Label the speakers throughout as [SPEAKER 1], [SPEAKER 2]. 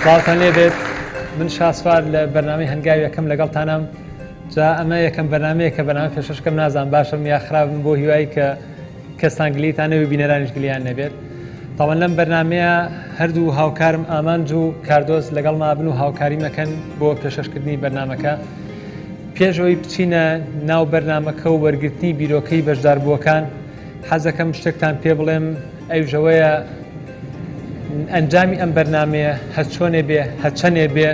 [SPEAKER 1] سڵاوتان لێبێت من شاسوار لە بەرنامەی هەنگاوی یەکەم لەگەڵتانم جا ئەمە یەکەم بەرنامەیە کە بەرنامە پێشەشکەم نازان باشم یا خراپم بۆ هیوایی کە کەستان گلیتان نەبێ بینەرانیش گلیان نەبێت تاوان لەم بەرنمەیە هەردوو هاوکارم ئامانج و کاردۆز لەگەڵ مابن و هاوکاری مەکەن بۆ پێشەشکردنی بەرنمەکە پێشەوەی بچینە ناو بەرنمەکە و وەرگرتنی بیرۆکەی بەشداربووەکان حەزەکەم شتێکتان پێ بڵێم ئەویش ئەوەیە ئەنجامی ئەم بەرنامەیە هەرچۆنێ بێ هەرچەنێ بێ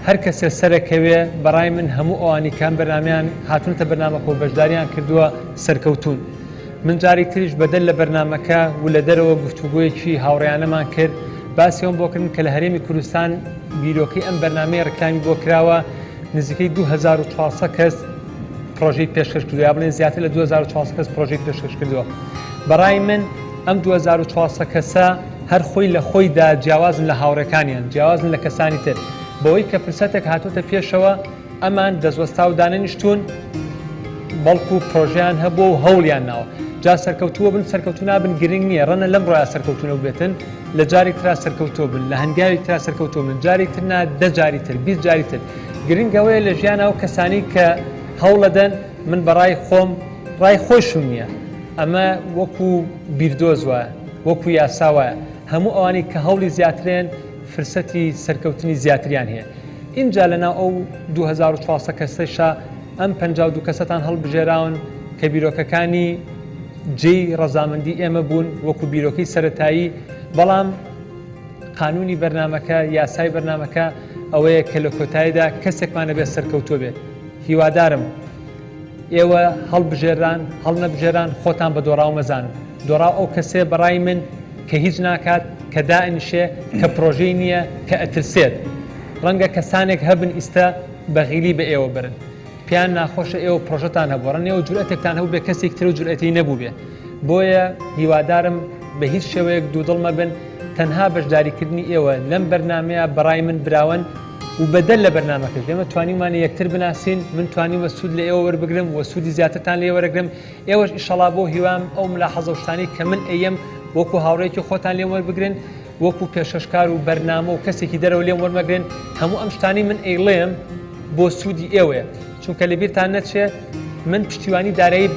[SPEAKER 1] هەر کەسێ سەرەکەوێ بەڕای من هەموو ئەوانی کام بەرنامیان هاتونتە بەرنامەکە و بەشداریان کردووە سەرکەوتون من جارێک تریش بەدەر لە بەرنامەکە و لە دەرەوە گفتوگۆیەکی هاوڕێیانەمان کرد باسی ئەوم بۆ کردن کە لە هەرێمی کوردستان بیرۆکەی ئەم بەرنامەیە ڕکلامی بۆ کراوە نزیکەی 2400 کەس پرۆژەی پێشکەش کردووە یا بڵێن زیاتر لە 2400 کەس پرۆژەی پێشکەش کردووە بەڕای من ئەم 2400 کەسە هەر خۆی لە خۆیدا جیاوازن لە هاوڕێکانیان جیاوازن لە کەسانی تر بەوەی کە فرسەتێک هاتۆتە پێشەوە ئەمان دەستوەستاو دانەنیشتون بەڵکو پرۆژیان هەبوو و هەوڵیان ناوە جا سەرکەوتووە بن سەرکەوتو نابن گرنگ نییە ڕەنە لەم ڕۆیا سەرکەوتونە بێتن لە جارێک ترا سەرکەوتوو بن لە هەنگاوی ترا سەرکەوتوو بن جارێک تر نا دە جاری تر 20 جاری تر گرنگ ئەوەیە لە ژیانا ئەو کەسانی کە هەوڵەدەن من بەڕای خۆم ڕای خۆشم نییە ئەمە وەکو بیردۆز وایە وەکو یاسا وایە هەموو ئەوانەی کە هەوڵی زیاترێن فرسەتی سەرکەوتنی زیاتریان هەیە ئینجا لەناو ئەو 2400 کەسەشا ئەم 52 کەسەتان هەڵبژێراون کە بیرۆکەکانی جێی ڕەزامەندی ئێمە بوون وەکو بیرۆکەی سەتایی بەڵام قانونی بەرنامەکە یاسای بەرنامەکە ئەوەیە کە لە کۆتاییدا کەسێکمان ئەبێت سەرکەوتوو بێت هیوادارم ئێوە هەڵبژێران هەڵنەبژێران خۆتان بە دۆڕاو مەزانن دۆڕاو ئەو کەسێ بەڕای من کە هیچ ناکات کە دائنیشێ کە پرۆژەی نییە کە ئەترسێت ڕەنگە کەسانێک هەبن ئیستا بەغیلی بە ئێوە برن پێیان ناخۆشە ئێوە پرۆژەتان هەبوو ڕەنگە ئێوە جورئەتێکتان هەبوو بێ کەسێک تر و جورئەتی نەبوو بێ بۆیە هیوادارم بە هیچ شێوەیەک دوودڵ مەبن تەنها بەشداریکردنی ئێوە لەم بەرنامەیە بەڕای من براوەن و بەدەر لە بەرنامەکەش ئێمە توانیومانە یەکتر بناسین من توانیومە سوود لە ئێوە وەربگرم و سوودی زیاترتان لێ وەرەگرم ئێوەش ئیشەڵا بۆ هیوام ئەو ملاحەزە و شتانەی کە من ئەیەم وەکو هاوڕێکی خۆتان لێم وەربگرن وەکو پێشکەشکار و بەرنامە و کەسێکی دەرەوە لێم وەرمەگرن هەموو ئەم شتانەی من ئەیڵێم بۆ سوودی ئێوەیە چونکە لەبیرتان نەچێ من پشتیوانی دارایی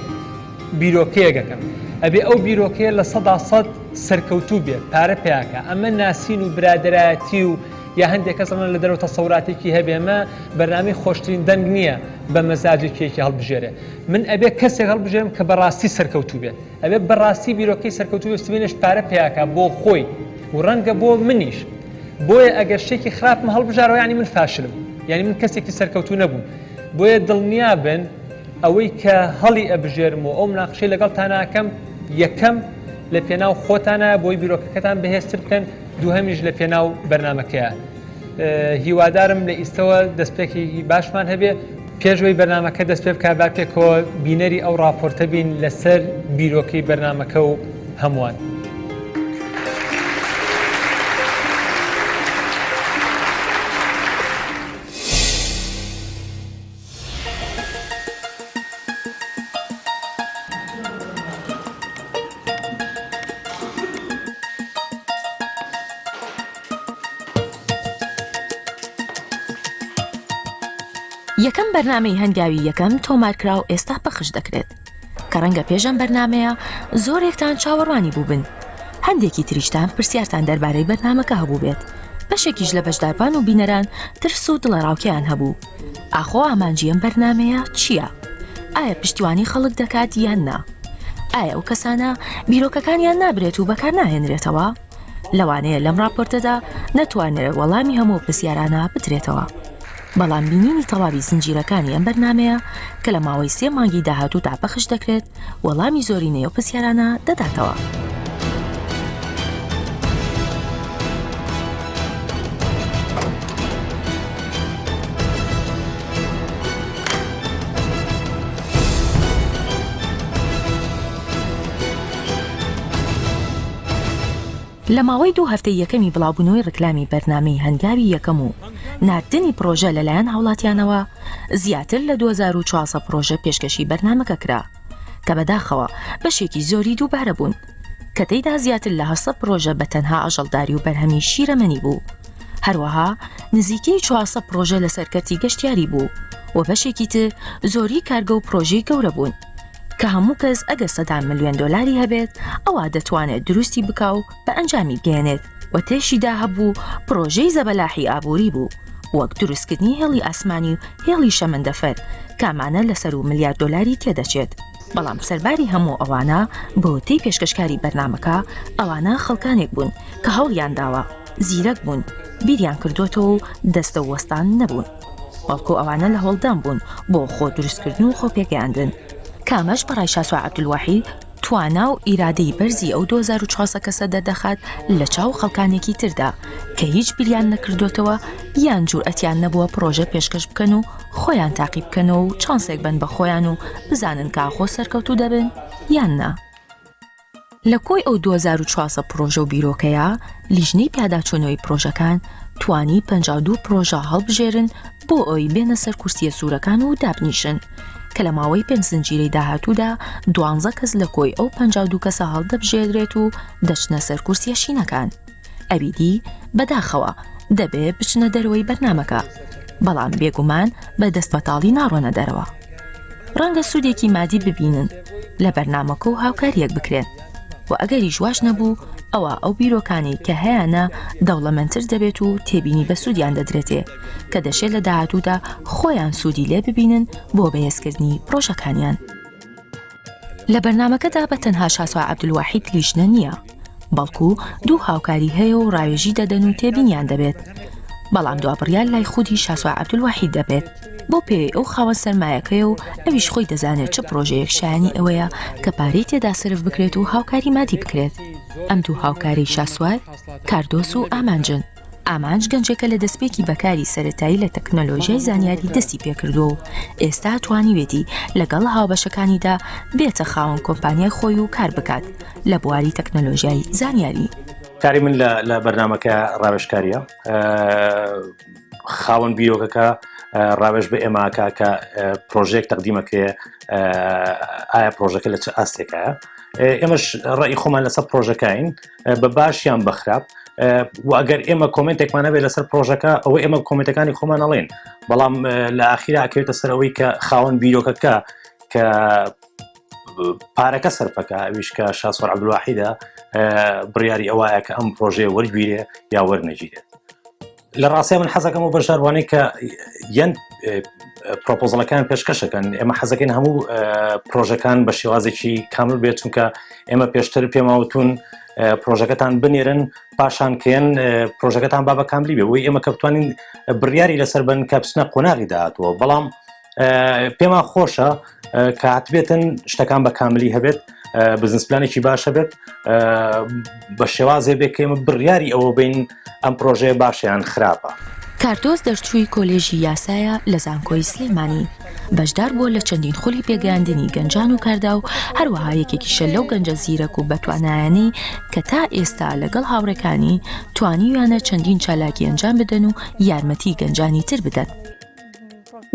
[SPEAKER 1] بیرۆکەیەک ئەکەم ئەبێ ئەو بیرۆکەیە 100% سەرکەوتوو بێ پارە پیاکە ئەمە ناسین و برادەرایەتی و یا هەندێک کەس ڕەنگە لە دەرەوە تەسەوراتێکی هەبێ ئەمە بەرنامەی خۆشترین دەنگ نییە بە مەزاجێکی هەڵبژێرێ من ئەبێ کەسێک هەڵبژێرم کە بەڕاستی سەرکەوتوو بێت ئەبێ بەڕاستی بیرۆکەی سەرکەوتوو بێت سبەینێش پارە پیاکە بۆ خۆی و ڕەنگە بۆ منیش بۆیە ئەگەر شتێکی خراپم هەڵبژارەوە یعنی من فاشلم یعنی من کەسێکی سەرکەوتوو نەبووم بۆیە دڵنیا بن ئەوەی کە هەڵی ئەبژێرم و ئەو مناقشەی لەگەڵتان ئەکەم یەکەم لە پێناو خۆتانە بۆی بیرۆکەکەتان بەهێزتر بکەن دووهەمیش لە پێناو بەرنامەکەیە هیوادارم لە ئیستەوە دەستپێکی باشمان هەبێ پێشوەی بەرنامەکە دەست پێ بکە با پێکەوە بینەری ئەو راپۆرتە بین لەسەر بیرۆکەی بەرنامەکە و هەمووان.
[SPEAKER 2] یەکەم بەرنامەی هەنگاوی یەکەم تۆمارکراو ئێستا پەخش دەکرێت کە ڕەنگە پێش ئەم بەرنامەیە زۆرێکتان چاوەڕوانی بووبن هەندێکی تریشتان پرسیارتان دەربارەی بەرنامەکە هەبووبێت بەشێکیش لە بەشداربان و بینەران ترس و دڵەڕاوکێیان هەبوو ئاخۆ ئامانجی ئەم بەرنامەیە چییە؟ ئایا پشتیوانی خەڵک دەکات یان نا؟ ئایا ئەو کەسانە بیرۆکەکانیان نابرێت و بەکار ناهێنرێتەوە؟ لەوانەیە لەم ڕاپۆرتەدا نەتوانرێت وەڵامی هەموو پرسیارانە بدرێتەوە. بەڵام بینینی تەواوی زنجیرەکانی ئەم بەرنامەیە کە لە ماوەی سێ مانگی داهاتوودا پەخش دەکرێت، وەڵامی زۆرینەی ئەو پرسیارانە دەداتەوە. لە ماوەی دوو هەفتەی یەکەمی بڵاوبوونەوەی ڕیکلامی بەرنامەی هەنگاوی یەکەم و ناردنی پڕۆژە لەلایەن هاوڵاتیانەوە زیاتر لە 2400 پڕۆژە پێشکەشی بەرنامەکە کرا کە بەداخەوە بەشێکی زۆری دووبارە بوون کە تێیدا زیاتر لە 800 پڕۆژە بە تەنها ئاژەڵداری و بەرهەمی شیرەمەنی بوو. هەروەها نزیکەی 400 پڕۆژە لەسەر کەرتی گەشتیاری بوو و بەشێکی تر زۆری کارگە و پڕۆژەی گەورە بوون کە هەموو کەس ئەگەر سەدان ملیۆن دۆلاری هەبێت ئەوا دەتوانێت دروستی بکا و بە ئەنجامی بگەیەنێت و تێشیدا هەبوو پڕۆژەی زەبەلاحی ئابووری بوو وەک دروستکردنی هێڵی ئاسمانی و هێڵی شەمەندەفەر کە ئەمانە لە سەروو ملیار دۆلاری تێدەچێت. بەڵام سەرباری هەموو ئەوانە بە وتەی پێشکەشکاری بەرنامەکە ئەوانە خەڵکانێک بوون کە هەوڵیان داوە، زیرەک بوون، بیریان کردۆتەوە و دەستەوەستان نەبوون، بەڵکو ئەوانە لە هەوڵدان بوون بۆ خۆ دروستکردن و خۆ پێگەیاندن، کە ئەمەش بە ڕای شاسوار عەبدولواحید توانا و ئیرادەی بەرزی ئەو 2400 کەسە دەردەخات لە چاو خەڵکانێکی تردا کە هیچ بیریان نەکردۆتەوە یان جورئەتیان نەبووە پڕۆژە پێشکەش بکەن و خۆیان تاقی بکەنەوە و چانسێک بەن بە خۆیان و بزانن کە ئاخۆ سەرکەوتوو دەبن یان نا. لە کۆی ئەو 2400 پڕۆژە و بیرۆکەیە، لیژنەی پیاداچوونەوەی پڕۆژەکان توانی 52 پڕۆژە هەڵبژێرن بۆ ئەوەی بێنە سەر کورسییە سوورەکان و دابنیشن، کە لە ماوەی پێنج زنجیرەی داهاتوودا دوانزە کەس لە کۆی ئەو 52 کەسە هەڵدەبژێردرێت و دەچنە سەر کورسییە شینەکان. ئەوی دی بەداخەوە دەبێ بچنە دەرەوەی بەرنامەکە، بەڵام بێگومان بە دەستبەتاڵی ناڕۆنە دەرەوە. ڕەنگە سوودێکی مادی ببینن لە بەرنامەکە و هاوکارییەک بکرێن و ئەگەریش واش نەبوو ئەوا ئەو بیرۆکانەی کە هەیانە دەوڵەمەندتر دەبێت و تێبینی بەسوودیان دەدرێتێ کە دەشێ لە داهاتوودا خۆیان سوودی لێ ببینن بۆ بەهێزکردنی پڕۆژەکانیان. لە بەرنامەکەدا بە تەنها شاسوار عەبدولواحید لیژنە نییە، بەڵکو دوو هاوکاری هەیە و ڕاوێژی دەدەن و تێبینیان دەبێت، بەڵام دوا بڕیار لای خودی شاسوار عەبدولواحید دەبێت، بەو پێیەی ئەو خاوەن سەرمایەکەیە و ئەویش خۆی دەزانێت چ پڕۆژەیەک شایانی ئەوەیە کە پارەی تێدا سەرف بکرێت و هاوکاری مادی بکرێت. ئەم دوو هاوکارەی شاسوار، کاردۆس و ئامانجن. ئامانج گەنجێکە لە دەستپێکی بە کاری سەرەتایی لە تەکنەلۆژیای زانیاری دەستی پێکردووە و ئێستا توانیوێتی لەگەڵ هاوبەشەکانیدا بێتە خاوەن کۆمپانیای خۆی و کار بکات لە بواری تەکنەلۆژیای زانیاری.
[SPEAKER 3] کاری من لە بەرنامەکە ڕاوێژکاریە خاوەن بیرۆکەکە ڕاوێژ بە ئێماکە کە پرۆژێک تەقدیمەکرێ ئایا پرۆژەکە لە چ ئاستێکایە ئێمەش ڕێی خۆمان لەسەر پرۆژەکەین بە باش یان بە خراپ و ئەگەر ئێمە comment ێکمان هەبێت لەسەر پرۆژەکە ئەوە ئێمە comment ەکانی خۆمان ئەڵێن بەڵام لە ئاخیرا ئەکەوێتە سەر ئەوەی کە خاوەن بیرۆکەکە کە پارەکە سەرفەکە ئەویش کە شاسوار عەبدولواحیدە بڕیاری ئەوایە کە ئەم پرۆژەیە وەرگیرێ یا وەرنەگیرێت. لە ڕاستیا من حەزەکەم و بەشداربووانەی کە یەن proposal ەکان پێشکەشەکەن ئێمە حەزەکەین هەموو پرۆژەکان بە شێوازێکی کامل بێت چونکە ئێمە پێشتر پێماوتون پرۆژەکەتان بنێرن پاشان کێن پرۆژەکەتان با بە کاملی بێ بۆی ئێمە کە بتوانین بڕیاری لەسەر بن کە بچنە قۆناغی داهاتووە بەڵام پێمان خۆشە کە هاتبێتن شتەکان بە کاملی هەبێت business plan ێکی باشە بێت بە شێوازێ بێ کە ئێمە بڕیاری ئەوە بین ئەم پرۆژەیە باشیان خراپە.
[SPEAKER 2] کاردۆز دەرچووی کۆلێژی یاسایە لە زانکۆی سلێمانی، بەشدار بووە لە چەندین خولی پێگەیاندنی گەنجان و کاردا و هەروەها یەکێکیشە لەو گەنجە زیرەک و بەتوانایانەی کە تا ئێستا لەگەڵ هاوڕێکانی توانیویانە چەندین چالاکی ئەنجام بدەن و یارمەتی گەنجانی تر بدەن.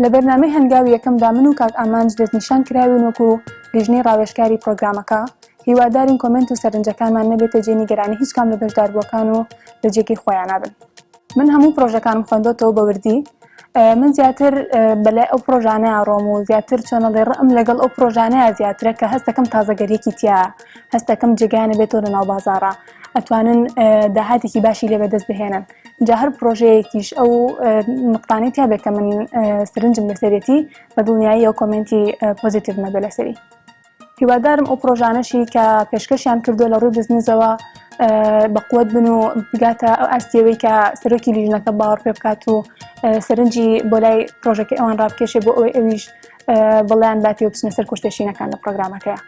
[SPEAKER 4] لە بەرنامەی هەنگاوی یەکەمدا من و کاک ئامانج دەستنیشان کراوین وەکو لیژنەی ڕاوێژکاری پرۆگرامەکە، هیوادارین comment و سەرنجەکانمان نەبێتە جێی نیگەرانی هیچ کام لە بەشداربووەکان و لە جێگەی خۆیانا بن. من هەموو پرۆژەکانم خوێندۆتەوە بە وردی، من زیاتر بەلای ئەو پرۆژانەیا ڕۆم و زیاتر چۆنەڵێ ڕقم لەگەڵ ئەو پرۆژانەیا زیاترە کە هەستەکەم تازەگەریەکی تیایە، هەستەکەم جێگایان ئەبێتەوە لە ناو بازاڕا، ئەتوانن داهاتێکی باشی لێ بەدەست بهێنن. جا هەر پرۆژەیەکیش ئەو نقطانەی تیا بێت کە من سرنجم لەسەرێتی بە دڵنیاییەوە comment ی positive مەبێ لەسەری. هیوادارم ئەو پرۆژانەشی کە پێشکەشیان کردووە لە ڕووی بزنسەوە بەقوت بن و بگاتە ئەو ئاستیەوەی کە سەرۆکی لیژنەکە باوەڕ پێ بکات و سەرنجی بۆ لای پرۆژەکەی ئەوان ڕابکێشێ بۆ ئەوەی ئەویش بەڵیان باتی و بچنە سەر کورسیە شینەکان لە پرۆگرامەکەیە.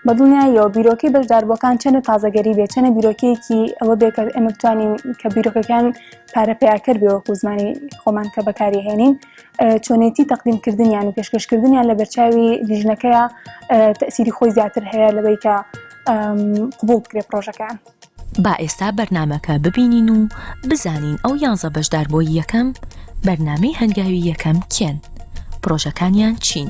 [SPEAKER 4] بە دڵنیاییەوە بیرۆکەی بەشداربووەکان چەنە تازەگەری بێت، چەنە بیرۆکەیەکی ئەوە بێ کە ئێمە بتوانین کە بیرۆکەکان پارە پیاکەر بێ وەکو زمانی خۆمان کە بەکاری هێنین چۆنێتی تەقدیمکردنیان و پێشکەشکردنیان لە بەرچاوی لیژنەکەیە تەسیری خۆی زیاتر هەیە لەوەی کە قبوڵ بکرێ پرۆژەکەیان.
[SPEAKER 2] با ئێستا بەرنامەکە ببینین و بزانین ئەو یانزە بەشداربووی یەکەم بەرنامەی هەنگاوی یەکەم کێن؟ پڕۆژەکانیان چین؟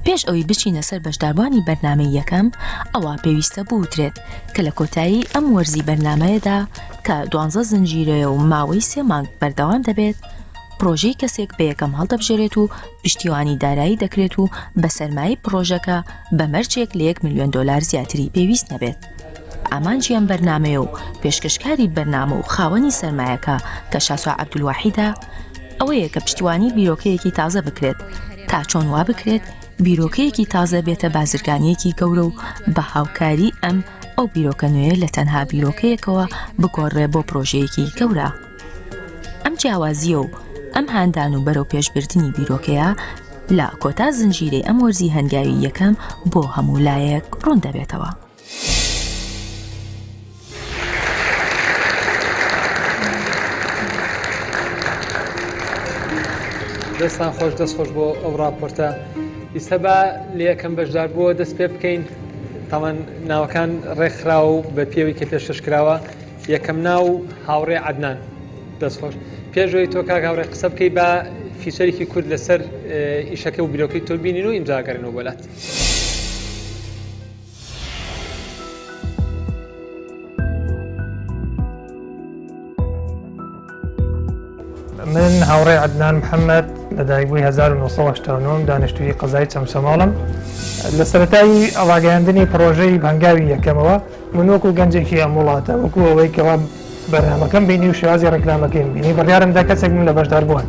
[SPEAKER 2] پێش ئەوەی بچینە سەر بەشداربوانی بەرنامەی یەکەم، ئەوا پێویستە بوترێت کە لە کۆتایی ئەم وەرزی بەرنامەیەدا کە دوانزە زنجیرەیە و ماوەی سێ مانگ بەردەوام دەبێت، پڕۆژەی کەسێک بە یەکەم هەڵدەبژێرێت و پشتیوانی دارایی دەکرێت و بە سەرمایەی پڕۆژەکە بە مەرجێک لە یەک ملیۆن دۆلار زیاتری پێویست نەبێت. ئامانجی ئەم بەرنامەیە و پێشکەشکاری بەرنامە و خاوەنی سەرمایەکە کە شاسوار عەبدولواحیدە، ئەوەیە کە پشتیوانی بیرۆکەیەکی تازە بکرێت تا چۆن وا بکرێت بیرۆکەیەکی تازە بێتە بازرگانییەکی گەورە و بە هاوکاری ئەم ئەو بیرۆکە نوێیە لە تەنها بیرۆکەیەکەوە بگۆڕرێ بۆ پرۆژەیەکی گەورە. ئەم جیاوازییە و ئەم هاندان و بەرەوپێشبردنی بیرۆکەیە لە کۆتا زنجیرەی ئەم وەرزی هەنگاوی یەکەم بۆ هەموو لایەک ڕوون دەبێتەوە.
[SPEAKER 1] دەستان خۆش دەست خۆش بۆ ئەو راپۆرتە ئیستا با لە یەکەم بەشدار بووە دەست پێ بکەین تاوان ناوەکان ڕێکخرا و بە پێوی کە پێشکەش کراوە یەکەم ناو هاوڕێ عەدنان دەست خۆش پێشەوەی تۆ کاک هاوڕێ قسە بکەی با feature ێکی کورت لەسەر ئیشەکە و بیرۆکەی تۆ بینین و ئینجا گەڕێنەوە بۆ لات.
[SPEAKER 5] من هاوڕێ عەدنان محەممەد لەدایکبووی 1989 دانیشتووی قەزای چەمچەماڵم لە سەرەتای ڕاگەیاندنی پڕۆژەی هەنگاوی یەکەمەوە من وەکو گەنجێکی ئەم وڵاتە وەکو ئەوەی کەوا بەرنامەکەم بینی و شێوازی ڕێکلامەکەیم بینی بڕیارم دا کەسێک بم لە بەشداربووان.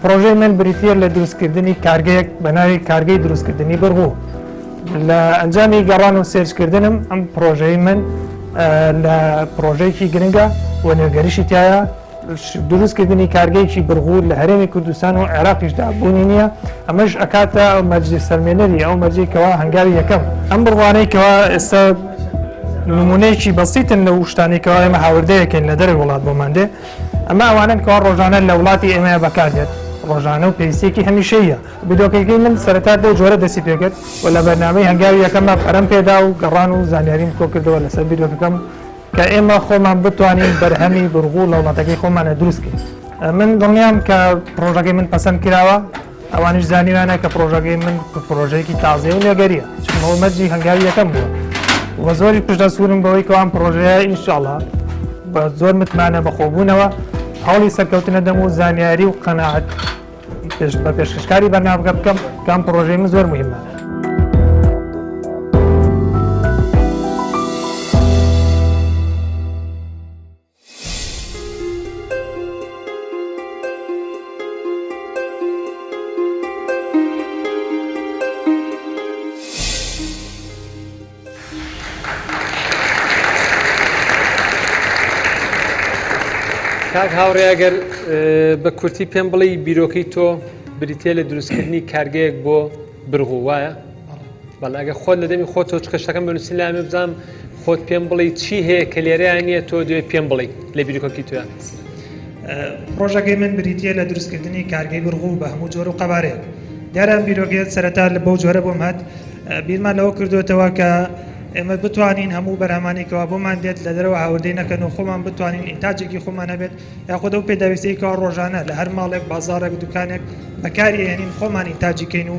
[SPEAKER 5] پڕۆژەی من بریتییە لە دروستکردنی کارگەیەک بە ناوی کارگەی دروستکردنی بڕغوو. لە ئەنجامی گەڕان و search کردنم ئەم پڕۆژەی من لە پڕۆژەیەکی گرنگە و نوێگەریشی تایە دروستکردنی کارگەیەکی بڕغوو لە هەرێمی کوردستان و عێراقیشدا بوونی نییە ئەمەش ئەکاتە ئەو مەرجی سەلمێنەری ئەو مەرجی کەوا هەنگاوی یەکەم ئەم بڕوانەی کەوا ئێستا نمونەیەکی بەسیتن لەو شتانەی کەوا ئێمە هاوردەیەکەین لە دەرەوەی وڵات بۆمان دێ ئەمە ئەوانەن کەوا ڕۆژانە لە وڵاتی ئێمەیە بەکاردێت ڕۆژانە و پێویستیەکی هەمیشەیە بیرۆکەکەی من سەرەتا بەو جۆرە دەستی پێکرد و لە بەرنامەی هەنگاوی یەکەمە پەرەم پێدا و گەڕان و زانیاریم کۆکردەوە لەسەر بیرۆکەکەم کە ئێمە خۆمان بتوانین بەرهەمی بڕغوو لە وڵاتەکەی خۆمانە دروست کەین. من دڵنیام کە پڕۆژەکەی من پەسەند کراوە، ئەوانیش زانیویانە کە پڕۆژەکەی من پڕۆژەیەکی تازەیە و نوێگەرییە، چونکە ئەوە مەرجی هەنگاوی یەکەم بووە و زۆریش پشتئەستوورم بەوەی کەوا ئەم پڕۆژەیە ئینشاڵڵا بە زۆر متمانە بەخۆبوونەوە هەوڵی سەرکەوتن ئەدەم و زانیاری و قەناعەت بە پێشکەشکاری بەرنامەکە بکەم کە ئەم پڕۆژەی من زۆر مهمە.
[SPEAKER 1] کاک هاوڕێ ئەگەر بە کورتی پێم بڵێی بیرۆکەی تۆ بریتە لە دروستکردنی کارگەیەک بۆ برغو وایە بەڵێ ئەگەر خۆت لە دەمی خۆت تۆ چکە شتەکەم بنووسی لامی بزانم خۆت پێم بڵێ چی هەیە کە لێرەیان نییە تۆ دوێ پێم بڵێ لە بیرۆکەکی تۆیان
[SPEAKER 5] پرۆژەکەی من بریتە لە دروستکردنی کارگەی بڕغوو بە هەموو جۆر و قەبارەیەک دیارە ئەم بیرۆکەیە سەرەتا لە بەو جۆرە بۆم هات بیرمان لەوە کردوێتەوە کە ئێمە بتوانین هەموو بەرهەمانی کەوا بۆمان دێت لە دەرەوە هاوردەی نەکەن و خۆمان بتوانین ئینتاجێکی خۆمان هەبێت یاخود ئەو پێداویستیەی کەوا ڕۆژانە لە هەر ماڵێک بازاڕێک دوکانێک بەکاری ئەهێنین خۆمان ئینتاجی کەین و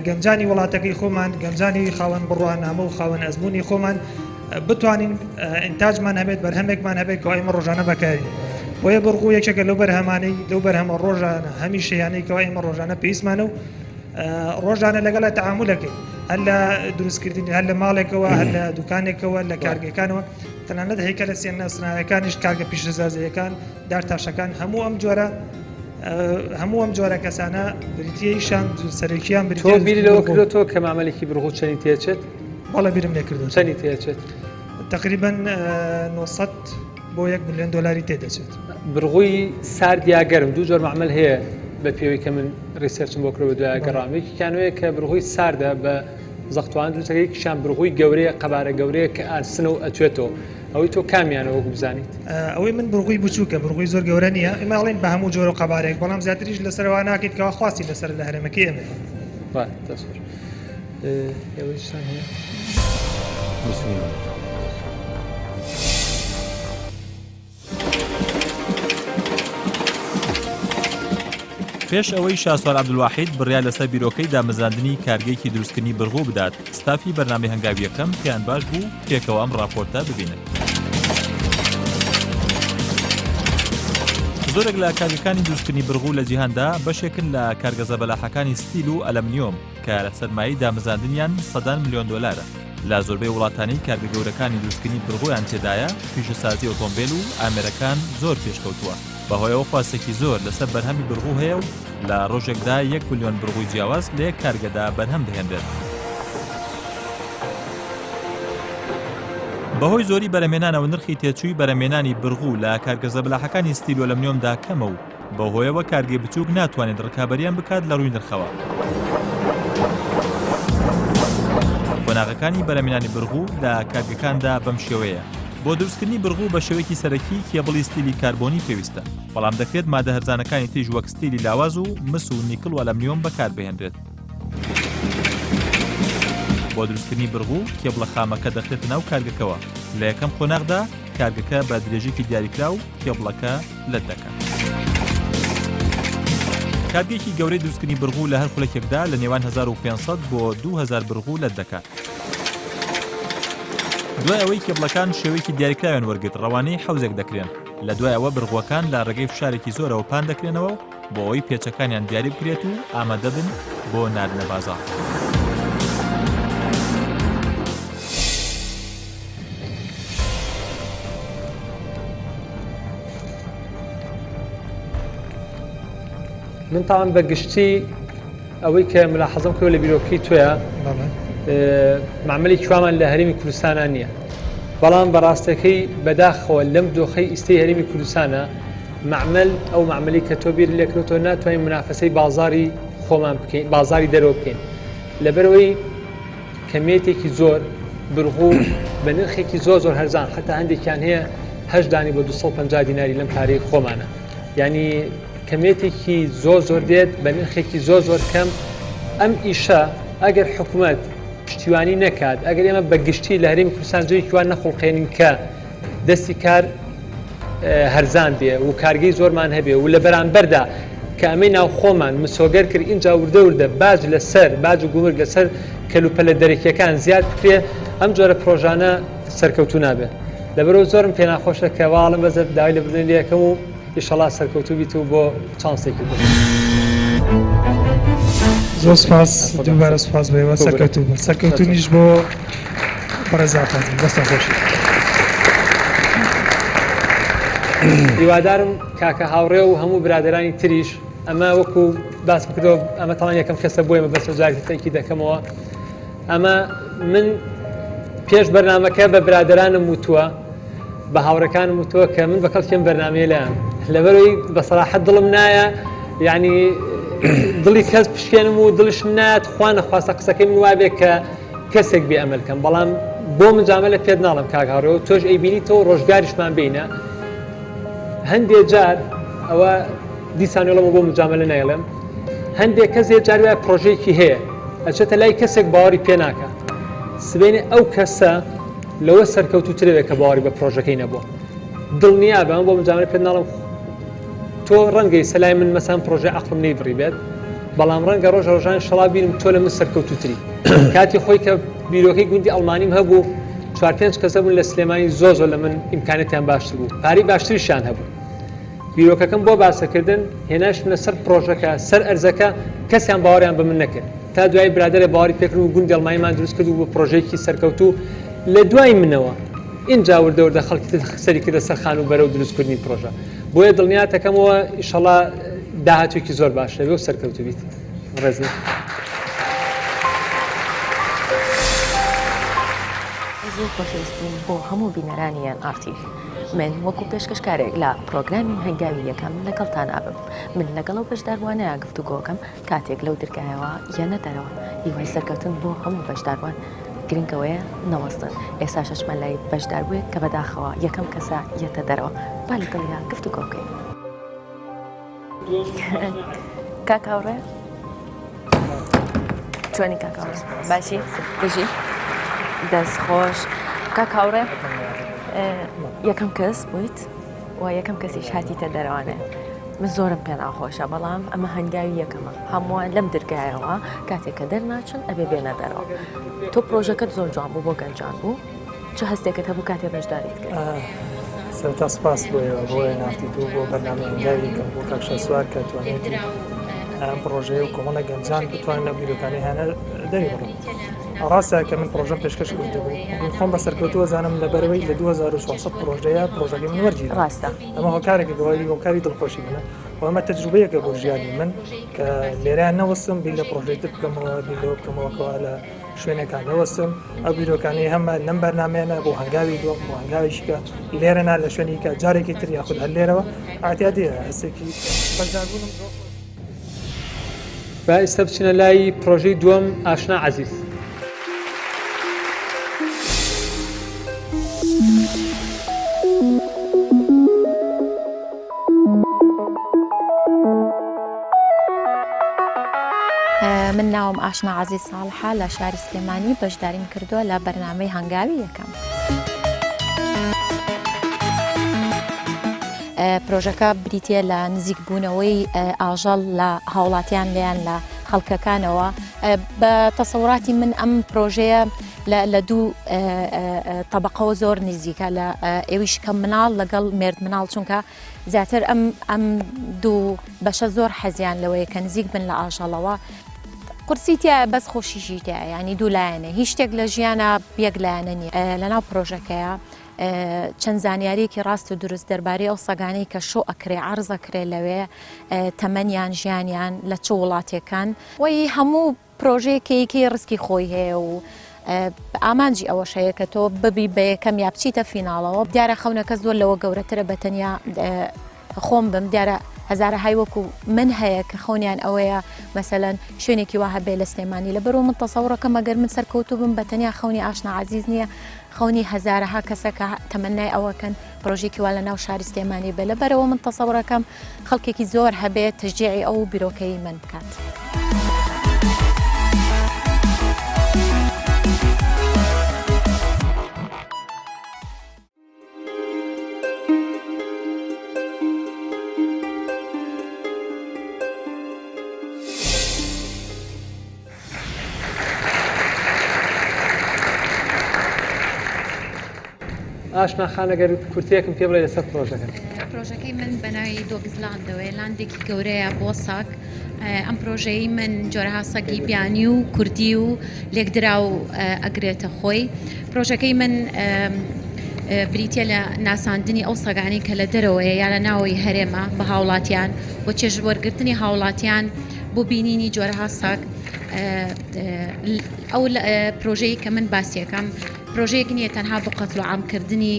[SPEAKER 5] گەنجانی وڵاتەکەی خۆمان گەنجانی خاوەن بڕوانامە و خاوەن ئەزمموی خۆمان بتوانین ئینتاجمان هەبێت بەرهەمێکمان هەبێت کە ئێمە ڕۆژانە بەکاری بۆیە بڕغوو یەکێکە لەو بەرهەمانەی لەو بەرهەمە ڕۆژانە هەمیشەیانەی کەوا ئێمە ڕۆژانە پێویستمانە و ڕۆژانە لەگەڵە تەعامولەکەی هەر لە دروستکردنی هەر لە ماڵێکەوە هەر لە دوکانێکەوە لە کارگەکانەوە تەنانەت هەیکەلە سێنە سنایەکانیش کارگە پیشەسازییەکان دارتاشەکان هەموو ئەم جۆرە هەموو ئەم جۆرە کەسانە بریتیەیشان سەرەکیان
[SPEAKER 1] تۆ بیری لەوە کردۆتەوە کە مامەلێکی برغو چەنی تێچێت؟
[SPEAKER 5] بەڵێ بیرم لێ کردو
[SPEAKER 1] چەنی تێچێت؟
[SPEAKER 5] تقریبا 900 بۆ 1 ملیۆن دلاری تێدەچێت.
[SPEAKER 1] برغوی سارد یا گەرم دوو جۆر مەعمەل هەیە بە پێوەی کە من research م بۆ کردووە دوای گەڕام یەکێکیان وەیە کە برغوی ساردە بە زەختوان دروستەکە یەکیشیان برغوی گەورەیە قەبارە گەورەیە کە ئاسنە و ئەتوێتەوە ئەوەی تۆ کامیانە وەکو بزانیت؟
[SPEAKER 5] ئەوەی من برغوی بچووکە برغوی زۆر گەورە نییە ئێمە ئەڵێین بە هەموو جۆر و قەبارەیەک بەڵام زیاتریش لەسەرەوە ناکەیت کەوا خواستی لەسەر لە هەرێمەکەی ئێمە
[SPEAKER 1] دەست خۆش. ئێوەی چتان هەیە؟
[SPEAKER 6] پێش ئەوەی شاسوار عەبدولواحید بڕیار لەسەر بیرۆکەی دامەزراندنی کارگەیەکی دروستکردنی برغو بدات، ستافی بەرنامەی هەنگاوی یەکەم پێیان باش بوو پێکەوە ئەم ڕاپۆرتە ببینن. زۆرێک لە کارگەکانی دروستکردنی برغو لە جیهاندا بەشێکن لە کارگە زەبەلاحەکانی ستیل و ئەلەمنیۆم کە سەرمایەی دامەزراندنیان سەدان ملیۆن دۆلارە. لە زۆربەی وڵاتانی کارگە گەورەکانی دروستکردنی برغویان تێدایە، پیشەسازی ئۆتۆمبێل و ئامێرەکان زۆر پێشکەوتووە، بەهۆیەوە خواستێکی زۆر لەسەر بەرهەمی برغو هەیە و لە ڕۆژێکدا یەک ملیۆن برغوی جیاواز لە یەک کارگەدا بەرهەم دەهێنرێت. بەهۆی زۆری بەرهەمهێنانەوە نرخی تێچووی بەرهەمهێنانی برغو لە کارگە زەبەلاحەکانی ستیل و ئەلەمنیۆمدا کەمە و بەوهۆیەوە کارگەی بچووک ناتوانێت ڕکابەریان بکات لە ڕووی نرخەوە. قۆناغەکانی بەرهەمهێنانی برغو لە کارگەکاندا بەم شێوەیە. بۆ دروستکردنی برغو بە شێوەیەکی سەرەکی کێبڵی ستیلی کاربۆنی پێویستە، بەڵام دەکرێت مادە هەرزانەکانی تریش وەک ستیلی لاواز و مس و نیکڵ و ئەلەمنیۆم بەکاربهێنرێت. بۆ دروستکردنی برغو کێبڵە خامەکە دەخرێتە ناو کارگەکەوە، لە یەکەم قۆناغدا کارگەکە بە درێژیەکی دیاریکراو کێبڵەکە لەت دەکات. کارگەیەکی گەورەی دروستکردنی برغو لە هەر خولەکێکدا لە نێوان 1500 بۆ 2000 برغو لەت دەکات. دوای ئەوەی کێبڵەکان شێوەیەکی دیاریکراویان وەرگرت ڕەوانەی حەوزێک دەکرێن. لە دوای ئەوە برغوەکان لە ڕێگەی فشارێکی زۆرەوە پان دەکرێنەوە و بۆ ئەوەی پێچەکانیان دیاری بکرێت و ئامادە بن بۆ ناردنە بازاڕ.
[SPEAKER 1] من تاوان بە گشتی ئەوەی کە ملاحەزەم کردوە لە بیرۆکەی تۆیە معمەلی کوامان لە هەرێمی کوردستانە نییە بەڵام بەڕاستەکەی بەداخەوە لەم دۆخەی ئیستەی هەرێمی کوردستانە معمل ئەو معملی کە تۆ بیر لێکرێتەوە ناتوانین منافەسەی بازاری خۆمان بکەین بازاری دەرەوە بکەین لەبەرەوەی کەمیەتێکی زۆر برغو بە نرخێکی زۆر زۆر هەرزان حتا هەندێکیان هەیە هەشدانی بۆ 250 دیناری لەم پارەی خۆمانە یعنی کەمیەتێکی زۆر زۆر دێت بە نرخێکی زۆر زۆر کەم ئەم ئیشە ئەگەر حکومەت پشتیوانی نەکات ئەگەر ئێمە بە گشتی لە هەرێمی کوردستان جۆرێکی وا نەخوڵقێنین کە دەستی کار هەرزان بێ و کارگەی زۆرمان هەبێ و لە بەرامبەردا کە ئەمەی ناوخۆمان مسۆگەر کرد ئینجا وردە وردە باج لەسەر باج و گومرگ لەسەر کەلوپەلە دەرەکیەکان زیاد بکرێ ئەم جۆرە پرۆژانە سەرکەوتو نابێت لەبەرەوە زۆرم پێناخۆشە کە واڵم بەزە داوای لێبوردن لێ ئەکەم و ئیشەڵا سەرکەوتوو بیت و بۆ چانسێکی تر.
[SPEAKER 5] زۆر سپاس دووبارە سپاس بۆ ئێوە سەرکەوتوو بن سەرکەوتونیش بۆ بەڕێز ئاقازم دەستان خۆش.
[SPEAKER 1] هیوادارم کاکە هاوڕێ و هەموو برادەرانی تریش ئەمە وەکو باس بکردەوە ئەمە تاوان یەکەم کەسە بۆیە بەسە جارێکی تەکی دەکەمەوە ئەمە من پێش بەرنامەکە بە برادەرانم وتووە بە هاوڕێکانم وتووە کە من بە کەڵکی ئەم بەرنامەیە لایان لەبەرەوەی بە سەراحەت دڵم نایە یعنی دڵی کەس بشکێنم و دڵشم نایەت خوا نەخواستە قسەکەی من وابێ کە کەسێک بێ ئەمەل کەم بەڵام بۆ مجاملە پێت ناڵم کاک هاوڕێ و تۆش ئەیبینی تۆ ڕۆژگاریشمان بینە هەندێ جار ئەوە دیسانەوە بۆ مجاملە نایڵێم هەندێک کەسێ جار وایە پرۆژەیەکی هەیە ئەچێتە لای کەسێک باوەڕی پێ ناکە سبێنێ ئەو کەسە لەوە سەرکەوتووترەوێ کە باوەڕی بە پرۆژەکەی نەبووە. دڵنیابە ئەمە بۆ مجاملە پێت ناڵێم تۆ ڕەنگە ئیستا لای من مەسەن پرۆژەی عەقڵم نەیبڕی بێت بەڵام ڕەنگە ڕۆژ ڕۆژان شەڵا بینم تۆ لە من سەرکەوتووتری کاتی خۆی کە بیرۆکەی گوندی ئەڵمانیم هەبوو چوار پێنج کەسە بوون لە سلێمانی زۆر زۆر لە من ئیمکانەتیان باشتر بوو پارەی باشتریشیان هەبوو بیرۆکەکەم بۆ باسەکردن هێناشم لەسەر پرۆژەکە سەر ئەرزەکە کەسیان باوەڕیان بە من نەکرد تا دوایی برادەرێ باوەڕی پێکردم و گوندی ئەڵمانیمان دروست کرد و بوو پرۆژەیەکی سەرکەوتوو لە دوای منەوە ئینجا وردە وردە خەڵکی تر سەری کردە سەر خانووبەرە و دروستکردنی پرۆژە بۆیە دڵنیاتەکەمەوە ئیشەڵا داهاتوویەکی زۆر باش دەبێ و سەرکەوتوو بیت ڕێزم.
[SPEAKER 2] ڕێز و خۆشەویستیم بۆ هەموو بینەرانی ئێن ئاڕ تی. من وەکو پێشکەشکارێک لە پڕۆگرامی هەنگاوی یەکەم لەگەڵتان ئەبم. من لەگەڵ ئەو بەشداربووانەیا گفتوگۆکەم کاتێک لەو درگایەوە یەنە دەرەوە. هیوای سەرکەوتن بۆ هەموو بەشداربووان. گرنگ ئەوەیە نەوەستن. ئێستاش ئەچمە لای بەشداربووێک کە بەداخەوە یەکەم کەسە یەتە دەرەوە. با لەگەڵیا گفتوگۆ بکەین. کاک هاوڕێ چۆنی کاک هاوڕێ باشی بژی دەست خۆش کاک هاوڕێ یەکەم کەس بوویت و یەکەم کەسیش هاتیتە دەرەوانێ. من زۆرم پێ ناخۆشە بەڵام ئەمە هەنگاوی یەکەمە هەمووان لەم درگایەوە کاتێک کە دەرناچن ئەبێ بێنە دەرەوە تۆ پرۆژەکەت زۆر جوان بوو بۆ گەنجان بوو چ هەستێکت هەبوو کاتێ بەشداریت کرد؟
[SPEAKER 5] سەرەتا سپاس بۆ ئێوە بۆ ناردیت و بۆ بەرنامەی هەنگاوی یەکەم بۆ کاک شاسوار کە توانیویەتی ئەم پڕۆژەیە و کۆمەڵێک گەنجان بتوانن لەو بیرۆکانەی هەنە دەری بڕن. ڕاستە کە من پڕۆژەم پێشکەش کردبوو من خۆم بە سەرکەوتووە زانم لەبەرەوەی لە 2400 پڕۆژەیە پڕۆژەکەی من وەرگیرا
[SPEAKER 2] ڕاستە
[SPEAKER 5] ئەمە هۆکارێکە گەواری هۆکاری دڵخۆشی منە و ئەمە تەجروبەیەکە بۆ ژیانی من کە لێرە نەوەستم بیر لە پڕۆژەی تر بکەمەوە بیر لەوە بکەمەوە کەوا لە شوێنێکا نەوەستم ئەو بیرۆکانەی هەمە لەم بەرنامەیەە بۆ هەنگاوی دووەم بۆ هەنگاوێکی کە لێرە نا لە شوێنی کە جارێکی تر یاخود هەر لێرەوە ئاعتیادیە هەستێکی بەشداربوونم زۆر
[SPEAKER 1] با ئیستا بچینە لای پرۆژەی دووەم ئاشنا عەزیز.
[SPEAKER 7] من ناوم ئاشنا عەزیز ساڵحە لە شاری سلێمانی بەشداریم کردووە لە بەرنامەی هەنگاوی یەکەم. پرۆژەکە بریتە لە نزیکبوونەوەی ئاژەڵ لە هاوڵاتیان لێیان لە خەڵکەکانەوە بە تەسەوراتی من ئەم پرۆژەیە لە دوو تەبقەوە زۆر نزیکە لە ئێویش کە مناڵ لەگەڵ مێرد مناڵ چونکە زیاتر ئەم ئەم دوو بەشە زۆر حەزیان لەوەیە کە نزیک بن لە ئاژەڵەوە قورسی تایە بەس خۆشیشی تایە ینی دوو لایەنە هیچ شتێک لە ژیانە یەک لایەنە نیە لەناو پرۆژەکەیە چەند زانیاریەکی ڕاست و دروست دەربارەی ئەو سەگانەی کە شۆ ئەکرێ عرض ئەکرێ لەوێ تەمەنیان ژیانیان لە چ وڵاتێکان وەی هەموو پرۆژەیەک کە یەکەی ڕسکی خۆی هەیە و ئامانجی ئەوەش هەیە کە تۆ ببی بە یەکەم یا بچیتە فیناڵەوە دیارە خەونەکە زۆر لەوە گەورەترە بە تەنیا خۆم بم دیارە هەزارەهای وەکو من هەیە کە خەونیان ئەوەیە مەسەلەن شوێنێکی وا هەبێ لە سلێمانی لەبەرەوە من تەسەوڕەکەم ئەگەر من سەرکەوتوو بم بە تەنیا خەونی ئاشنا عەزیز نییە خەونی هەزارەها کەسە کە تەمەنای ئەوەکەن پرۆژێکی وا لە ناو شاری سلێمانی بێ لەبەرەوە من تەسەوڕەکەم خەڵکێکی زۆر هەبێت تەشجیعی ئەو بیرۆکەی من بکات.
[SPEAKER 1] ئاشنا خان ئەگەر کورتەیەکم پێ بڵێ لەسەر پرۆژەکە.
[SPEAKER 7] پرۆژەکەی من بە ناوی دۆگزلاندەوەیە لاندێکی گەورەیە بۆ سەگ ئەم پرۆژەی من جۆرەها سەگی بیانی و کوردی و لێکدراو ئەگرێتە خۆی پرۆژەکەی من بریتە لە ناساندنی ئەو سەگانی کە لە دەرەوەیە یا لە ناوەی هەرێمە بە هاوڵاتیان و چێژوەرگرتنی هاوڵاتیان بۆ بینینی جۆرەها سەگ ئەو پرۆژەی کە من باسیەکەم پرۆژەیەک نییە تەنها بۆ قەتڵ و عامکردنی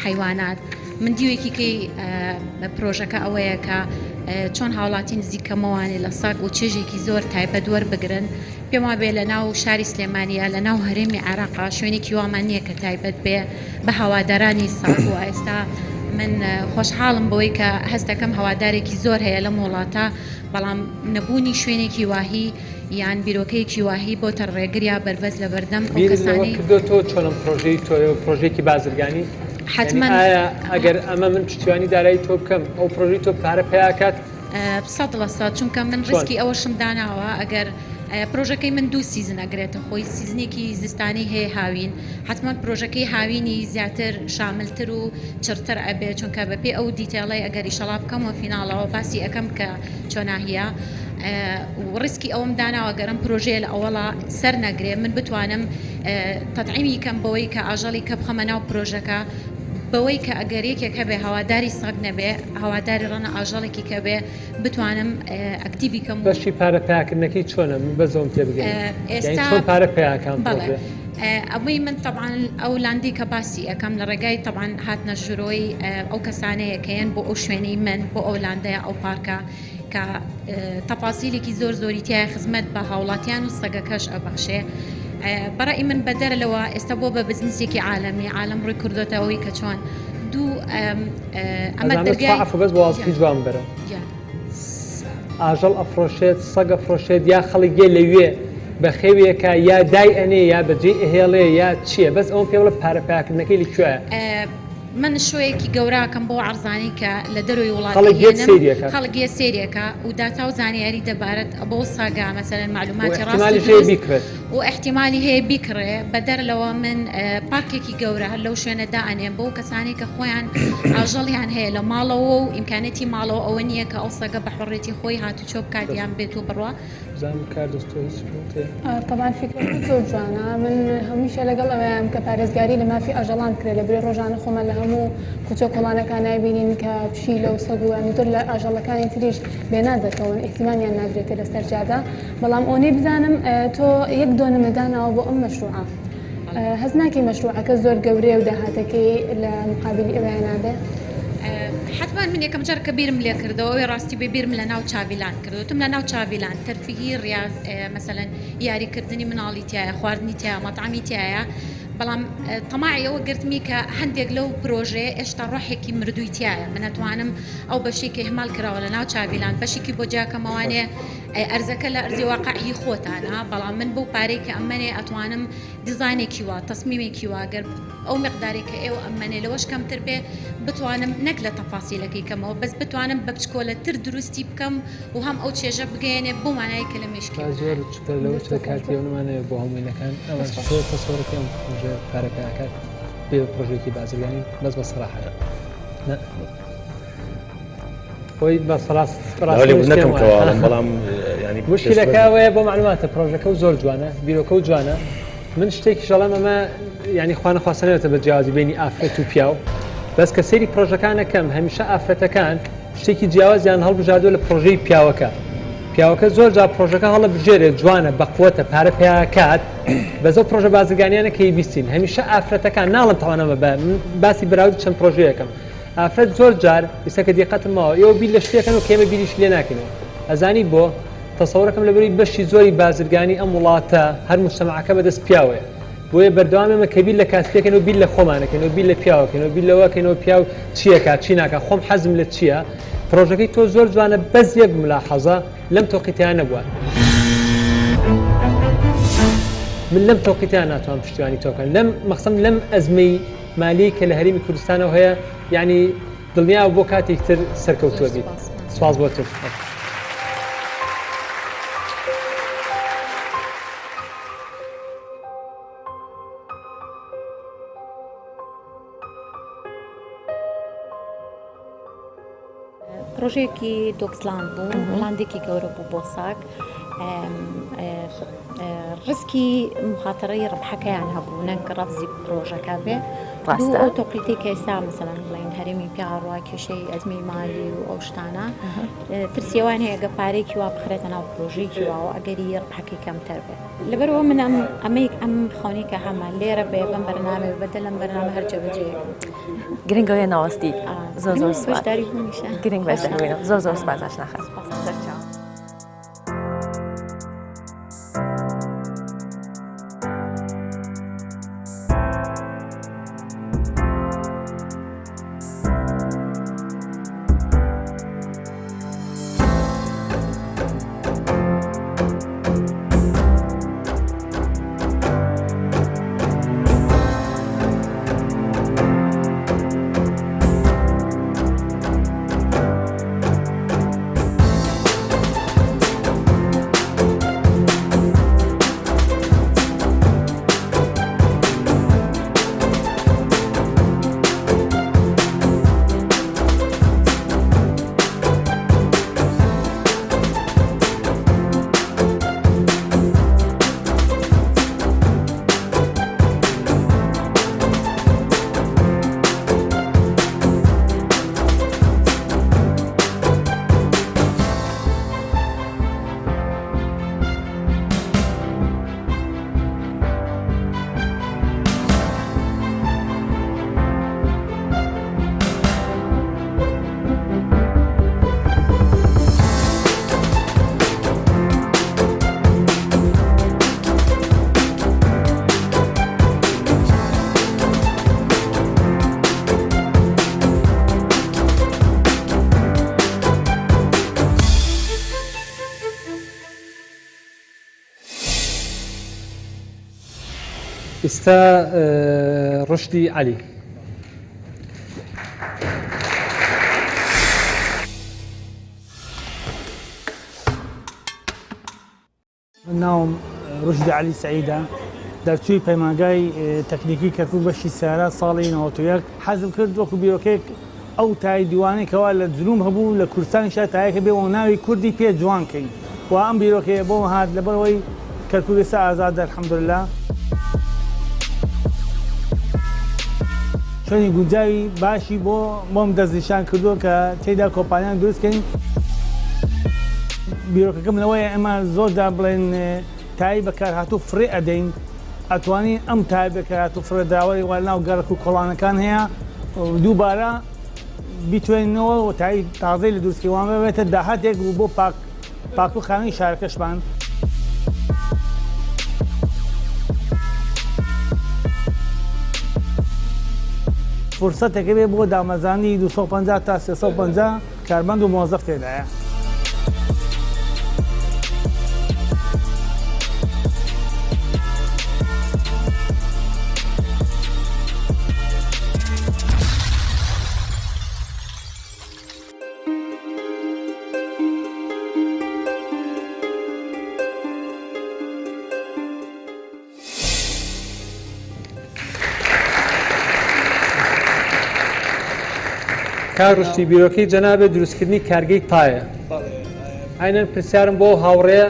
[SPEAKER 7] حەیوانات من دیوێکی کەی پرۆژەکە ئەوەیە کە چۆن هاوڵاتی نزیکەمەوانێ لە سەگ و چێژێکی زۆر تایبەت وەربگرن پێم وابێ لە ناو شاری سلێمانیا لە ناو هەرێمی عێراقا شوێنێکی وامان نییە کە تایبەت بێ بە هەوادارانی سەگ و ئێستا من خۆشحاڵم بەوەی کە هەستەکەم هەوادارێکی زۆر هەیە لەم وڵاتە بەڵام نەبوونی شوێنێکی واهی یان بیرۆکەیەکی واهی بۆتە ڕێگر یا بەربەست لەبەردەم ئەو
[SPEAKER 1] بیرت لەوە
[SPEAKER 7] کەسانەی
[SPEAKER 1] کردۆتەوە چۆن ئەم پرۆژەی تۆیە و پرۆژەیەکی بازرگانی یانی
[SPEAKER 7] حەتمەن
[SPEAKER 1] ئایا ئەگەر ئەمە من پشتیوانی دارایی تۆ بکەم ئەو پرۆژەی تۆ پارە پەیا کات؟
[SPEAKER 7] 100% چونکە من
[SPEAKER 1] چۆن؟
[SPEAKER 7] ڕیسکی ئەوەشم داناوە ئەگەر پرۆژەکەی من دوو season ئەگرێتە خۆی season ێکی زستانی هەیە هاوین حەتمەن پرۆژەکەی هاوینی زیاتر شاملتر و چڕتر ئەبێ چونکە بەپێی ئەو detail ەی ئەگەر ئیشەڵا بکەمەوە فیناڵەوە باسی ئەکەم کە چۆناهیە و ڕیسکی ئەوەم داناوە گەر ئەم پرۆژەیە لە ئەوەڵا سەر نەگرێ من بتوانم تەتعیمی کەم بەوەی کە ئاژەڵی کە بخەمە ناو پرۆژەکە بەوەی کە ئەگەر یەکێک هەبێ هەواداری سەگ نەبێ هەواداری ڕەنە ئاژەڵێکی کە بێ بتوانم ئەکتیڤی کەم و
[SPEAKER 1] بەشی پارە پەیاکردنەکەی چۆنە من بەس ئەوەم تێ بگەیەنە یانی
[SPEAKER 7] ئێستا
[SPEAKER 1] چۆن پارە پەیاکا ئەم
[SPEAKER 7] بەڵێ
[SPEAKER 1] پرۆژەیە؟
[SPEAKER 7] ئەوەی من تەبعەن ئەو لاندەی کە باسی ئەکەم لە ڕێگای تەبعەن هاتنە ژورۆی ئەو کەسانەیە کە یەن بۆ ئەو شوێنەی من بۆ ئەو لاندەیە ئەو پارکە کە تەفاسیلێکی زۆر زۆری تایە خزمەت بە هاوڵاتیان و سەگەکەش ئەبەخشێ بەڕای من بەدەر لەوە ئێستا بۆ بە بزنسێکی عالەمی عالەم ڕووی کردۆتە ئەوەی کە چۆن دوو ئەمە دەرگای
[SPEAKER 1] عەفو بەس بۆ واڵتی جوان بەرە ئاژەڵ ئەفرۆشێت سەگ ئەفرۆشێت یا خەڵک یە لەوێ بەخێویەکە یا دای ئەنێ یا بەجێی ئەهێڵێ یا چییە بەس ئەوەم پێ بڵێ پارە پەیاکردنەکەی لە کوێیە؟
[SPEAKER 7] من شۆیەکی گەوراکەم بۆ عەرزانەی کە لە دەرۆی وڵات
[SPEAKER 1] خەڵک یەت
[SPEAKER 7] ئەهێنم
[SPEAKER 1] سەیری ئەکات.
[SPEAKER 7] خەڵک یە سەیری ئەکا و داتا و زانیاری دەبارەت بەو ساگا مەسەلەن
[SPEAKER 1] و
[SPEAKER 7] مەعلوماتی ڕاست و
[SPEAKER 1] ئیحتیمالیش هەیە
[SPEAKER 7] دروست
[SPEAKER 1] بیکڕێت.
[SPEAKER 7] و ئیحتیمالی هەیە بیکڕێ بەدەر لەوە من پارکێکی گەورە لەو شوێنە دائەنێم بۆ کەسانی کە خۆیان ئاژەڵیان هەیە لە ماڵەوە و ئیمکانێتی ماڵەوە ئەوە نییە کە ئەو سەگە بە حوڕێتی خۆی هاتوچۆ بکات یان بێت و بڕوا.
[SPEAKER 1] بزانم کاردۆس تۆ هیچ پێت هەیە؟
[SPEAKER 4] تەبعەن فیکرەکەت زۆر جوانە من هەمیشە لەگەڵ ئەوەیام کە پارێزگاری لە مافی ئاژەڵان بکرێت لەبری ڕۆژانە خۆمان لە هەموو کوچە و کۆڵانەکان نایبینین کە پشیلە و سەگ و یانی زۆر لە ئاژەڵەکانی تریش بێناز دەکەون ئیهتیمامیان نادرێتێ لەسەر جادە بەڵام ئەوەنەی بزانم تۆ یەک دۆنمە داناوە بۆ ئەم مەشروعە هەست ناکەی مەشروعەکە زۆر گەورەیە و داهاتەکەی لە مقابلی ئەوەیان نابێ؟
[SPEAKER 7] حەتمەن من یەکەم جار کە بیرم لێ کردەوە ئەوەی ڕاستی بێ بیرم لە ناو چاڤیلاند کرد وتم لە ناو چاڤیلاند تەرفیهی ڕیاز مەسەلەن یاریکردنی مناڵی تایە خواردنی تایە مەتعەمی تایە بەڵام تەماعی ئەوە گرتمی کە هەندێک لەو پرۆژەیە ئێشتا ڕۆحێکی مردووی تایە من ئەتوانم ئەو بەشەی کە ئیهمال کراوە لە ناو چاڤیلاند بەشێکی بۆ جیاکەمەوانێ ئەرزەکە لە ئەرزی واقع هی خۆتانە بەڵام من بەو پارەی کە ئەمەنێ ئەتوانم دیزاینێکی وا تەسمیمێکی وا گەر ئەو مقدارێک کە ئێوە ئەمەنێ لەوەش کەمتر بێ بتوانم نەک لە تەفاسیلەکەی کەمەوە بەس بتوانم بە بچکۆلەتر دروستی بکەم و هەم ئەو چێژە بگەیەنێ بۆ مانای کە لە مێشکی
[SPEAKER 1] زۆر چکە لەوە چ کاتی ئەو نمانەیە بۆ هەمووینەکان ئەوان تۆ تەسەوڕەکەی ئەم پرۆژەیە پارە پێ ئەکات بێ بە پرۆژەیەکی بازرگانی بەس بە سەراحە نا خۆی بە سەراست
[SPEAKER 3] نەکەم کەواڵم بەڵام ینی
[SPEAKER 1] مشکلەکە ئەوەیە بۆ معلوماتە پرۆژەکە و زۆر جوانە بیرۆکە و جوانە من شتێکی ژەڵم ئەمە ینی خوانە خواستنەوەتە بە جیاوازی بینی ئافرەت و پیاو بەس کە سەیری پرۆژەکانەکەم هەمیشە ئافرەتەکان شتێکی جیاوازیان هەڵبژاردووە لە پرۆژەی پیاوەکە پیاوەکە زۆر جا پرۆژەکە هەڵە بژێرێت جوانە بەقوەتە پارە پیاکات بەس ئەو پرۆژە بازرگانیانە کەی بیستین هەمیشە ئافرەتەکان ناڵم تاوانەمە بە باسی بەراورد چەند پرۆژەیەکەم ئافرەت زۆر جار ئیستا کە دیقەتم ماوە ئێوە بیر لە شتێکەن و کە ئێمە بیریش لێ ناکەینەوە ئەزانی بۆ تەسەورەکەم لەبەری بەشی زۆری بازرگانی ئەم وڵاتە هەر مجتەمعەکە بەدەست پیاوەیە بۆیە بەردەوام ئێمە کە بیر لە کاسپیەکەن و بیر لە خۆمانەکەن و بیر لە پیاوەکەن و بیر لەوەکەن و پیاو چیەکە چی ناکە خۆم حەزم لە چییە پرۆژەکەی تۆ زۆر جوانە بەس یەک ملاحەزە لەم تۆقیتیان نەبووە من لەم تۆقیتیان ناتوانم پشتیوانی تۆ بکەم لەم مەخسەم لەم ئەزمەی مالی کە لە هەرێمی کوردستانەوە هەیە یعنی دڵنیا بۆ کاتێک تر سەرکەوتووە بیت سپاس بۆ تۆ.
[SPEAKER 7] پرۆژەیەکی دۆکسلاند بوو لاندێکی گەورە بوو بۆ ساک ڕسکی مخاتەرەی ڕبحەکەیان هەبوو نەک ڕەفزی پرۆژەکە بێ ڕاستە ئەو تۆقیتەی کە ئێستا مەسەلەن بڵێن هەرێمی پیاڕوا کێشەی ئەزمی مالی و ئەو شتانە ترسیەوان هەیە گە پارێکی وا بخرێتە ناو پرۆژەیەکی واوە ئەگەری ڕبحەکەی کەمتر بێ لەبەرئەوە من ئەم ئەمەی ئەم خەونەی کە هەمە لێرە بێ بەم بەرنامەیە بەدەل لەم بەرنامە هەر جێبەجێیەکەم.
[SPEAKER 2] گرنگ ئەوەیە نەوەستی زۆر زۆر سوپاس.
[SPEAKER 7] بەشداری بوونیشە.
[SPEAKER 2] گرنگ بەشداری بوونە. زۆر زۆر سوپاس ئاشنا خان.
[SPEAKER 7] سوپاس.
[SPEAKER 2] سەرچاو.
[SPEAKER 1] ئیستا ڕشدی عەلی.
[SPEAKER 8] من ناوم ڕوشدی عەلی سەعیدە، دەرچووی پەیمانگای تەکنیکی کەرکوک بەشی سەیارات ساڵی 91. حەزم کرد وەکو بیرۆکەیەک ئەو تای دیوانەی کەوا لە جنوب هەبوو لە کوردستانیشا تایەکە بێ و ناوی کوردی پێ جوان کەین و ئەم بیرۆکەیە بۆم هات لەبەرئەوەی کەرکوک ئێستا ئازادە الحمدللە. شوێنی گونجاوی باشی بۆ بۆم دەستنیشان کردووە کە تێیدا کۆمپانیان دروست کەین. بیرۆکەکەم لەوەیە ئێمە زۆر جار بڵێن تای بەکارهاتوو فڕێ ئەدەین ئەتوانین ئەم تای بەکارهاتوو فڕێدراوەی وا ناو گەڕەک و کۆڵانەکان هەیە دووبارە بیتوێنەوە و تای تازەی لە دروستکەی وان ببێتە داهاتێک و بۆ پاک پاک و خاوێنی شارەکەشمان. فرسەتێکە بێ بۆ دامەزرانی 250 تا 350 کارمەند و مۆزەف تێدایە.
[SPEAKER 1] کاک ڕشتی بیرۆکەی جەنابێ دروستکردنی کارگەی تایە ئاینەن پرسیارم بۆ هاوڕێ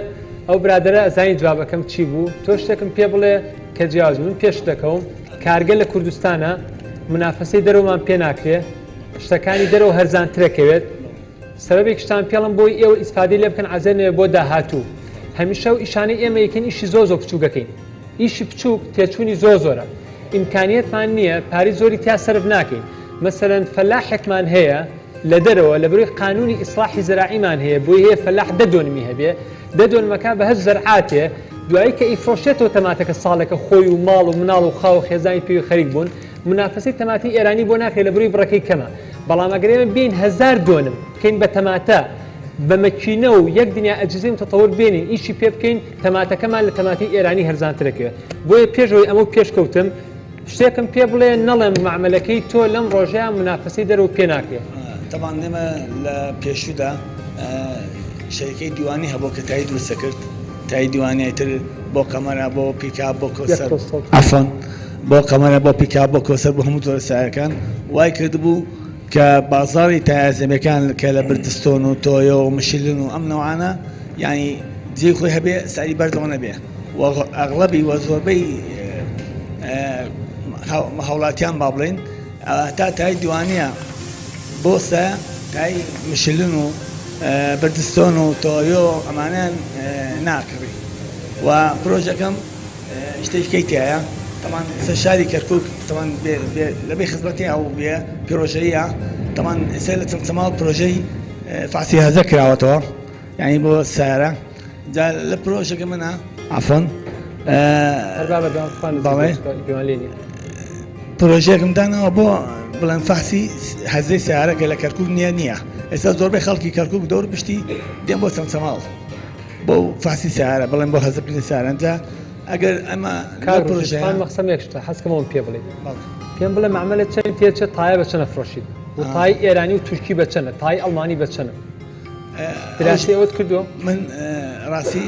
[SPEAKER 1] ئەو برادرە ئەزانی جوابەکەم چی بوو تۆ شتێکم پێ بڵێ کە جیاواز من پێش دەکەوم کارگە لە کوردستانە منافەسەی دەرەوەمان پێ ناکرێ شتەکانی دەرەوە هەرزانترەکەوێت سەبەبێکیشتان پێڵم بۆی ئێوە ئیسفادەی لێ بکەن عەزێت نەوێت بۆ داهاتوو هەمیشە و ئیشانەی ئێمە یەکەین ئیشی زۆر زۆر بچووکەکەین ئیشی بچووک تێچوونی زۆر زۆرە ئیمکانیەتمان نییە پارەی زۆری تیا سەرف ناکەین مەسەلەن فەلاحێکمان هەیە لە دەرەوە لە بەروی قانونی ئیسلاحی زراعیمان هەیە بۆی هەیە فەلاح دە دۆنمی هەبێ دە دۆنمەکە بە هەر زەرعاتێ دوایی کە ئیفرۆشێتەوە تەماتەکە ساڵێکە خۆی و ماڵ و مناڵ و خاو و خێزانی پێوی خەریک بوون منافەسەی تەماتەی ئێرانی بۆ ناکرێت لە بروی بڕەکەی کەمە بەڵام ئەگەر ئێمە بێین هەزار دۆنم بکەین بە تەماتە بە مەکینە و یەک دنیا ئەجهزەی متطور بێنین ئیشی پێ بکەین تەماتەکەمان لە تەماتەی ئێرانی هەرزانترەکەوێت بۆیە پێش ئەوەی ئەمە پێش کەوتم شتێکم پێ بڵێ نەڵێم مەعمەلەکەی تۆ لەم ڕۆژەیە منافەسەی دەرەوە پێ ناکرێت.
[SPEAKER 9] تەبعەن ئێمە لە پێشوودا شەریکەی دیوانی هەبوو کە تای دروست دەکرد تای دیوانی ئیتر بۆ قەمەرە بۆ پیکاب بۆ کۆسەر عەفوەن بۆ قەمەرە بۆ پیکاب بۆ کۆسەر بۆ هەموو جۆرە سایەکان وای کردبوو کە بازاڕی تایە زەمەکان کە لە بردستۆن و تۆیۆ و مشلن و ئەم نەوعانە یانی جێی خۆی هەبێ سعری بەرزەوە نەبێ و ئەغڵەبی و زۆربەی هاوڵاتیان با بڵێین تا تای دیوانیە بۆ سە تای مشلن و بردستۆن و تۆیۆ ئەمانیان ناکڕی و پرۆژەکەم شتێکی کەی تیایە تەمان ئێستا شاری کەرکک تەمان لە بێ خزمەتی ئەو بێ پرۆژەیە تەمان ئێستا لە چەمچەماڵ پرۆژەی فاسی هەزە کراوەتەوە یعنی بۆ سارە جا لە پرۆژەکە منە عفۆن بەڵێ پرۆژێکم داناوە بۆ بڵێن فاسی هەزەی سیارەکە لە کەرکک نییە نییە ئێستا زۆربەی خەڵکی کەرکک دەور پشتی دێن بۆ چەمچەماڵ بۆ فاسی سیارە بڵێن بۆ هەزەکردنی سارەنجا ئەگەر ئەمە
[SPEAKER 1] کاک ڕۆژان مەخسەم یەک شتە حەز کەمەوە پێ بڵێ پێم بڵێ مەعمەلە چەند تێچێت تایە بە چەنە فرۆشیت و تای ئێرانی و تورکی بە چەنە تای ئەڵمانی بە چەنە دراسی ئەوەت کردووە
[SPEAKER 9] من ڕاستی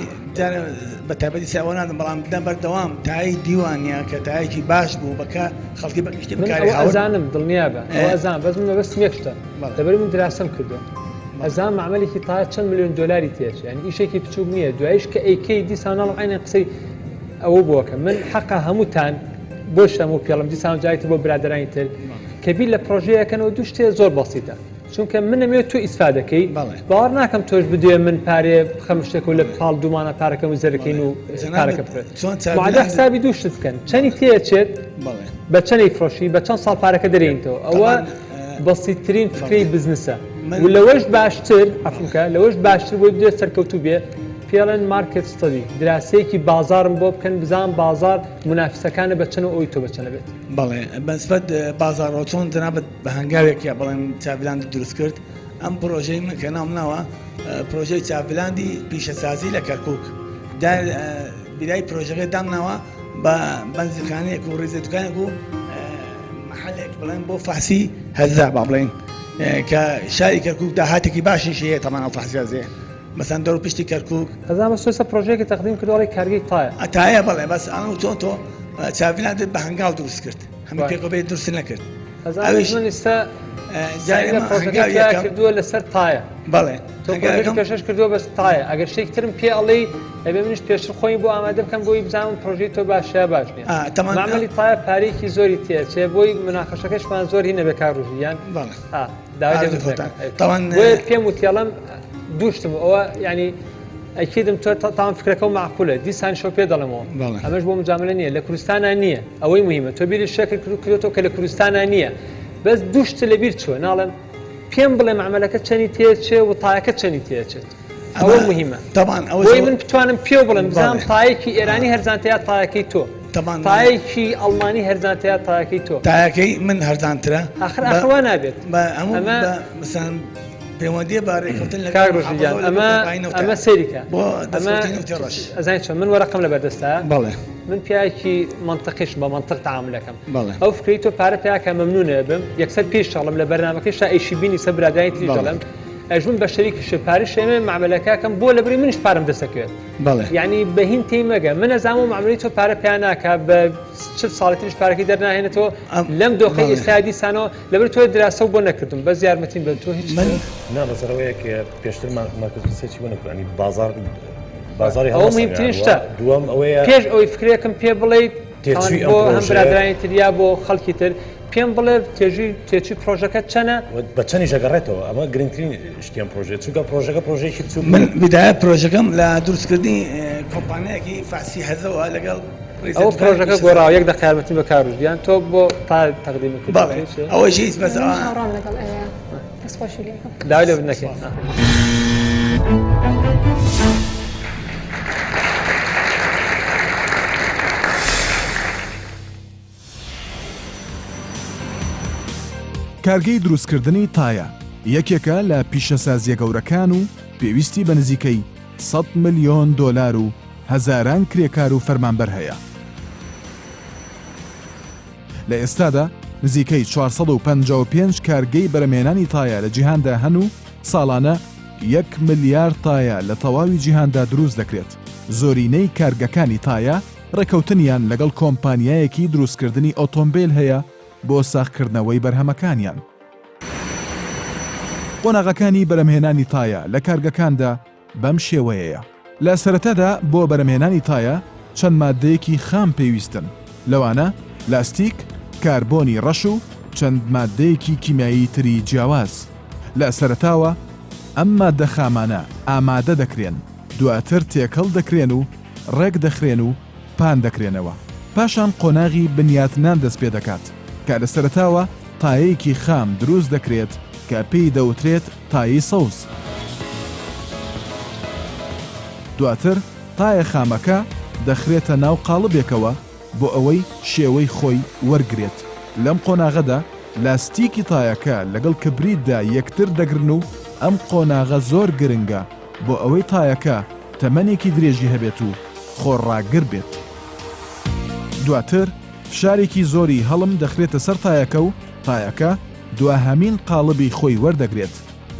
[SPEAKER 9] بە تایبەتی ساوە نادەم بەڵام دەم بەردەوام تای دیوانە کە تایەکی باش بوو بەکە خەڵکی بەگشتی
[SPEAKER 1] بکاری ئەزانم دڵنیا بە ئەزان بەس من مەبەستم یەک شتە لەبەر من دراسەم کردووە ئەزان مەعمەلێکی تا چەند ملیۆن دۆلاری تێچێ یانی ئیشێکی بچووک نییە دوایش کە ئەیکەی دیسان ناڵم عینەن قسەی ئەوە بۆکە من حەقە هەمووتان بۆ شەم و پێڵم دیسان جایتر بۆ برادرانی تر کە بیر لە پرۆژەیەکەنەوە دوو شتێ زۆر بەسیتە چونکە منەمێ تۆ ئیسفادەکەی باوەڕ ناکەم تۆش بدێ من پارێ بخەم شتێک و لە پاڵ دوومانە پارەکەم و زەرەکەین و پارەکە بخوێت حسابی دوو شت بکەن چەنی تێچێت بە چەنی فرۆشی بە چەند ساڵ پارەکە دەرێنیتەوە ئەوە بەسیتترین فکرەی بزنسە و لەوەش باشتر عەفوکە لەوەش باشتر بۆی بدرێت سەرکەوتوو بێ پێڵێن market study دراسەیەکی بازاڕم بۆ بکەن بزان بازاڕ منافسەکانە بە چەند و ئەوی تۆ بە چەنە بێت.
[SPEAKER 9] بەڵێ بەنسبەت بازاڕەوە چۆن جەنابت بە هەنگاوێک یا بڵێن چاڤلاند دروست کرد ئەم پرۆژەی من کە ناوم ناوە پرۆژەی چاڤلاندی پیشەسازی لە کەرکک بیرای پرۆژەکە دامناوە بە بەنزیخانەیەک و ڕیزە دوکانێک و محلێک. بڵێن بۆ فەحسی هەزە با بڵێن کە شاری کەرکوک داهاتێکی باشیشی هەیە تەمان ئەو فەحسی هەزەیە مەسەن دەور پشتی کەرکوک
[SPEAKER 1] ئەزانم بەس تۆ ئێستا پرۆژەیەکی تەقدیم کردووە ئەڵێی کارگەی تایە.
[SPEAKER 9] تایە بەڵێ بەس ئەڵێم چۆن تۆ چاڤیلاندت بە هەنگاو دروست کرد هەموو پێکەوە بێ دروست نەکرد
[SPEAKER 1] ئەویش من ئێستا
[SPEAKER 9] جارێ
[SPEAKER 1] لە پرۆژەکەی تیا کردووە لەسەر تایە.
[SPEAKER 9] بەڵێ
[SPEAKER 1] تۆ پرۆژەکە پێشکەش کردووە بەس تایە ئەگەر شتێکی ترم پێ ئەڵێی ئەبێ منیش پێشتر خۆی بۆ ئامادە بکەم بۆی بزانم پرۆژەی تۆ باشە یا باش نییە مەعمەلی تایە پارەیەکی زۆری تێچێ بۆی مناقەشەکەشمان زۆر هی نەبێ کاک ڕۆژی یان
[SPEAKER 9] بەڵێ
[SPEAKER 1] داوای لێ بکەن. بۆیە پێم وتیڵم دووشتم ئەوە ینی ئەکیدم تۆ تام فکرەکە و معقولە دیسان شەو پێ دەڵێمەوە ئەمەش بۆ مجاملە نییە لە کوردستانە نییە ئەوەی مهمە تۆ بیری شەکر کرد کرێتەوە کە لە کوردستانە نییە بەس دووشت لە بیر چوە ناڵێم پێم بڵێ معمەلەکە چەنی تێچێ و تایەکە چەنی تێچێت ئەوە مهمە
[SPEAKER 9] تەبان
[SPEAKER 1] ئەوەی من بتوانم پێ بڵێم بزانم تایەکی ئێرانی هەرزانتە یا تایەکەی تۆ تایەکی ئەڵمانی هەرزانتە یا تایەکەی تۆ
[SPEAKER 9] تایەکەی من هەرزانترە
[SPEAKER 1] ئاخر ئاخر وا نابێت
[SPEAKER 9] ئەمە مثلا پەیوەندیە بە ڕێککەوتن لەگەڵ
[SPEAKER 1] کاک ڕۆژی گیان ئەمە ئەمە سەیری کە
[SPEAKER 9] بۆ
[SPEAKER 1] ئەمە
[SPEAKER 9] دەستکەوتی نەوتی ڕەش
[SPEAKER 1] ئەزانی چۆن من وەرەقەم لەبەر دەستە
[SPEAKER 9] بەڵێ
[SPEAKER 1] من پیاوێکی مەنتقیشم بە مەنتق تەعامول ئەکەم
[SPEAKER 9] بەڵێ
[SPEAKER 1] ئەو فکرەی تۆ پارە پیا کە مەمنونە بم یەکسەر پێش شەڵم لە بەرنامەکەی شا ئەیشی بینی سەر برادانی تریش
[SPEAKER 9] بەڵێ.
[SPEAKER 1] دەڵێم ئەژمن بە شەریکیش پارەی شێمێ مەعمەلەکەکەم بۆ لەبری منیش پارەم دەستەکەوێت
[SPEAKER 9] بەڵێ.
[SPEAKER 1] یعنی بە هین تێی مەگە من ئەزانم و مەعمەلەی تۆ پارە پیا ناکا بە 40 ساڵی تریش پارەکەی دەرناهێنێتەوە لەم دۆخەی
[SPEAKER 9] بەڵێ.
[SPEAKER 1] ئێستا دیسانەوە لەبەر تۆ دراسە و بۆ نەکردم بەس یارمەتیم بە تۆ هیچ
[SPEAKER 9] من
[SPEAKER 3] نا بەسەر ئەوەیە کە پێشتر مارکت ریسێرچی بۆ نەکردووە یعنی بازاڕ بازاڕی
[SPEAKER 1] ئەوە مهمترین شتە
[SPEAKER 3] دووەم ئەوەیە
[SPEAKER 1] پێش ئەوەی فکرێکم پێ بڵێیت
[SPEAKER 3] تێچووی ئەم
[SPEAKER 1] بۆ هەم
[SPEAKER 3] پرۆژەیە
[SPEAKER 1] برادرانی تر یا بۆ خەڵکی تر پێم بڵێ تێژوی تێچووی پرۆژەکە چەنە؟
[SPEAKER 3] بە چەنیش ئەگەڕێتەوە ئەمە گرنگترین شتی ئەم پرۆژەیە چونکە پرۆژەکە پرۆژەیەکی بچووک
[SPEAKER 9] من بدایە پرۆژەکەم لە دروستکردنی کۆمپانیایەکی فەحسی هەزەوە لەگەڵ
[SPEAKER 1] ئەوە پرۆژەکە گۆڕاوە یەک دەقە یارمەتیم بە کاروش گیان تۆ بۆ تا تەقدیمت کرد
[SPEAKER 9] بەڵێ ئەوەش هیچ بەس
[SPEAKER 4] منیش هاوڕام لەگەڵ ئەوەیە دەستخۆشی لێ ئەکەم.
[SPEAKER 1] داوای لێبوردن دەکەین.
[SPEAKER 10] کارگەی دروستکردنی تایە یەکێکە لە پیشەسازییە گەورەکان و پێویستی بە نزیکەی سەد ملیۆن دۆلار و هەزاران کرێکار و فەرمانبەر هەیە. لە ئێستادا نزیکەی 455 کارگەی بەرەمهێنانی تایە لە جیهاندا هەن و ساڵانە یەک ملیار تایە لە تەواوی جیهاندا دروست دەکرێت. زۆرینەی کارگەکانی تایە ڕێکەوتنیان لەگەڵ کۆمپانیایەکی دروستکردنی ئۆتۆمبێل هەیە بۆ ساغکردنەوەی بەرهەمەکانیان. قۆناغەکانی بەرهەمهێنانی تایە لە کارگەکاندا بەم شێوەیەیە. لە سەرەتادا بۆ بەرهەمهێنانی تایە چەند ماددەیەکی خام پێویستن، لەوانە لاستیک، کاربۆنی ڕەش و چەند ماددەیەکی کیمیایی تری جیاواز. لە سەرەتاوە ئەم ماددە خامانە ئامادە دەکرێن، دواتر تێکەڵ دەکرێن و ڕێک دەخرێن و پان دەکرێنەوە. پاشان قۆناغی بنیاتنان دەست پێ دەکات، کە لە سەرەتاوە تایەیەکی خام دروست دەکرێت کە پێی دەوترێت تایەی سەوز. دواتر تایە خامەکە دەخرێتە ناو قاڵبێکەوە بۆ ئەوەی شێوەی خۆی وەرگرێت. لەم قۆناغەدا لاستیکی تایەکە لەگەڵ کبریتدا یەکتر دەگرن و ئەم قۆناغە زۆر گرنگە بۆ ئەوەی تایەکە تەمەنێکی درێژی هەبێت و خۆڕاگر بێت. دواتر فشارێکی زۆری هەڵم دەخرێتە سەر تایەکە و تایەکە دواهەمین قاڵبی خۆی وەردەگرێت.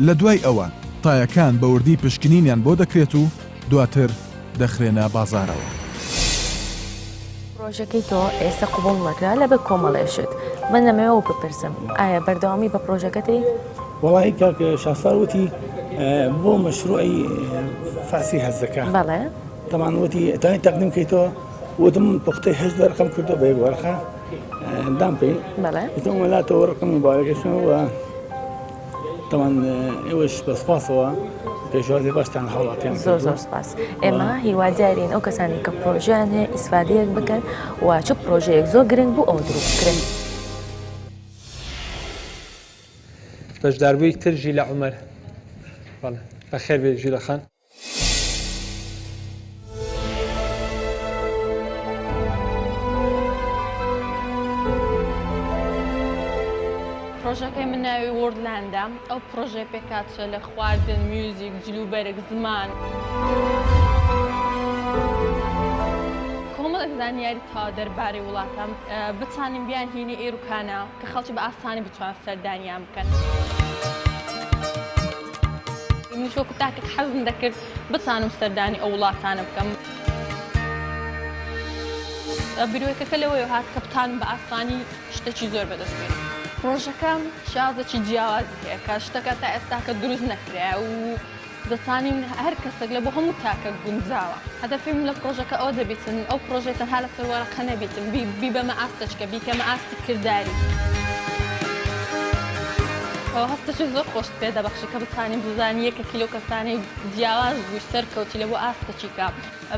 [SPEAKER 10] لە دوای ئەوە تایەکان بە وردی پشکنینیان بۆ دەکرێت و دواتر دەخرێنە بازارەوە.
[SPEAKER 2] پرۆژەکەی تۆ ئێستا قبوڵ نەکرا لەبەر کۆمەڵێ شت من دەمەوێ ئەوە بپرسم ئایا بەردەوامی بە پرۆژەکەت ئەی؟
[SPEAKER 9] وەڵاهی کاک شاسوار وتی بۆ مەشروعی فاسی هەزەکە
[SPEAKER 2] بەڵێ
[SPEAKER 9] تەمان وتی ئەتوانی تەقدیم کەیتەوە وتم پوختەی هەشت وەرقەم کردو بە یەک وەرقە دام پێی
[SPEAKER 2] بەڵێ
[SPEAKER 9] وتم وەلا تۆ وەرقم مبارەکەشەوە تەمان ئێوەش بە سپاسەوە پێشوازی باشتان لە هاوڵاتیان
[SPEAKER 2] زۆر زۆر سپاس ئێمە هیوادارین ئەو کەسانی کە پرۆژیان هەیە ئیسفادەیەک بکەن و چ پرۆژەیەک زۆر گرنگ بوو ئەوە دروست بکرێن.
[SPEAKER 1] بەشداربووی تر ژیلە عومەر بەڵێ بەخێر بێ ژیلە خان.
[SPEAKER 11] پرۆژەکەی من ناوی وۆردلاندە ئەو پرۆژەیە پێکهاتووە لە خواردن، میوزیک، جلوبەرگ، زمان. کۆمەڵێک زانیاری تەواو دەربارەی وڵاتان بتوانین بیان هینی ئێروکانە کە خەڵکی بە ئاسانی بتوان سەردانیان بکەن. منیش وەکو تاکێک حەزم دەکرد بتوانم سەردانی ئەو وڵاتانە بکەم. بیرۆکەکە لەوەیەوە هات کە بتوانم بە ئاسانی شتێکی زۆر بەدەست بێنم. پڕۆژەکە شێوازێکی جیاوازی هەیە کە شتەکە تا ئێستاکە دروست نەکرایە و دەتوانین هەر کەسێک لە بۆ هەموو تاکێک گونجاوە. هەدەفی من لە پڕۆژەکە ئەوە دەبیتن ئەو پڕۆژەیە تەنها لەسەر وەرەقە نەبیتن بیبەمە ئاستێکە بیکەمە ئاستی کرداری. ئەوە هەستێکی زۆر خۆشت پێ دەبەخشی کە بتوانی بزانی یەکێکی لەو کەسانەی جیاواز بووی سەرکەوتی لە بۆ ئاستێکیکە.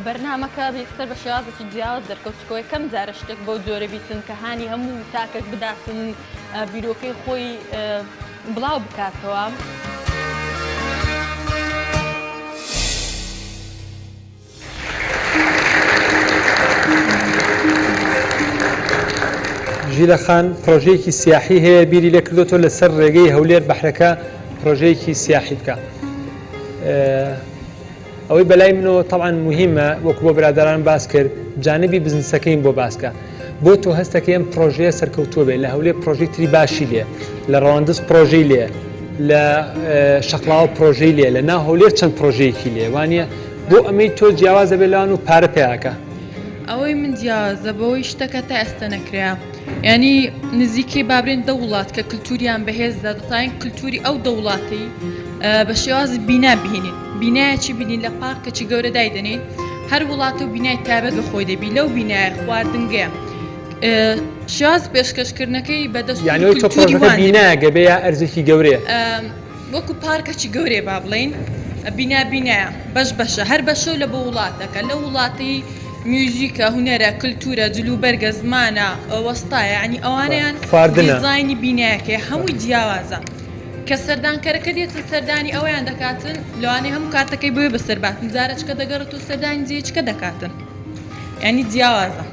[SPEAKER 11] بەرنامەکە یەکسەر بە شێوازێکی جیاواز دەرکەوت چونکە یەکەم جارە شتێک بەو جۆرە بیتن کە هانی هەموو تاکێک بداتن بیرۆکەی خۆی بڵاو بکاتەوە.
[SPEAKER 1] ژیلە خان پرۆژەیەکی سیاحی هەیە بیری لێ کردوێتەوە لەسەر ڕێگەی هەولێر بەحرەکە پرۆژەیەکی سیاحی بکە. ئەوەی بەلای منەوە تەبعەن موهیمە وەکو بۆ برادەران باس کرد جانبی بزنسەکەیم بۆ باس کە بۆ تۆ هەستەکەی ئەم پرۆژەیە سەرکەوتووە بێ لە هەولێر پرۆژەی تری باشی لێ لە ڕەواندز پرۆژەی لێ لە شەقڵاوە پرۆژەی لێ لە ناو هەولێر چەند پرۆژەیەکی لێ وانە بۆ ئەمەی تۆ جیاوازە بێ لەوان و پارە پیاکە
[SPEAKER 11] ئەوەی من جیاوازە بەوەی شتەکە تا ئێستا نەکرا یانی نزیکەی بابرێن دە وڵات کە کلتوریان بەهێزە دەتوانین کلتوری ئەو دە وڵاتەی بە شێوازی بینا بهێنین بینایەکی بینین لە پارکەکی گەورە دایدەنین هەر وڵاتە و بینای تایبەت بە خۆی دەبی لەو بینایە خواردنگەیە شێواز پێشکەشکردنەکەی بە دەست
[SPEAKER 1] یانی ئەوەی تۆ پرۆژەکە بینایەکە بێ یا ئەرزێکی گەورەیە؟
[SPEAKER 11] وەکو پارکەکی گەورەیە با بڵێین بینا بینایە بەش بەشە هەر بەشەو لە بۆ وڵاتەکە لەو وڵاتەی میوزیکە هونەرە کلتورە جلوبەرگە زمانە وەستایە یانی ئەوانەیان
[SPEAKER 1] خواردنە.
[SPEAKER 11] دیزاینی بینایەکەیە هەمووی جیاوازە کە سەردانکەرەکە دێتن سەردانی ئەویان دەکاتن لەوانەیە هەموو کاتەکەی بۆیە بەسەر باتن جارەچکە دەگەڕێتەوە سەردانی جێچکە دەکاتن یانی جیاوازە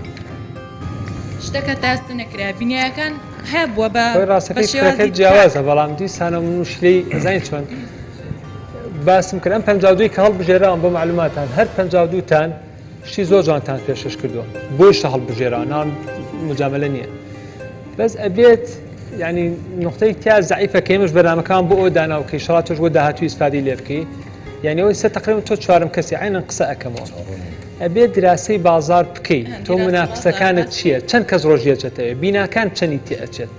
[SPEAKER 11] شتەکە تا ئێستا نەکرا بینایەکان هەبووە بە
[SPEAKER 1] خۆی ڕاستەکەی فکرەکەت جیاوازە بەڵام دیسانەوە من مشکلەی ئەزانی چۆن باسم کرد ئەم 52 کە هەڵبژێراون بۆ معلوماتان هەر 52 تان شتی زۆر جوانتان پێشکەش کردووە بۆیشە هەڵبژێراون ناوم مجاملە نییە بەس ئەبێت یعنی نقطەی تیا زعیفە کە ئێمەش بەرنامەکان بۆ ئەوە داناو کە ئیشەڵا تۆش بۆ داهاتوو ئیسفادەی لێ بکەی یعنی ئەوەی سەر تقریبا تۆ چوارم کەسی عینەن قسە ئەکەمەوە ئەبێ دراسەی بازار بکەی تۆ منافسەکانت چییە چەند کەس ڕۆژی ئەچێتەوێ بیناکان چەنی تێ ئەچێت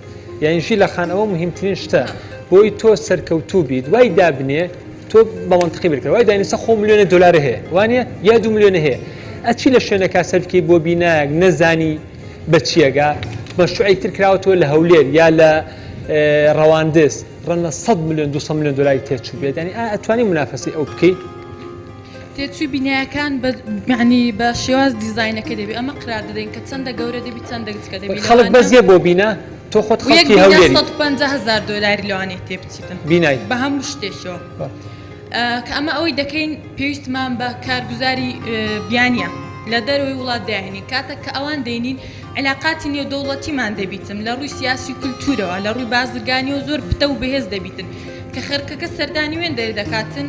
[SPEAKER 1] یعنی ژیلە خان ئەوە مهمترین شتە بۆی تۆ سەرکەوتوو بیت وای دابنێ تۆ بە مەنتقی بیرکە وای داینسە خۆ ملیۆنە دلار هەیە وانە یا دو ملیۆنە هەیە ئەچی لە شوێنەکە سەرکەی بۆ بینایەک نەزانی بە چیەگا مەشروعێک تر کراوەتەوە لە هەولێر یا لە ڕەواندز ڕەنگە 100 میلیۆن 200 میلیۆن دلاری تێچوو بێت یعنی ئایا ئەتوانی منافەسەی ئەو بکەی؟
[SPEAKER 11] تێچووی بینایەکان بە یعنی بە شێواز دیزاینەکە دەبی ئەمە قرار دەدەین کە چەندە گەورە دەبی چەندە گچکە دەبی
[SPEAKER 1] خەڵک بەس یە بۆ بینا تۆ خۆت
[SPEAKER 11] یەک
[SPEAKER 1] خەڵکی
[SPEAKER 11] بینا
[SPEAKER 1] هەولێری
[SPEAKER 11] 150 هەزار دۆلاری لەوانەیە تێ بچیتن
[SPEAKER 1] بینای
[SPEAKER 11] بە هەموو شتێکەوە کە ئەمە ئەوەی دەکەین پێویستمان بە کارگوزاری بیانیە لە دەرەوەی وڵات داهێنین کاتێک کە ئەوان دێنین علاقاتی نێودەوڵەتیمان دەبیتن لە ڕووی سیاسی و کللتورەوە لە ڕووی بازرگانیەوە زۆر پتە و بەهێز دەبیتن کە خەرکەکە سەردانی وێن دەرێ دەکاتن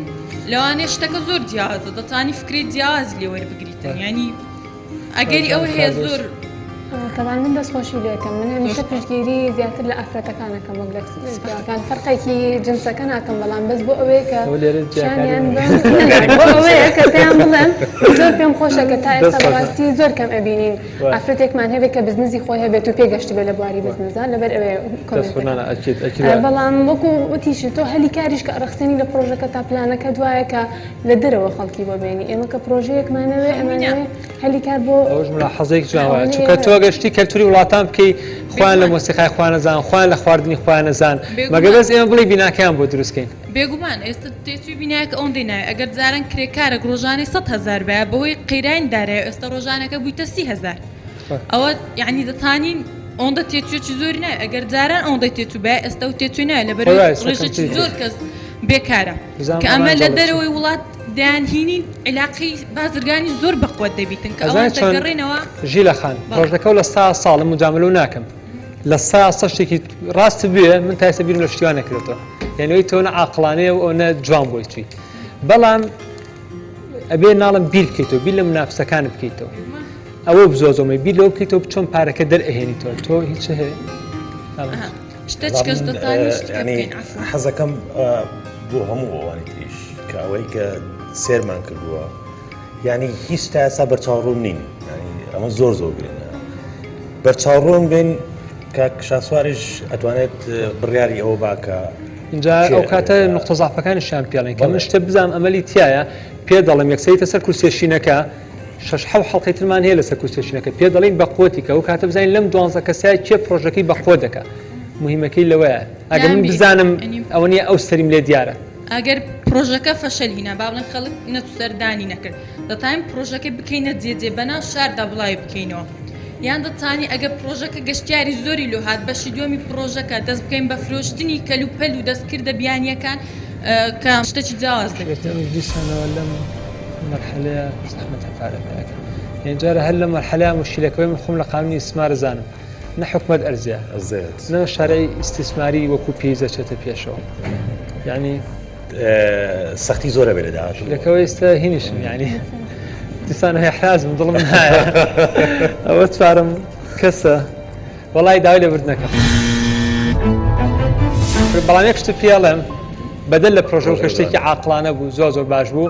[SPEAKER 11] لەوانەیە شتەکە زۆر جیاوازە دەتوانی فکری جیاواز لێ وەربگریتن ینی ئەگەری ئەوە هەیە زۆر
[SPEAKER 4] تەبان من دەست خۆشی لێکەم من هەمیشە پشتگیری زیاتر لە ئافرەتەکان ئەکەم وەک لە پیاوەکان فەرقێکی جنسەکە ناکەم بەڵام بەس بۆ ئەوەیە کە شانیان بۆ ئەوەیە کە پێیان بڵێم زۆر پێم خۆشە کە تا ئێستا بەڕاستی زۆر کەم ئەبینین ئافرەتێکمان هەبێت کە بزنزی خۆی هەبێت و پێگەشتبێت لە بواری بزنزا لەبەر ئەوەیە بەڵام وەکو وتیشی تۆ هەلی کاریش کە ڕەخسێنی لە پرۆژەکە تا پلانەکە دوایە کە لە دەرەوە خەڵکی بۆ بێنی ئێمە کە پرۆژەیەکمانەوێ ئەمانەوێ هەلی کار بۆ
[SPEAKER 1] ئەوەش ملاحەزەیەک جوان وایە چونکە تۆ ئەگەر شتی کەلتوری وڵاتان بکەی خۆیان لە مۆسیقای خۆیان نەزان خۆیان لە خواردنی خۆیان نەزان مەگەر بەس ئێمە بڵێی بیناکەیان بۆ دروست کەین.
[SPEAKER 11] بێگومان ئێستا تێچووی بینایەکە ئەوەندەی ناوێ ئەگەر جاران کرێکارێک ڕۆژانەی 100 هەزار بایە بەهۆی قەیرانی دارایی ئێستا ڕۆژانەکە بوویتە 30 هەزار ئەوە یعنی دەتانین ئەوەندە تێچوویەکی زۆری ناوێ ئەگەر جاران ئەوەندەی تێچوو بایە ئێستا ئەو تێچووی ناوێ لەبەر ڕێژەکی زۆر کەس بێکارە کە ئەمە لە دەرەوەی وڵات دەیانهینین عیلاقەی بازرگانی زۆر بەقوەت دەبیتن کە ئەوان دەگەڕێنەوە.
[SPEAKER 1] ژیلە خان ڕۆژەکەو لە سا ساڵم مجاملەو ناکەم لە سا سە شتێکی ڕاست بوێ من تا ئێستا بیرم لە شتی وا نەکردێتەوە یعنی ئەوەی تۆ نە عاقڵانەیە و ئەو نە جوان بۆی چووی بەڵام ئەبێ ناڵم بیر بکەیتەوە بیر لە منافسەکان بکەیتەوە. ئەوە زۆر زۆر بیر لەوە بکەیتەوە چۆن پارەکە دەرئەهێنیتەوە تۆ هیچ هەیە
[SPEAKER 11] شتەچکەش دەتوانین شتێک بکەین عەفوو.
[SPEAKER 3] حەزەکەم بۆ هەموو ئەوانی تریش کە ئەوەی کە سێرمان کردووە یعنی هیچ تا ئێستا بەرچاوڕوون نین یعنی ئەمە زۆر زۆر گرنگە بەرچاوڕوون بین کاک شاسواریش ئەتوانێت بڕیاری ئەوە با کە
[SPEAKER 1] اینجا ئەو کاتە نقطە زعفەکانیشیان پێڵێن کە من شتێ بزانم ئەمەلی تایە پێ دەڵێم یەکسەریتە سەر کورسیە شینەکە شەش حەو حەڵقەی ترمان هەیە لەسەر کورسیە شینەکە پێ دەڵێین بە قوتی کە ئەو کاتە بزانین لەم دوانزە کەسە کێ پرۆژەکەی بە قوت دەکا مهمەکەی لەوەیە ئەگەر من بزانم ئەوە نییە ئەو سەریم لێ دیارە.
[SPEAKER 11] ئەگەر پرۆژەکە فەشەل هینا با بڵێن خەڵک نەچوو سەردانی نەکرد دەتوانین پرۆژەکە بکەینە جێ جێ بەناو شاردا بڵاوی بکەینەوە یان دەتوانی ئەگەر پرۆژەکە گەشتیاری زۆری لۆ هات بەشی دووەمی پرۆژەکە دەست بکەین بە فرۆشتنی کەلوپەل و دەستکردە بیانییەکان کە شتێکی جیاواز دەبێت.
[SPEAKER 1] دیسانەوە لەم مەرحەلەیە زەحمەتە پارە پەیاکەن یعنی جارە هەر لەم مەرحەلەیە موشکیلەکەوەی من خۆم لە قانونی ئیستثمار زانم نە حکومەت ئەرزیە نە شارعی ئیستثماری وەکو پێویست دەچێتە پێشەوە یعنی
[SPEAKER 3] سەختی زۆرە بێ لە داهاتوو
[SPEAKER 1] لەکەوە ئێستا هینیشم یعنی دیسان هەیە حرازم دڵم نایە ئەوە چوارم کەسە وەڵای داوای لێبوردنەکەم بەڵام یەک شت پێڵێم بەدەر لە پرۆژە و کە شتێکی عاقڵانە بوو زۆر زۆر باش بوو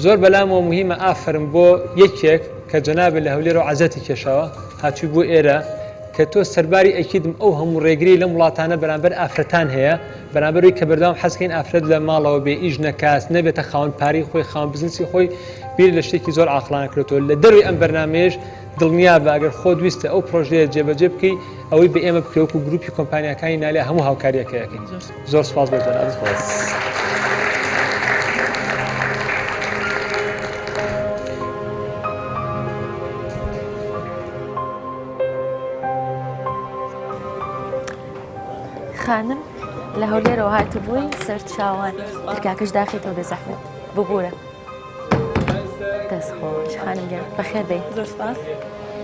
[SPEAKER 1] زۆر بەلامەوە مهمە ئافرم بۆ یەکێک کە جەنابێ لە هەولێرەوە عەزێتی کێشاوە هاتووی بۆ ئێرە کە تۆ سەرباری ئەکیدم ئەو هەموو ڕێگری لەم وڵاتانە بەرامبەر ئافرەتان هەیە بەرامبەروی کە بەردەوام حەزکەین ئافرەت لە ماڵەوە بێ ئیش نەکات نەبێتە خاوەن پارەی خۆی خاوەن بزنسی خۆی بیر لە شتێکی زۆر عاقڵانە کرێتەوە لە دەروی ئەم بەرنامەیەش دڵنیابە ئەگەر خۆت ویستە ئەو پرۆژەیە جێبەجێ بکەی ئەوەی بە ئێمە بکرێ وەکو گروپی کۆمپانیاکانی نالیا هەموو هاوکاریەکە ئەکەین زۆر سپاس بۆ جەنابت.
[SPEAKER 2] خانم لە هەولێرەوە هاتبووی سەرچاوان دەرگاکەش داخیتەوە بێ زەحمەت ببوورە. دەست خۆش خانم گیان بەخێر بێی.
[SPEAKER 4] زۆر سپاس.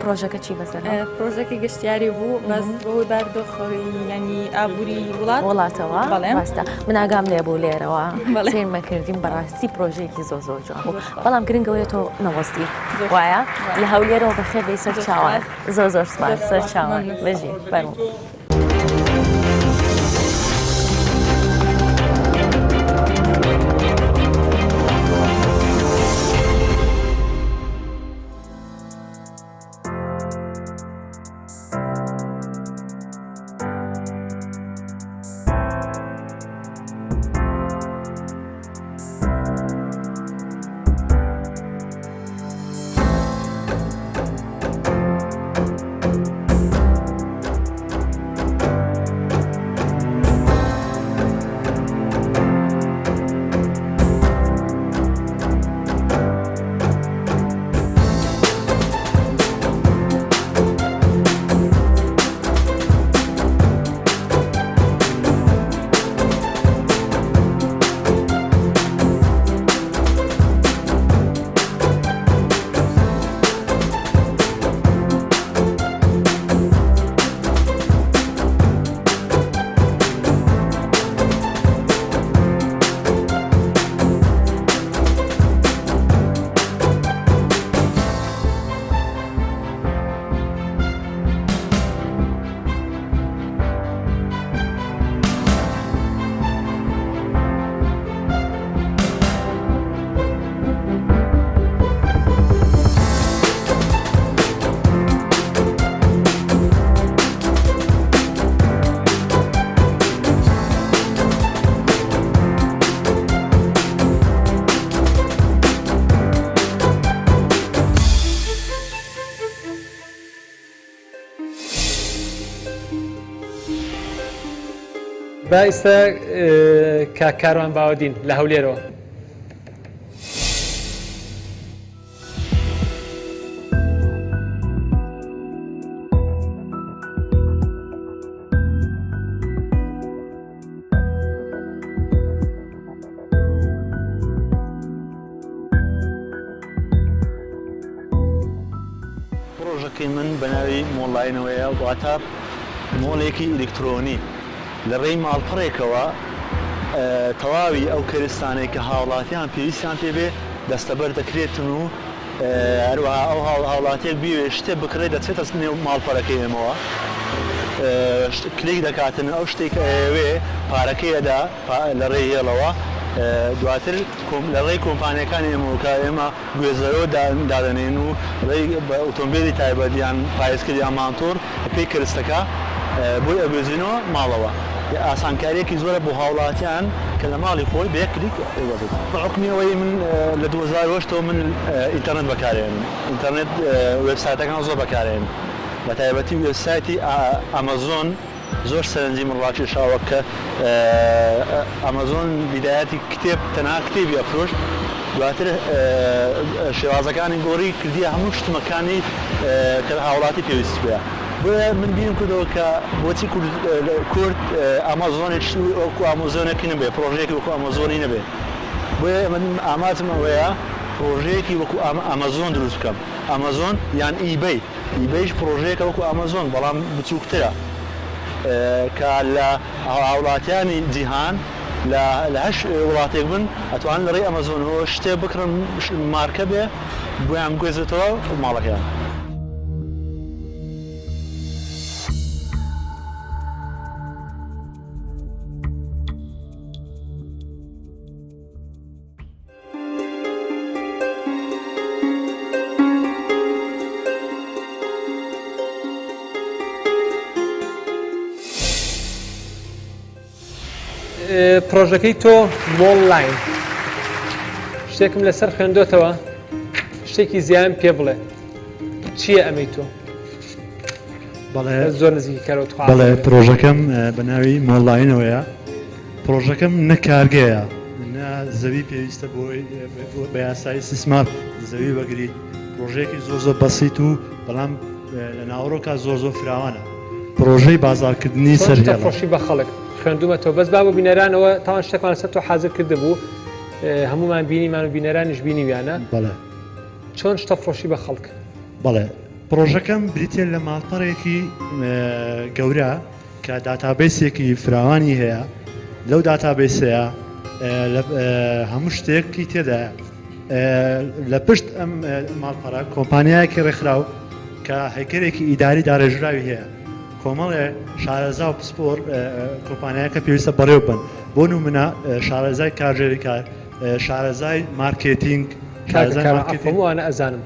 [SPEAKER 2] پرۆژەکە چی بەسەر هات؟
[SPEAKER 4] پرۆژەکە گەشتیاری بوو بەس بەهۆی بارودۆخی ینی ئابووری وڵات
[SPEAKER 2] وڵاتەوە ڕاستە من ئاگام لێ بوو لێرەوە سەیرمە کردیم بەڕاستی پرۆژەیەکی زۆر زۆر جوان بوو بەڵام گرنگەوەیە تۆ نەوەستی وایە لە هەولێرەوە بەخێر بێی سەر چاوان زۆر زۆر سپاس سەر چاوان بژی فەرموو.
[SPEAKER 1] با ئیستا کاک کاروان باوەدین لە هەولێرەوە.
[SPEAKER 12] پڕۆژەکەی من بە ناوی مۆڵلاینەوەیە، واتە مۆڵێکی ئیلیکترۆنی لە ڕێی ماڵپەڕێکەوە تەواوی ئەو کەرستانەی کە هاوڵاتیان پێویستیان پێ بێ دەستەبەر دەکرێتن و هەروەها ئەو هاوڵاتیەک بیەوێ شتێ بکڕێ دەچێتە نێو ماڵپەرەکەی ئێمەوە کلیک دەکاتن ئەو شتێک کە ئەیەوێ پارەکەی ئەدا لە ڕێی هێڵەوە دواتر لە ڕێی کۆمپانیەکانی ئێمەوە کە ئێمە گوێزەرەوە دادەنێین و ڕێی بە ئۆتۆمبێلی تایبەت یان پایسکل یان ماتۆڕ بەپێی کەرستەکە بۆی ئەگوێزرێنەوە ماڵەوە. ئاسانکارییەکی زۆرە بۆ هاوڵاتیان کە لە ماڵی خۆی بە یەک کلیک ئەیگوازێتەوە. بە حوکمی ئەوەی من لە 2008 ەوە من ئینتەرنێت بەکارئەهێنم، ئینتەرنێت وێبسایتەکان زۆر بەکارئەهێنم، بە تایبەتی وێبسایتی ئەمەزۆن، زۆر سەرنجی من ڕاکێشاوە کە ئەمەزۆن بیدایەتی کتێب تەنها کتێبی ئەفرۆشت دواتر شێوازەکانی گۆڕی کردیە هەموو شتمەکانی کە هاوڵاتی پێویستی پێیە بۆیە من بیرم کردەوە کە بۆچی کورد ئەمەزۆنێک وەکو ئەمەزۆنێکی نەبێ پرۆژەیەکی وەکو ئەمەزۆنی نەبێ بۆیە من ئامانجم ئەوەیە پرۆژەیەکی وەکو ئەمەزۆن دروست بکەم ئەمەزۆن یان ئیبەی ئیبەیش پڕۆژەیەکە وەکو ئەمەزۆن بەڵام بچووکترە کە لە هاوڵاتیانی جیهان لە هەر وڵاتێک بن ئەتوانن لە ڕێی ئەمەزۆنەوە شتێ بکڕن مارکە بێ بۆیان بگوێزێتەوە ماڵەکەیان.
[SPEAKER 1] پرۆژەکەی تۆ مۆڵ لاین شتێکم لەسەر خوێندۆتەوە شتێکی زیان پێ بڵێ چییە ئەمەی تۆ
[SPEAKER 12] بەڵێ
[SPEAKER 1] زۆر نزیکی کەرەوە
[SPEAKER 12] بەڵێ پرۆژەکەم بە ناوی مۆڵلاینەوەیە پڕۆژەکەم نە کارگەیە نە زەوی پێویستە بۆی بە یاسایی سیسمار زەوی وەگریت پڕۆژەیەکی زۆر زۆر بەسیت و بەڵام لە ناوەڕۆکا زۆر زۆر فراوانە پڕۆژەی بازاڕکردنی سەر هێڵە.
[SPEAKER 1] خۆشی بە خەڵک خوێندومەتەوە بەس با بۆ بینەرانەوە تاوان شتێکمان لەسەر تۆ حازر کردبوو هەمومان بینیمان و بینەرانیش بینیویانە
[SPEAKER 12] بەڵێ
[SPEAKER 1] چۆن شتە فرۆشی بە خەڵک؟
[SPEAKER 12] بەڵێ پڕۆژەکەم بریتە لە ماڵپەڕێکی گەورە کە داتابەیسێکی فراوانی هەیە، لەو داتابەیسەیە هەموو شتێکی تێدایە. لە پشت ئەم ماڵپەڕە کۆمپانیایەکی ڕێکخراو کە هەیکەلێکی ئیداری داڕێژراوی هەیە، کۆمەڵێ شارەزا و پسپۆر کۆمپانیاکە پێویستە بەڕێوە بن، بۆ نمونە شارەزای کارگێڕی کار، شارەزای مارکێتینگ، شارەزای مارکێتینگ.
[SPEAKER 1] هەموو ئەوانە ئەزانم.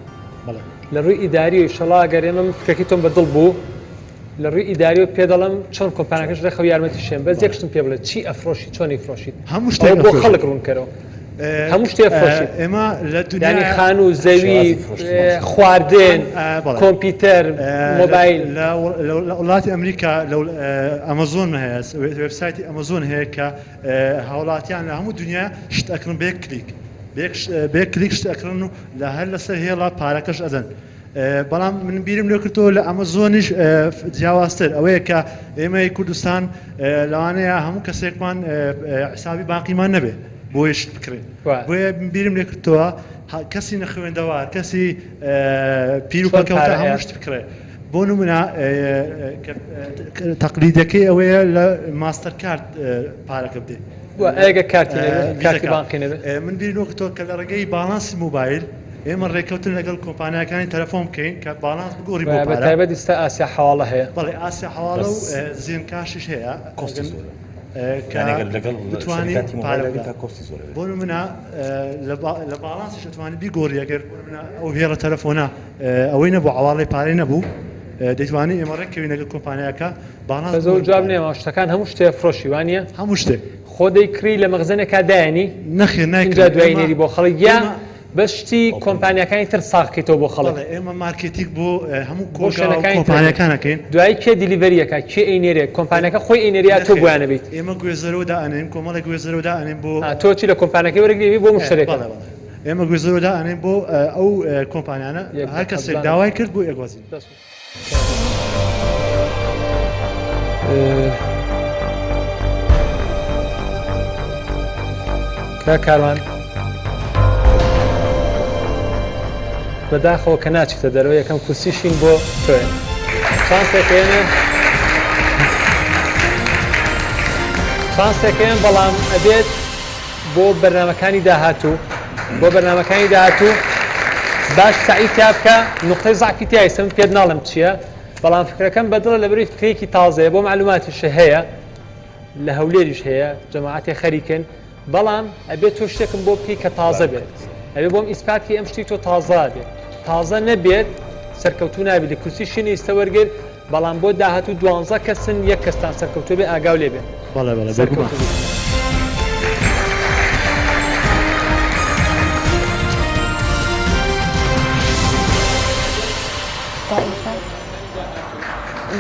[SPEAKER 1] لە ڕووی ئیداریەوە ئیشەڵا گەر ئێمە من فکرەکەی تۆم بە دڵ بوو، لە ڕووی ئیداریەوە پێ دەڵێم چۆن کۆمپانیاکەش ڕێکخە و یارمەتی شێن بەس یەک شتم پێ بڵێ چی ئەفرۆشی چۆن ئەیفرۆشیت
[SPEAKER 12] هەموو شتێک
[SPEAKER 1] ئەوە بۆ خەڵک ڕوون کەرەوە هەموو شتێ ئەفرۆشیت
[SPEAKER 12] ئێمە لە دنیا
[SPEAKER 1] یانی خانوو زەوی خواردن کۆمپیوتەر مۆبایل
[SPEAKER 12] لە وڵاتی ئەمریکا لە ئەمەزۆن هەیە وێبسایتی ئەمەزۆن هەیە کە هاوڵاتیان لە هەموو دنیا شت ئەکڕن بە یەک کلیک بە یەک کلیک شت ئەکڕن و لە هەر لەسەر هێڵە پارەکەش ئەدەن بەڵام من بیرم لێ کردەوە لە ئەمەزۆنیش جیاوازتر ئەوەیە کە ئێمەی کوردستان لەوانەیە هەموو کەسێکمان حسابی بانقیمان نەبێ بۆیە شت بکرێت بۆیە بیرم لێ کردەوە کەسی نەخوێندەوار کەسی پیر و پەکەوتە هەموو شت بکرێت بۆ نمونە تەقلیدەکەی ئەوەیە لە ماستەر کارت پارەکە بدەیت
[SPEAKER 1] ئەگە کارتی کارتی بانقی نەبێت
[SPEAKER 12] من بیرم لێ کردەوە کە لە ڕێگەی باڵانسی مۆبایل ئێمە ڕێکەوتن لەگەڵ کۆمپانیاکانی تەلەفۆن بکەین کە باڵانس بگۆڕی بۆ پارە.
[SPEAKER 1] بەتایبەت ئیستا ئاسیا حەواڵە هەیە.
[SPEAKER 12] بەڵێ ئاسیا حەواڵە و زێن کاشیش هەیە
[SPEAKER 3] کۆستی زۆرە
[SPEAKER 12] کە
[SPEAKER 3] لەگەڵ
[SPEAKER 12] بتوانین
[SPEAKER 3] شەریکاتی
[SPEAKER 12] پارە
[SPEAKER 3] مۆبایل
[SPEAKER 12] بدات.
[SPEAKER 3] تا کۆستی زۆرە
[SPEAKER 12] بۆ نمونە لە باڵانسیش ئەتوانی بیگۆڕی ئەگەر بۆ نمونە ئەو هێڵە تەلەفۆنە ئەوەی نەبوو عەواڵەی پارەی نەبوو دەیتوانی ئێمە ڕێککەوین لەگەڵ کۆمپانیاکە باڵانس
[SPEAKER 1] بەس ئەو
[SPEAKER 12] بگۆڕین
[SPEAKER 1] جواب
[SPEAKER 12] پارە.
[SPEAKER 1] نەیەوە شتەکان هەموو شتێ فرۆشی وانیە؟
[SPEAKER 12] هەموو شتێک.
[SPEAKER 1] خۆ دەیکڕی لە مەخزەنێکا دایەنی
[SPEAKER 12] نەخێر
[SPEAKER 1] ئینجا
[SPEAKER 12] نایکڕین
[SPEAKER 1] دوایی
[SPEAKER 12] ئێمە
[SPEAKER 1] نێری بۆ خەڵک یا
[SPEAKER 12] ئێمە
[SPEAKER 1] بەس شتی کۆمپانیاکانی تر ساغ کەیتەوە بۆ خەڵک.
[SPEAKER 12] بەڵێ ئێمە مارکێتینگ بۆ هەموو
[SPEAKER 1] بۆ
[SPEAKER 12] کۆگا و
[SPEAKER 1] شوێنەکانی تر
[SPEAKER 12] کۆمپانیاکان ئەکەین.
[SPEAKER 1] دوایی کێ delivery ئەکا کێ ئەینێرێ کۆمپانیاکە خۆی ئەینێرێ یا تۆ
[SPEAKER 12] نەخێر
[SPEAKER 1] بۆیان ئەبەیت؟
[SPEAKER 12] ئێمە گوێزەرەوە دائەنێین کۆمەڵێک گوێزەرەوە دائەنێین بۆ
[SPEAKER 1] ئا تۆ چی لە کۆمپانیاکەی وەرەگری ئەبی بۆ مشتەرێکە؟
[SPEAKER 12] بەڵێ بەڵێ ئێمە گوێزەرەوە دائەنێین بۆ ئەو کۆمپانیانە
[SPEAKER 1] یەک
[SPEAKER 12] هەر
[SPEAKER 1] دەقە
[SPEAKER 12] کەسێک
[SPEAKER 1] بزانم.
[SPEAKER 12] داوای کرد بۆی ئەگوازین.
[SPEAKER 1] دەست خۆش. کاک کاروان بەداخەوە کە ناچیتە دەرەوە یەکەم کورسیشین بۆ تۆیە چانسێکێنێ چانسێکێن بەڵام ئەبێت بۆ بەرنمەکانی داهاتوو بۆ بەرنمەکانی داهاتوو باش سەعی تیا بکە نوقتەی زەعفی تیا ئیستا من پێت ناڵێم چییە بەڵام فکرەکەم بەدڵە لەبەرەی فکرەیەکی تازەیە بۆ معلوماتیش هەیە لە هەولێریش هەیە جەماعەتێ خەریکن بەڵام ئەبێ تۆ شتێکم بۆ بکەی کە تازە بێت ئەبێ بۆم ئیسپات کەی ئەم شتی تۆ تازە بێت تازە نەبێت سەرکەوتوو نابێت لە کورسی شینی ئیستە وەرگر بەڵام بۆ داهاتوو دوانزە کەسن یەک کەستان سەرکەوتوو بێ ئاگاو لێ بێت
[SPEAKER 12] بەڵێ بەڵێ بێگومان.
[SPEAKER 1] سەرکەوتوو بیت.
[SPEAKER 2] تا ئێستا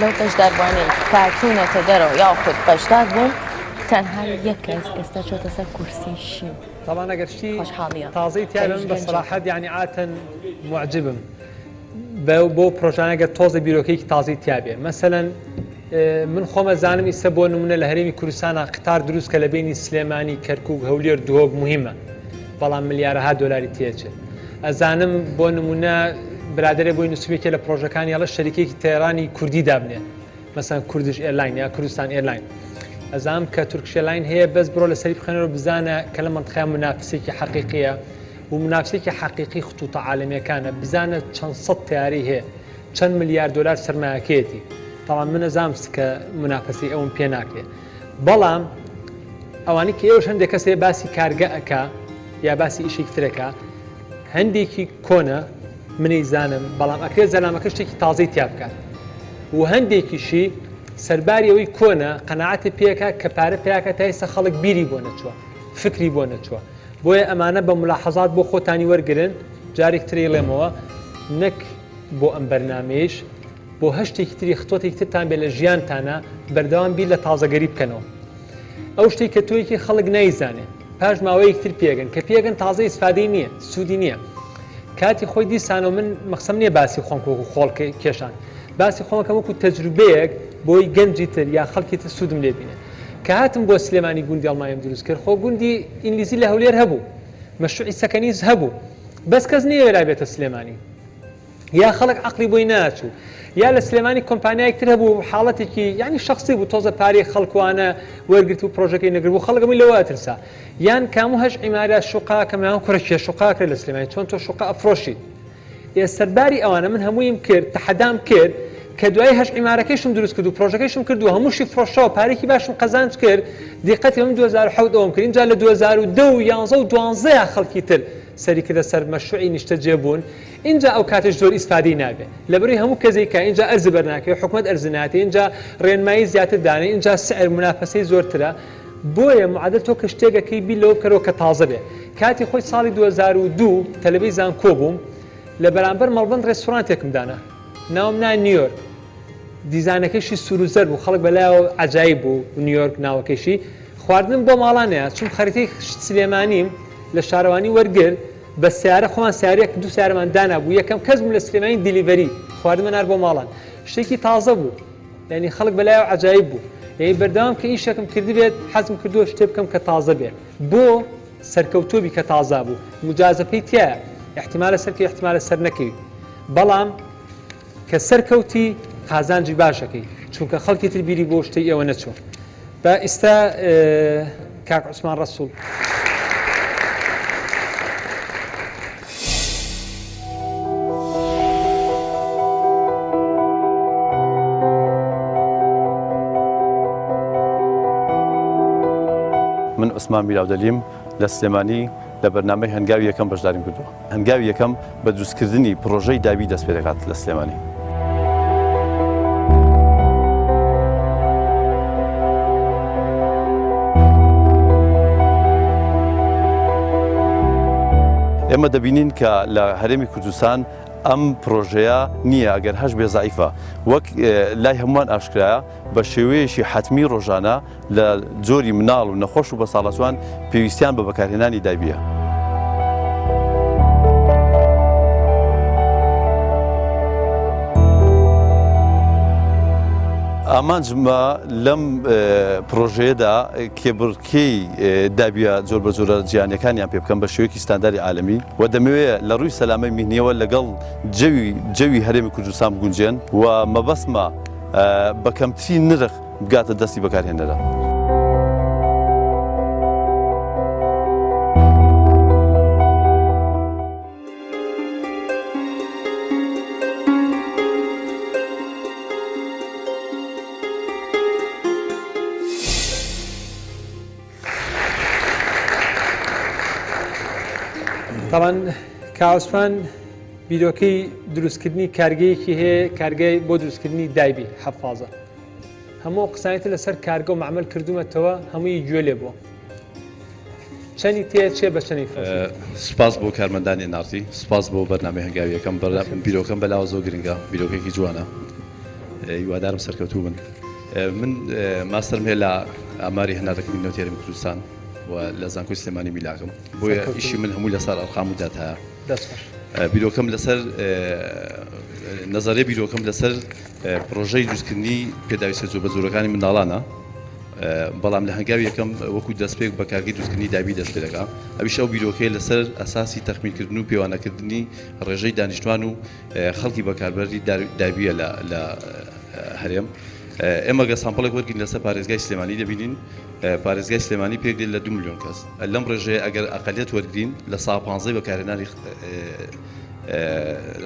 [SPEAKER 2] لەو بەشداربووانەی کە چوونەتە دەرەوە یاخود بەشدار بوون تەنها یەک کەس ئێستا چۆتە سەر کورسی شین.
[SPEAKER 1] تەبعەن ئەگەر شتی
[SPEAKER 2] خۆشحاڵیە
[SPEAKER 1] تازەی تیا بێ
[SPEAKER 2] ئەویش
[SPEAKER 1] من بە
[SPEAKER 2] گەنجێکە.
[SPEAKER 1] سەراحەت یانی عاتەن موعجبم بە بۆ پرۆژانە گەر تۆزە بیرۆکەیەکی تازەی تیا بێ مەسەلەن من خۆم ئەزانم ئیسە بۆ نمونە لە هەرێمی کوردستانا قیتار دروست کە لە بینی سلێمانی کەرکوک هەولێر دهۆک مهمە بەڵام ملیارەها دۆلاری تێچێت ئەزانم بۆ نمونە برادێ بۆی نووسوێکێ لە پرۆژەکانی ئەڵە شەریکێکی تەیرانی کوردی دابنێ مەسەن کوردش ئێرلاین یا کوردستان ئێرلاین ئەزانم کە تورکش ئێرلاین هەیە بەس بڕۆ لەسەری بخوێنەوە بزانە کە لە مەنتقەیە منافسێکی حەقیقیە و منافسێکی حەقیقی خطوطە عالەمیەکانە بزانە چەند سەد تەیارەی هەیە چەند ملیار دۆلار سەرمایەکەیەتی تاوان من ئەزانم کە منافەسەی ئەوم پێ ناکرێ بەڵام ئەوانەی کە ئێوەش هەندێک کەس هەیە باسی کارگە ئەکا یا باسی ئیشێکی ترەکە هەندێکی کۆنە منی زانم بەڵام ئەکرێت زەلامەکە شتێکی تازەی تیا بکات و هەندێکیشی سەرباری ئەوەی کۆنە قەناعەتی پێکا کە پارە پیاکە تا ئێستا خەڵک بیری بۆ نەچووە فکری بۆ نەچووە بۆیە ئەمانە بە ملاحەزات بۆ خۆتانی وەرگن جارێک تری ڵێمەوە نەک بۆ ئەم بەرنمەیش بۆ هەر شتێکی تری خطۆتێکی ترتان بێ لە ژیانتانە بەردەوام بیر لە تازەگەری بکەنەوە ئەو شتێک کە تۆیەکی خەڵک نایزانێ پاش ماوەیەک تر پێگەن کە پێگەن تازە ئیسفادەی نییە سوودی نییە کاتی خۆی دیسانەوە من مەخسەم نییە باسی خۆم وەکو خۆڵ کێشان باسی خۆمەکەم وەکو تەجروبەیەک بۆی گەنجی تر یا خەڵکی تر سوودم لێ بینێ کە هاتم بۆ سلێمانی گوندی ئەڵمانیم دروست کرد خۆ گوندی ئینگلیزی لە هەولێر هەبوو مەشروعی سەکەنیز هەبوو بەس کەس نییە بێتە سلێمانی یا خەڵک عەقڵی بۆی ناچوو یا لە سلێمانی کۆمپانیایەک تر هەبوو حاڵەتێکی یعنی شخصی بوو تۆزە پارەی خەڵکوانە وەرگرت و پرۆژەکەی نەگرت بوو خەڵک هەمووی لەوە ئەترسا یان کامو هەش عیمارە شوقا کە میان کوڕە کێ شوقا کرد لە سلێمانی چۆن تۆ شوقا ئەفرۆشیت ئێ سەرباری ئەوانە من هەموویم کرد تەحەدام کرد کە دوای هەش عیمارەکەیشم دروست کرد و پرۆژەکەیشم کرد و هەمووشی فرۆشەوە پارێکی باشم قەزانج کرد دیقەتی من 2007 ئەوم کرد اینجا لە 2010 و 11 و 12 خەڵکی تر سەری کردە سەر مەشروعی نیشتەجێ بوون ئینجا ئەو کاتەش زۆر ئیسفادەی نابێ لەبەرەی هەموو کەسێک کە ئینجا ئەرز بەرناکەوێ حکومەت ئەرز ناتێ ئینجا ڕێنمایی زیاتر دانێ ئینجا سعر منافەسەی زۆرترە بۆیە معادل تۆ کە شتێک ئەکەی بیر لەوە بکەرەوە کە تازە بێ کاتی خۆی ساڵی 2002 تەلەبەی زانکۆ بووم لە بەرامبەر مەڵبەند ڕێستورانتێکم دانا ناوم نا نیویۆرک دیزانەکەشی سوور و زەرد بوو خەڵک بەلایەوە عەجایب بوو نیویۆرک ناوەکەشی خواردنم بۆ ماڵانەیە چوم خەریتەی سلێمانیم لە شارەوانی وەرگرت بە سەیارە خۆمان سەیارەیەک دوو سەیارەمان دانابوو یەکەم کەس بووم لە سلێمانی delivery خواردنمە نار بۆ ماڵان شتێکی تازە بوو یعنی خەڵک بەلایەوە عەجایب بوو یعنی بەردەوام کە ئیشێکم کردبێت حەزم کردووە شتێ بکەم کە تازە بێ بۆ سەرکەوتوو بی کە تازە بوو مجازەفەی تایە احتمالە سەرکەوی احتمالە سەر نەکەوی بەڵام کە سەرکەوتی قازانجی باشەکەی چونکە خەڵکی تر بیری بۆ شتەی ئێوە نەچووە با ئیستا کاک عوسمان ڕەسوڵ.
[SPEAKER 13] من عوسمان میراودەلیم لە سلێمانی لە بەرنامەی هەنگاوی یەکەم بەشداریم کردووە. هەنگاوی یەکەم بە دروستکردنی پڕۆژەی دابی دەست پێدەکات لە سلێمانی. ئێمە دەبینین کە لە هەرێمی کوردستان ئەم پڕۆژەیە نییە ئەگەر هەش بێ زەعیفە وەک لای هەمووان ئاشکرایە بە شێوەیەکی حەتمی ڕۆژانە لە جۆری مناڵ و نەخۆش و بەساڵاچوان پێویستیان بە بەکارهێنانی دایبیە. ئامانجمە لەم پرۆژەیەدا کێبڕکێی دابیە جۆربەجۆرە جیهانیەکانیان پێ بکەم بە شێوەیەکی ستانداری عالەمی و دەمەوێ لە ڕووی سەلامەی میهنیەوە لەگەڵ جەوی جەوی هەرێمی کوردستان بگونجێن و مەبەستمە بە کەمترین نرخ بگاتە دەستی بەکارهێنەران.
[SPEAKER 1] تاوان کاوسمان بیرۆکەی دروستکردنی کارگەیەکی هەیە کارگای بۆ دروستکردنی دایبی حەفازە هەموو قسانیتە لەسەر کارگە و معمل کردومەتەوە هەمووی گوێ لێ بووە چەنی تێ چێ بە چەنی فرۆشی؟
[SPEAKER 13] سوپاس بۆ کارمەندانی NRT سوپاس بۆ بەرنامەی هەنگاوی یەکەم بیرۆکەم بەلاوە زۆر گرنگە بیرۆکێکی جوانە هیوادارم سەرکەوتوو بن من ماستەرم هەیە لە ئاماری هەناردەکردنی نەوتی هەرێمی کوردستان و لە زانکۆی سلێمانی میلاکم بۆیە ئیشی من هەموو لەسەر ئەرقام و داتایە بیرۆکەم لەسەر نەزەرێ بیرۆکەم لەسەر پرۆژەی دروستکردنی پێداویستە جۆربەجۆرەکانی منداڵانە بەڵام لە هەنگاوی یەکەم وەکو دەستپێک بە کارگەی دروستکردنی دابی دەست پێ دەکا ئەویش ئەو بیرۆکەیە لەسەر ئەساسی تەخمینکردن و پێوانەکردنی ڕێژەی دانیشتوان و خەڵکی بەکاربەری دابیە لە هەرێم ئێمە گە sample ێک وەرگین لەسەر پارێزگای سلێمانی دەبینین پارێزگای سلێمانی پێک دێت لە دو ملیۆن کەس لەم ڕێژەیە ئەگەر ئەقلیەت وەرگین لە سا پانزەی بەکارهێنانی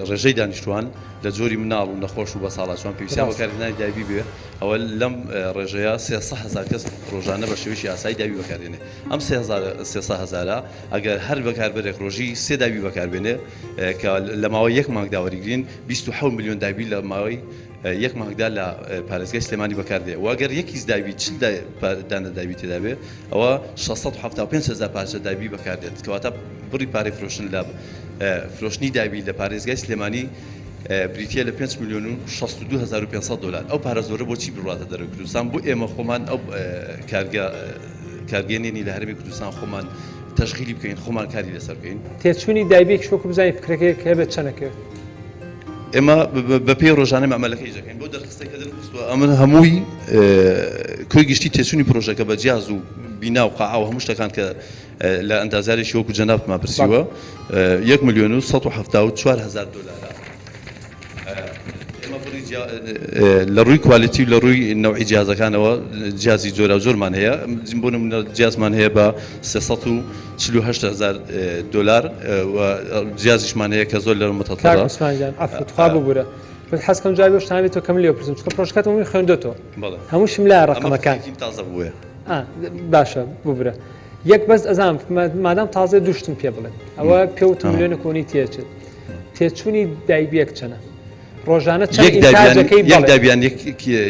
[SPEAKER 13] ڕێژەی دانیشتوان لە جۆری مناڵ و نەخۆش و بەساڵاچوان پێویستیان بەکارهێنانی دابی بێ ئەوە لەم ڕێژەیە 300 هەزار کەس ڕۆژانە بە شێوەیەکی ئاسایی دابی بەکاردێنێ ئەم 300 هەزارە ئەگەر هەر بەکاربەرێک ڕۆژی سێ دابی بەکاربێنێ کە لە ماوەی یەک مانگدا وەریگرین 27 میلیۆن دابی لە ماوەی یەک مانگدا لە پارێزگای سلێمانی بەکاردێ و ئەگەر یەک کیس دابی 40 دانە دابی تێدا بێ ئەوە 675 هەزار پارچە دابی بەکاردێت کەواتە بڕی پارەی فرۆشتن لە فرۆشتنی دابی لە پارێزگای سلێمانی بریتییە لە 5 ملیۆن و 62500 دۆلار. ئەو پارە زۆرە بۆچی بڕواتە دەرەوەی کوردستان؟ بۆ ئێمە خۆمان ئەو کارگە کارگەیە نێنی لە هەرێمی کوردستان خۆمان تەشغیلی بکەین، خۆمان کاری لەسەر بکەین.
[SPEAKER 1] تێچوونی دایبێکیش وەکو بزانین فکرەکەی کە هەبێت چەند ئەکەوێت؟
[SPEAKER 13] ئێمە بەپێی ڕۆژانە مەعمەلەکە ئیش دەکەین. بۆ دەرخستەی کە دەرخستووە ئەمن هەمووی کۆی گشتی تێچوونی پرۆژەکە بە جیاز و بینا و قاعە و هەموو شتەکان کە لە ئەندازیارێکی وەکو جەنابتمان پرسیوە یەک ملیۆن و 174 هەزار دۆلارە. ئێمە بڕی لە ڕووی quality و لە ڕووی نەوعی جیازەکانەوە جیازی جۆراوجۆرمان هەیە بۆ نمونە جیازمان هەیە بە 348 هەزار دۆلار و جیازیشمان هەیە کە زۆر لە متەتەڕە.
[SPEAKER 1] کاک عوسمان گیان عەفو تخوا ببورە من حەز کەم جوابی ئەو شتانە بێتەوە کە من لێوە پرسم چونکە پرۆژەکەتم هەمووی خوێندۆتەوە هەمووشم لایە ڕەقەمەکان
[SPEAKER 13] تازە بووە
[SPEAKER 1] باشە ببورە یەک بەس ئەزانم مادام تازە دوو شتم پێ بڵێ ئەوە پێوتم ملیۆنە کۆنی تێچێت تێچوونی دایبیەک چەنە ڕۆژانە چەند ئینتاجەکەی
[SPEAKER 13] یەک دابیان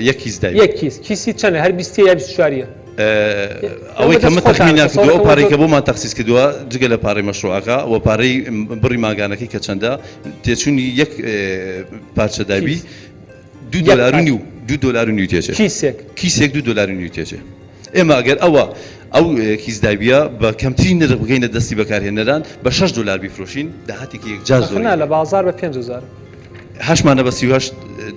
[SPEAKER 13] یەک کیس دابی
[SPEAKER 1] یەک کیس کیسی چەنە هەر بیستیە یا 24ە
[SPEAKER 13] ئەوەی کە من تەخمینیان کردووە ئەو پارەی کە بۆمان تەخسیس کردووە جگە لە پارەی مەشروعەکە و پارەی بڕی مانگانەکەی کە چەندە تێچوونی یەک پارچە دابی دوو دۆلار و نیو دوو دۆلار و نیو تێچێ
[SPEAKER 1] کیسێک
[SPEAKER 13] کیسێک دوو دۆلار و نیو تێچێ ئێمە ئەگەر ئەوە ئەو کیس دابیە بە کەمترین نرخ بگەینە دەستی بەکارهێنەران بە 6 دۆلار بیفرۆشین داهاتێکی یەکجار زۆر
[SPEAKER 1] نا لە بازار بە 5000
[SPEAKER 13] هەشمانە بە 38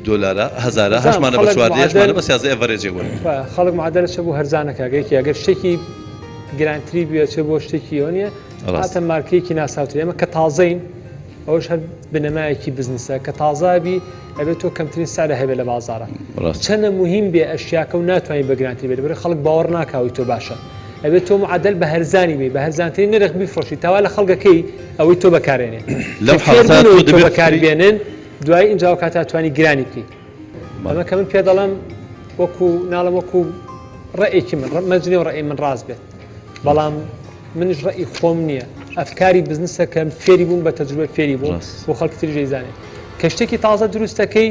[SPEAKER 13] دۆلارە هەزارە هەشمانە بە چواردە هەشمانە بە سیازدە average ێک وەرگرن.
[SPEAKER 1] خەڵک معادلە چە بۆ هەرزانەکە گەیکی ئەگەر شتێکی گرانتری بوێ چێ بۆ شتێکی ئەوە نییە هاتە مارکەیەکی ناساوتر ئێمە کە تازەین ئەوش هەر بنەمایەکی بزنسە کە تازابی ئەبێت تۆ کەمترین سعرە هەبێت لە بازارە چەنە مهم بێ ئەشیاکە و ناتوانانی بە گرانتی بێت بەرە خەڵک باوەڕ ناکاوی تۆ باشە ئەبێت تۆ معادل بە هەرزانی بێ بە هەرزانترین نرخ بیفرۆشی تاوا لە خەڵکەکەی ئەوەی تۆ بەکارێنێ
[SPEAKER 13] لەم حاڵەتە تۆ دەبێت
[SPEAKER 1] بەکاری بێنن دوای ئینجا ئەو کاتە توانی گرانی بکەی ئەمە کە من پێ دەڵێم وەکو ناڵم وەکو ڕێکی من مەجنێ و ڕێی من ڕاست بێت بەڵام منیش ڕێی خۆم نییە ئەفکاری بزنسەکەم فێری بووم بە تەجروبە فێری بووم بۆ خەڵکی تریش دەیزانێت کە شتێکی تازە دروستەکەی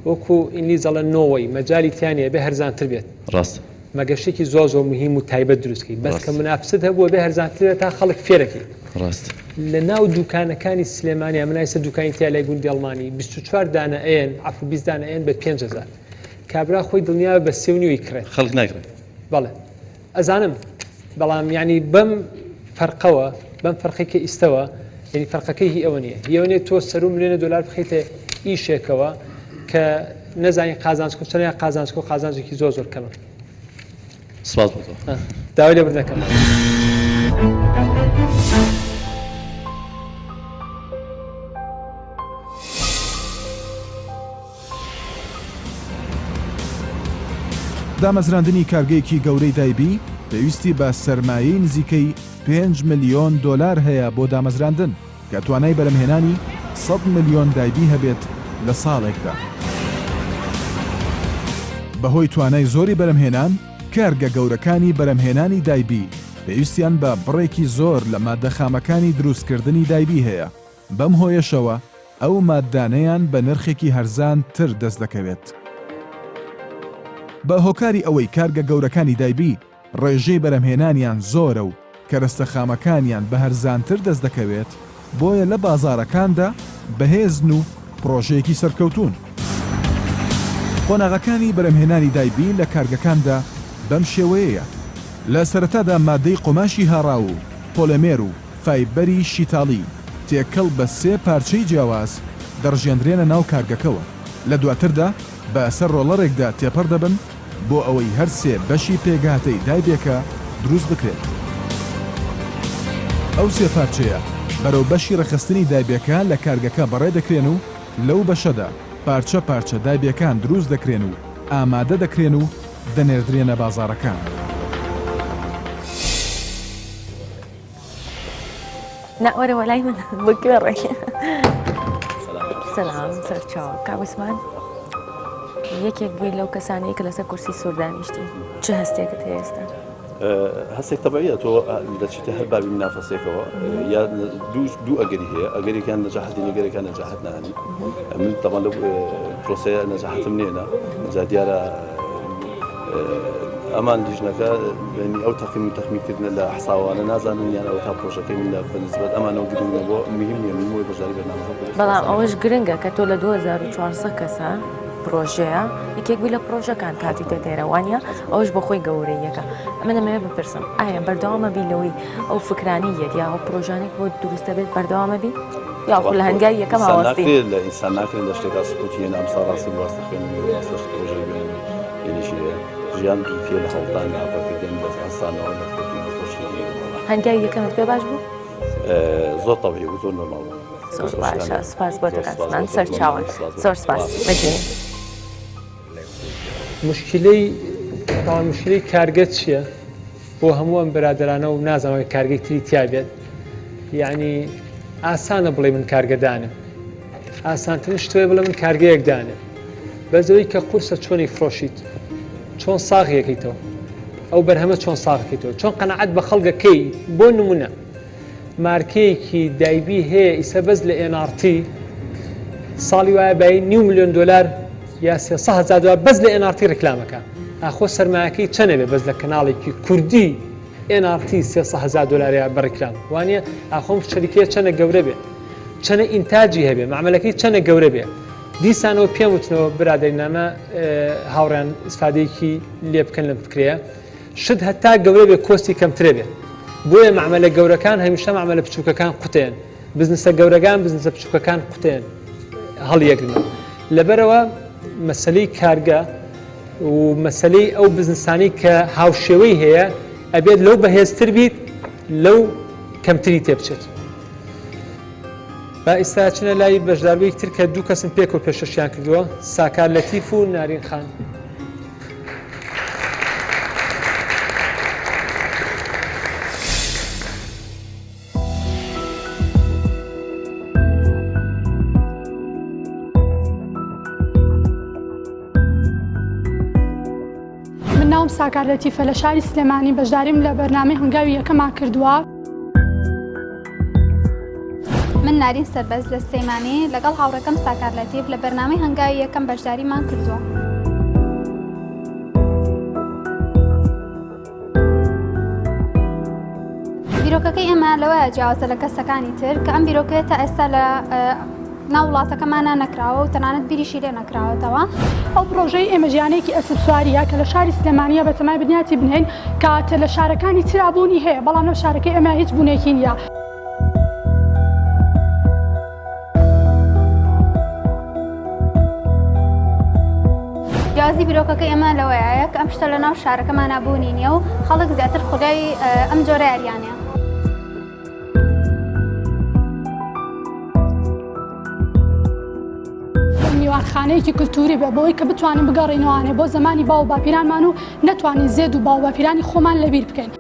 [SPEAKER 1] وەکو ئینگلیز دەڵێن نۆوەی مەجالی تیا نییە بێ هەرزانتر بێت
[SPEAKER 13] ڕاست
[SPEAKER 1] مەگەر شتێکی زۆر زۆر مهم و تایبەت دروست کەی بەس کە منافست هەبوو بێ هەرزانتر بێت تا خەڵک فێرەکەی
[SPEAKER 13] ڕاست
[SPEAKER 1] لە ناو دوکانەکانی سلێمانی من ئایسە دوکانی تیا لای گوندی ئەڵمانی 24 دانە ئەیەن عەفو 20 دانە ئەیەن بە 5000 کابرا خۆی دڵنیا بە سێ و نیوی کڕێت
[SPEAKER 13] خەڵک ناکڕێت
[SPEAKER 1] بەڵێ ئەزانم بەڵام یعنی بەم فەرقەوە بەم فەرقی کە ئیستەوە یعنی فەرقەکەی هی ئەوە نییە هی ئەوە نییە تۆ سەرو ملیۆنە دۆلار بخەیتە ئیشێکەوە کە نەزانی قازانجکۆ چەنە قازانجکۆ قازانجێکی زۆر زۆر کەمە
[SPEAKER 13] سپاس بۆ تۆ
[SPEAKER 1] داوای لێبوردن دەکەم.
[SPEAKER 10] دامەزراندنی کارگەیەکی گەورەی دایبی پێویستی بە سەرمایەی نزیکەی پێنج ملیۆن دۆلار هەیە بۆ دامەزراندن، کە توانای بەرەمهێنانی 100 ملیۆن دایبی هەبێت لە ساڵێکدا. بەهۆی توانای زۆری بەرەمهێنان، کارگە گەورەکانی بەرەمهێنانی دایبی. پێویستیان بە بڕێکی زۆر لە ماددە خامەکانی دروستکردنی دایبی هەیە، بەم هۆیەشەوە ئەو ماددانەیان بە نرخێکی هەرزان تر دەست دەکەوێت. بە هۆکاری ئەوەی کارگە گەورەکانی دایبی ڕێژەی بەرهەمهێنانیان زۆرە و کەرەستە خامەکانیان بە هەرزانتر دەست دەکەوێت، بۆیە لە بازاڕەکاندا بەهێزن و پڕۆژەیەکی سەرکەوتوون. قۆناغەکانی بەرهەمهێنانی دایبی لە کارگەکاندا بەم شێوەیەیە، لە سەرەتادا ماددەی قوماشی هاڕاو و پۆلێمێر و فایبەری شیتاڵی تێکەڵ بە سێ پارچەی جیاواز دەڕژێندرێنە ناو کارگەکەوە، لە دواتردا بە سەر ڕۆڵەرێکدا تێپەڕ دەبن بۆ ئەوەی هەر سێ بەشی پێکهاتەی دایبێکە دروست بکرێت. ئەو سێ پارچەیە بەرەو بەشی ڕێکخستنی دایبێکە لە کارگەکە بەڕێ دەکرێن و لەو بەشەدا پارچە پارچە دایبێکان دروست دەکرێن و ئامادە دەکرێن و دەنێردرێنە بازاڕەکان.
[SPEAKER 2] نا وەرە وەلای من بۆ کوێ ڕێی سەلام سەرچاو کاک عوسمان یەکێک بووی لەو کەسانەی کە لەسەر کورسی سوور دانیشتی چ هەستێکت هەیە ئێستا؟
[SPEAKER 13] هەستێک تەبعیە تۆ دەچیتە هەر بابی منافەسێکەوە یا دوو ئەگەری هەیە ئەگەرێکیان نەجاحەتی نەگەرێکان نەجاحەت نانی من تەبعەن لەو پرۆسەیە نەجاحەتم نێنا جا دیارە ئەمان لیژنەکە یعنی ئەو تەقیم و تەخمینکردنە لە حساوانە نازانن یان ئەوە تا پرۆژەکەی من لە بەنسبەت ئەمانەوە گرنگ نەبووە مهم نییە من بۆی بەشداری بەرنامەکە بکەم.
[SPEAKER 2] بەڵام ئەوەش گرنگە کە تۆ لە 2400 کەسە پرۆژەیە یەکێک بووی لە پرۆژەکان کاتی تێتێرە وانە ئەوش بۆ خۆی گەورەیەکە ئەمە دەمەوێت بپرسم ئایا بەردەوامە بی لەوەی ئەو فکرانی یەت یا ئەو پرۆژانێک بۆ دروستە بێت بەردەوامە بی یاخو لە هەنگاوی یەکەم
[SPEAKER 13] ئینسان
[SPEAKER 2] هاوەستی
[SPEAKER 13] ناکرێت لە ئینسان ناکرێت لە شتێکا سقوتی هێنا ئەمساڵ ڕاستی بواستە خوێندن و واستەش پرۆژەی بێن یعنیشی هەیە ژیان بریتییە لە هەوڵدان لە هاوکارکردن لە هەستانەوە لە کەوتنەوە زۆر شتی گرنگ بوو.
[SPEAKER 2] هەنگاوی یەکەمت پێ باش بوو؟
[SPEAKER 13] زۆر تەبیعی بوو زۆر نۆرماڵ بوو.
[SPEAKER 2] زۆر باشە سوپاس بۆ تۆ کاک عوسمان سەرچاوەن زۆر سوپاس بەجێ.
[SPEAKER 1] مشکلەی تاوان مشکلەی کارگە چییە؟ بۆ هەموو ئەم برادەرانە و نازانم ئەگەر کارگەی تری تیا بێت یعنی ئاسانە بڵێ من کارگە دانم ئاسانترین شتۆیە بڵێ من کارگەیەک دانم بەس ئەوەی کە قورسە چۆنی فرۆشیت چۆن ساغیەکەیتەوە ئەو بەرهەمە چۆن ساغەکەیتەوە چۆن قەنەعەت بە خەڵگەکەی بۆ نمونە مارکەیەکی دایبی هەیە ئیسە بەس لە NRT ساڵی وایە بای نیو ملیۆن دۆلار یا 300 هەزار دۆلار بەس لە NRT ڕیکلامەکە ئاخۆ سەرمایەکەی چەنە بێ بەس لە کەناڵێکی کوردی NRT 300 هەزار دۆلاریا بە ڕیکلام وانە ئاخۆم شەریکەیە چەنە گەورە بێ چەنە ئینتاجی هەبێ معاملەکەی چەنە گەورە بێ دیسانەوە پێم وتنەوە برادەری نامە هاوڕیان ئیسفادەیەکی لێ بکەن لەم فکرەیە شت هەتا گەورە بێ کۆستی کەمترە بێ بۆیە مەعمەلە گەورەکان هەمیشە مەعمەلە بچووکەکان قوتێن بزنسە گەورەگان بزنسە بچووکەکان قوتێن هەڵیەگرنەوە لەبەرەوە مەسلەی کارگە و مەسلەی ئەو بزنسانی کە هاوشێوەی هەیە ئەبێت لەو بەهێزتر بیت لەو کەمتری تێبچێت با ئیستا چنە لای بەشداربوویەکی تر کە دوو کەسن پێکەوە پێشکەشیان کردووە ساکار لەتیف و نارین خان.
[SPEAKER 4] من ناوم ساکار لەتیفە لە شاری سلێمانی بەشداریم لە بەرنامەی هەنگاوی یەکەما کردووە.
[SPEAKER 14] من نارین سەربەست لە سلێمانی لەگەڵ هاوڕێکەم ساکار لەتیف لە بەرنامەی هەنگاوی یەکەم بەشداریمان کردووە. بیرۆکەکەی ئێمە لەوەیە جیاوازە لە کەسەکانی تر کە ئەم بیرۆکەیە تا ئێستا لە ناو وڵاتەکەمانە نەکراوە و تەنانەت بیریشی لێ نەکراوەتەوە.
[SPEAKER 4] ئەو پڕۆژەی ئێمە ژیانەیەکی ئەسپسوارییە کە لە شاری سلێمانییە بەتەمای بنیاتی بنێین کە لە شارەکانی ترا بوونی هەیە بەڵام لەم شارەکەی ئێمە هیچ بوونێکی نییە.
[SPEAKER 14] جیاوازی بیرۆکەکەی ئێمە لەوەیە کە ئەم شتە لە ناو شارەکەمانا بوونی نییە و خەڵک زیاتر خولیای ئەم جۆرە یاریانەیە.
[SPEAKER 4] میوانخانەیەکی کولتووری بێ بۆی کە بتوانین بگەڕێینەوانێ بۆ زەمانی باو و باپیرانمان و نەتوانین زێد و باو باپیرانی خۆمان لەبیر بکەین.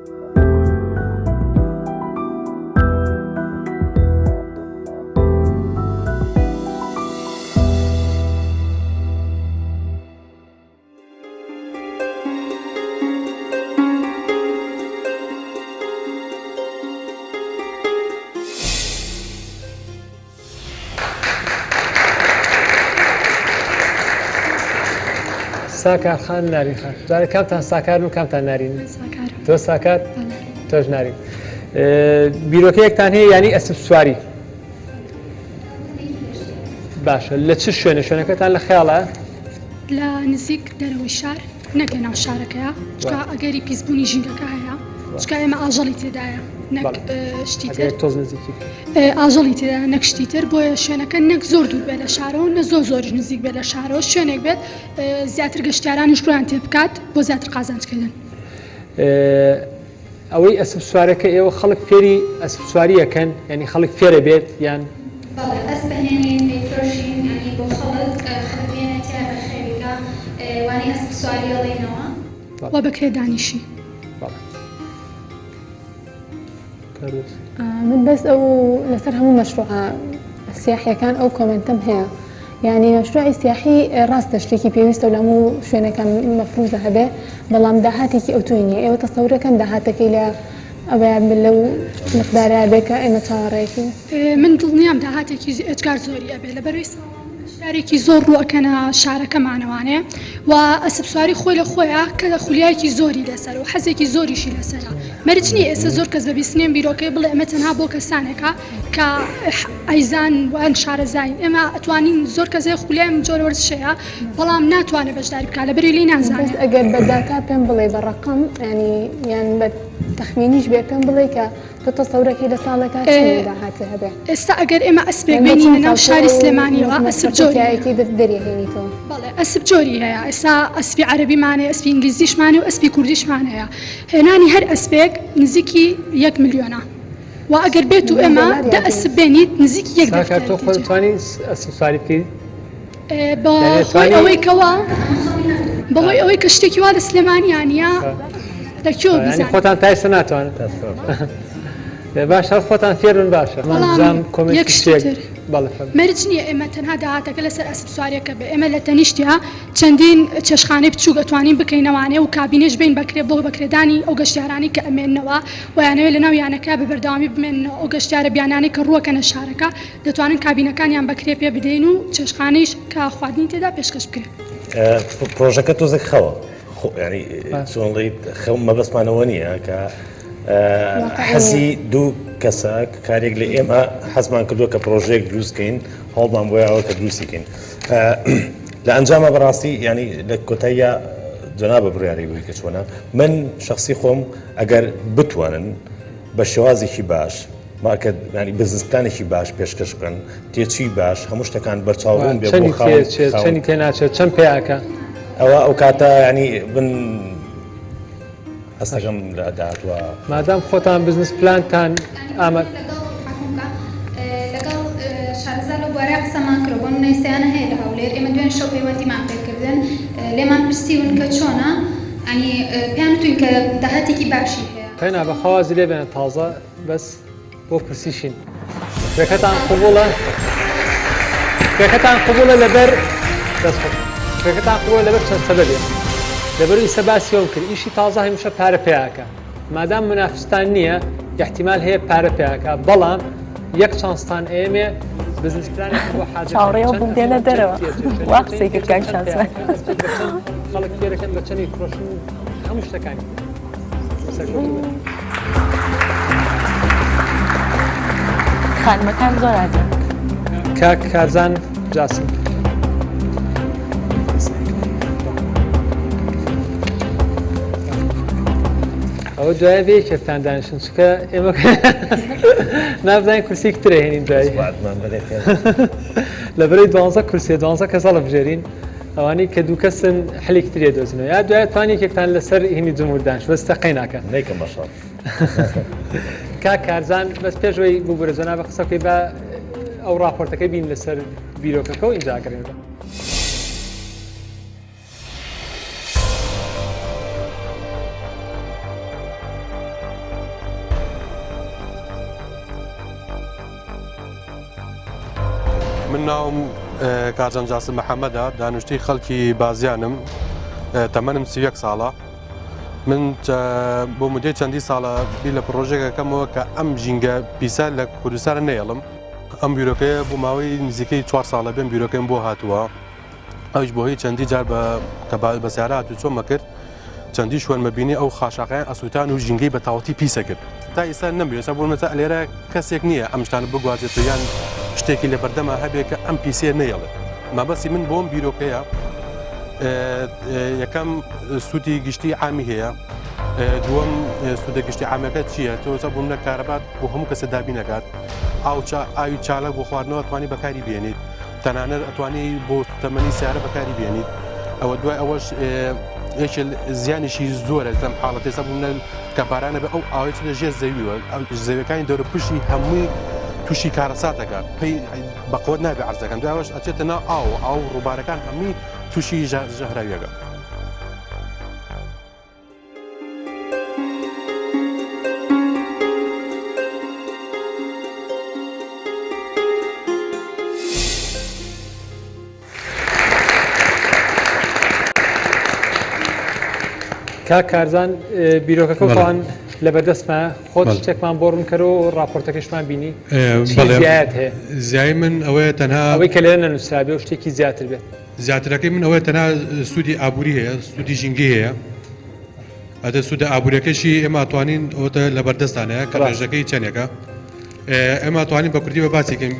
[SPEAKER 1] ساکار خان نارین خان جارێ کامتان ساکارن و کامتان نارین تۆ ساکار تۆش نارین بیرۆکەیەکتان هەیە یانی ئەسپ سواری باشە لە چ شوێنە شوێنەکەتان لە خەیاڵە؟
[SPEAKER 15] لە نزیک دەرەوەی شار نەک لە ناو شارەکەیە چکا ئەگەری پیسبوونی ژینگەکە هەیە چکا ئێمە ئاژەڵی تێدایە نەک شتی تر
[SPEAKER 1] تۆز نزیکی
[SPEAKER 15] ئاژەڵی تێدا نەک شتی تر بۆیە شوێنەکە نەک زۆر دوور بێت لە شارەوە نە زۆر زۆریش نزیک بێت لە شارەوە شوێنێک بێت زیاتر گەشتیارانیش ڕویان تێ بکات بۆ زیاتر قازانجکردن.
[SPEAKER 1] ئەوەی ئەسپ سوارەکە ئێوە خەڵک فێری ئەسپ سواری ئەکەن یانی خەڵک فێرە بێت یان؟
[SPEAKER 14] بەڵێ ئەسپ ئەهێنین ئەیفرۆشین یانی بۆ خەڵک خەڵک بێنێ تیا بەخێوی کا وانەی ئەسپ سواری ئەڵێینەوە.
[SPEAKER 15] وە بەکرێ دانیشی.
[SPEAKER 1] بەڵێ.
[SPEAKER 4] من بەس ئەو لەسەر هەموو مەشروعە سیاحیەکان ئەو کۆمێنتەم هەیە یعنی مەشروعی سیاحی ڕاستە شتێکی پێویستە و لە هەموو شوێنەکان مەفروزە هەبێ بەڵام داهاتێکی ئەوتۆی نییە ئێوە تەسەورەکەن داهاتەکەی لە ئەوەیە لەو مقدارە بێ کە ئێمە چاوەڕێکین
[SPEAKER 15] من دڵنیام داهاتێکی ئێجگار زۆری ئەبێ لەبەرەوەی شارێکی زۆر ڕوو ئەکەنە شارەکەمانەوانێ و ئەسپ سواری خۆی لە خۆیا کە خولیایەکی زۆری لەسەرە و حەزێکی زۆریشی لەسەرە مەرج نییە ئێستا زۆر کەس بە بیستنی ئەم بیرۆکەیە بڵێ ئەمە تەنها بۆ کەسانێکە کە ئەیزان وان شارەزاین ئێمە ئەتوانین زۆر کەس هەیە خولیای ئەم جۆرە وەرزشەیە بەڵام ناتوانێت بەشداری بکات لەبەرئەوەی لێی نازانێت.
[SPEAKER 4] بەس ئەگەر بە داتا پێم بڵێ بە ڕەقەم یانی یان بە تەخمینیش بێ پێم بڵێ کە تۆ تەسەورەکەی لە ساڵێکا چەندی داهاتی هەبێ؟
[SPEAKER 15] ئێستا ئەگەر ئێمە ئەسپێک بێنینە ناو شاری سلێمانیەوە ئەسپ جۆری
[SPEAKER 4] دەریهێنیتەوە؟
[SPEAKER 15] بەڵێ ئەسپ جۆری هەیە ئێستا ئەسپی عەرەبیمان هەیە ئەسپی ئینگلیزیشمان هەیە و ئەسپی کوردیشمان هەیە هێنانی هەر ئەسپێک نزیکی یەک ملیۆنە و ئەگەر بێت و ئێمە دە ئەسپ بێنیت نزیکی یەک
[SPEAKER 1] ساکار تۆ خۆت توانی ئەسپ سواری بکەیت؟
[SPEAKER 15] بەهۆی ئەوەی کەوا بەهۆی ئەوەی کە شتێکی وا لە سلێمانیا نییە لە کوێ بیزانین
[SPEAKER 1] خۆتان تا ئێستا ناتوانن باشە خۆتان فێربن باشە
[SPEAKER 15] بەڵام یەک شتی تر مەرج نییە ئێمە تەنها داهاتەکە لەسەر ئەسپ سواریەکە بێ ئێمە لە تەنیشتیا چەندین چێشخانەی بچووک ئەتوانین بکەینەوانێ و کابینەش بین بەکرێ بۆ بەکرێدانی ئەو گەشتیارانەی کە ئەمێننەوە و یانەوێ لەناو یانەکە بە بەردەوامی بمێننەوە ئەو گەشتیارە بیانانەی کە ڕووەکەنە شارەکە دەتوانن کابینەکانیان بە کرێ پێ بدەین و چێشتخانەیش کە خواردنی تێدا پێشکەش بکرێت.
[SPEAKER 3] پرۆژەکە تۆزێک خەوە ینی چۆن ڵیت خەو مەبەستمانەوە نییە کە حەزی دوو کەسە کارێک لە ئێمە حەزمان کردووە کە پرۆژەیەک دروستکەین هەوڵمان بۆیەوە کە دروستیکەین لە ئەنجامە بەڕاستی ینی لە کۆتاییە جەنابە بڕیاری بووی کە چۆنە من شخصی خۆم ئەگەر بتوانن بە شێوازێکی باش مارکت یانی بزنس پلانێکی باش پێشکەش بکەن تێچووی باش هەموو شتەکان بەرچاو ڕوون بێ بۆ خاوەن
[SPEAKER 1] چەنی تێ ناچێت چەند پێیاکە
[SPEAKER 3] ئەوە ئەو کاتە ینی بن هەستەکەم لە داهاتوە
[SPEAKER 1] مادام خۆتان بزنس پلانتان ئامە
[SPEAKER 14] لەگەڵ شارەزا لەو بوارە قسەمان کرد بۆ نمونە ئێستایانە هەیە لە هەولێر ئێمە دوێنێ شەو پەیوەندیمان پێکردن لێمان پرسیون کە چۆنە ئەنی پێیان وتوین کە داهاتێکی باشی هەیە
[SPEAKER 1] قەینا بەخوا وازی لێ بێنە تازە بەس بۆ کورسیشین پێکەتان قبوڵە پێکەتان قبوڵە لەبەر دەست خۆش پێکەتان قبوڵە لەبەر چەند سەبەبێ لەبەر ئیسە باسی ئەوم کرد ئیشی تازە هەمیشە پارە پیاکە مادام منافستان نییە احتیمال هەیە پارە پیاکە بەڵام یەک چانستان ئێمێ بزنس پلانێک بۆ حاضر
[SPEAKER 2] چاوەڕێ بووم دێنە دەرەوە وا قسەی کرد کاک شاسوار
[SPEAKER 1] خەڵک فێرەکەن بە چەنی فرۆشن هەموو شتەکانی
[SPEAKER 2] خانمەکان زۆر ئازان.
[SPEAKER 1] کاک کارزان جاسم. ئەوە دوای بێ یەکێکتان دانیشن چکە ئێمە نابزانین کورسیک ترە هێنین دوایی لە بەرەی دوانزە کورسیە دوانزە کەس هەڵبژێرین ئەوانەی کە دوو کەسن حلێکی تری ئەدۆزنەوە یا دوای توان یەکێکتان لەسەر هینی جمهور دانش بەس تەقەی ناکەن
[SPEAKER 3] نەیکەم بە شەڕ
[SPEAKER 1] کاک کارزان بەس پێشەوەی ببورە جەنابە قسە بکەی بە ئەو راپۆرتەکەی بین لەسەر بیرۆکەکە و ئینجا ئەگەڕێنەوە.
[SPEAKER 16] من ناوم کارزان جاسم محەممەدە دانیشتوی خەڵکی بازیانم تەمەنم 31 ساڵە من بۆ مدەی چەندی ساڵە بیر لە پرۆژێکەکەمەوە کە ئەم ژینگە پیسە لە کوردستانە نەیەڵم ئەم بیرۆکەیە بۆ ماوەی نزیکەی چوار ساڵە بێم بیرۆکەم بۆ هاتووە. ئەویش بۆ هی چەندی جار بە کە بە سیارە هاتوچۆمە کرد چەندی شوێنمە بینی ئەو خاشاکەیان ئەسووتان و ژینگەی بە تەواوەتی پیسە کرد تا ئیستا نەمبینی ئێستا بۆ نمونە لێرە کەسێک نییە ئەم شتانە بگوازێتەوە یان شتێکی لە بەردەما هەبێ کە ئەم پیسەیە نەیەڵێت مەبەستی من بۆم بیرۆکەیە یەکەم سوودی گشتی عامی هەیە دووەم سوودە گشتی عامەکە چییە تۆزە بۆ منە کارەبات بۆ هەموو کەسە دابین نەکات ئاوی چالاک بۆ خواردنەوە توانی بەکاری بێنیت تەنانەت ئەتوانی بۆ تەمەنی سیارە بەکاری بێنیت ئەوە دوای ئەوەش یەکێ زیانیشی زۆرە لەم حاڵەت ئێستا بوو کە بارانە بە ئەو ئاوەی چ لە ژێر زەویوە زەویەکانی دەورە پشتی هەمووی تووشی کارەساتەکە پێی بەقوت نابێ عرزەکەن دوایەوەش ئەچێتە ناو ئاو ئاو ڕووبارەکان هەمووی تووشی ژەهراویەکە.
[SPEAKER 1] کاک کارزان بیرۆکەکە تاوان لە بەردەستمە خۆت شتێکمان بۆ ڕوونکەرەوە و ڕاپۆرتەکەشمان بینی زیات هەیە
[SPEAKER 16] زیای من ئەوەیە تەنها
[SPEAKER 1] ئەوەی کە لێرە نەنووسرابێ و شتێکی زیاتر بێت
[SPEAKER 16] زیاترەکەی من ئەوەیە تەنها سوودی ئابووری هەیە سوودی ژینگەی هەیە ئەدە سوودە ئابووریەکەشی ئێمە ئەتوانین ئەوەتە لە بەردەستانەیە کە ڕێژەکەی چەندێکە ئێمە ئەتوانین بە کوردی بە باسی کەین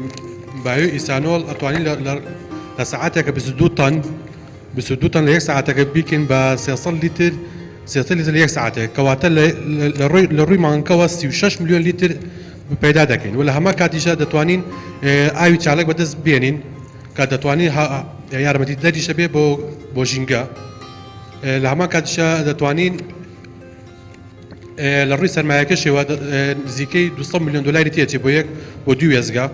[SPEAKER 16] بایۆ ئیسانۆڵ ئەتوانین لە سەعاتێکە 22 تەن 22 تەن لە یەک سەعاتەکە بیکەین بە 300 لیتر 300 لیتر لە یەک سەعاتێک کەواتە لە ڕووی لە ڕووی مانگەوە 36 میلیۆن لیتر پەیدا دەکەین و لە هەمان کاتیشدا دەتوانین ئاوی چالاک بەدەست بێنین کە دەتوانین یارمەتیدەریشە بێ بۆ بۆ ژینگە لە هەمان کاتیشا دەتوانین لە ڕووی سەرمایەکەشەوە نزیکەی 200 میلیۆن دلاری تێچێ بۆ یەک بۆ دوو وێزگە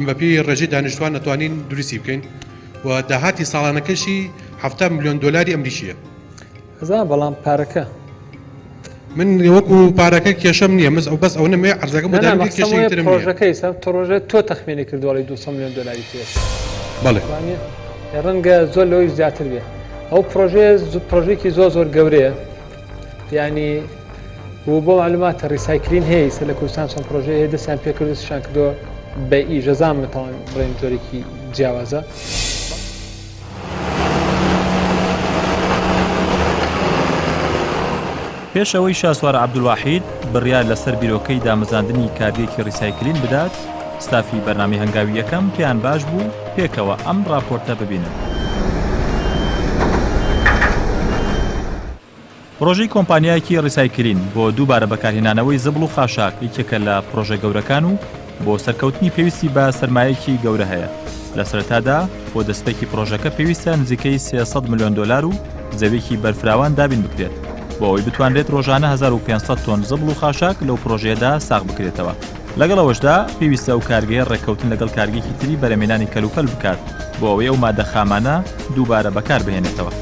[SPEAKER 16] بەپێی ڕێژەی دانیشتوان دەتوانین دروستی بکەین و داهاتی ساڵانەکەشی 70 میلیۆن دلاری ئەمریکیە.
[SPEAKER 1] ئەزانم بەڵام پارەکە.
[SPEAKER 16] من وەکو پارەکە کێشەم نییە مز ئەو بەس ئەو نەمێ عەرزەکەم بۆ دابین کرد کێشەی ترم نییە.
[SPEAKER 1] پرۆژەکەی سەر پرۆژە تۆ تەخمینی کردووە ئەڵێی 200 میلیۆن دلاری تێچێ.
[SPEAKER 16] بەڵێ.
[SPEAKER 1] وانیە؟ ڕەنگە زۆر لەوەیش زیاتر بێ. ئەو پرۆژەیە پرۆژەیەکی زۆر زۆر گەورەیە. یعنی و بۆ معلومات ڕیسایکلین هەیە ئیستا لە کوردستان چەند پرۆژەیە هەیە دەستیان پێکردو دەستیشان کردووە بە ئیش ئەزانم تاوان بڵێن جۆرێکی جیاوازە.
[SPEAKER 6] پێش ئەوەی شاسوار عەبدولواحید بڕیار لەسەر بیرۆکەی دامەزراندنی کارگەیەکی ڕیسایکلین بدات، ستافی بەرنامەی هەنگاوی یەکەم پێیان باش بوو پێکەوە ئەم ڕاپۆرتە ببینن. پڕۆژەی کۆمپانیایەکی ڕیسایکلین بۆ دووبارە بەکارهێنانەوەی زبڵ و خاشاک یەکێکە لە پڕۆژە گەورەکان و بۆ سەرکەوتنی پێویستی بە سەرمایەکی گەورە هەیە. لە سەرەتادا بۆ دەستپێکی پڕۆژەکە پێویستە نزیکەی 300 ملیۆن دۆلار و زەویەکی بەرفراوان دابین بکرێت بۆ ئەوەی بتوانرێت ڕۆژانە 1500 تۆن زبڵ و خاشاک لەو پڕۆژەیەدا ساغ بکرێتەوە. لەگەڵ ئەوەشدا پێویستە ئەو کارگەیە ڕێککەوتن لەگەڵ کارگەیەکی تری بەرهەمهێنانی کەلوپەل بکات بۆ ئەوەی ئەو مادە خامانە دووبارە بەکار بهێنێتەوە.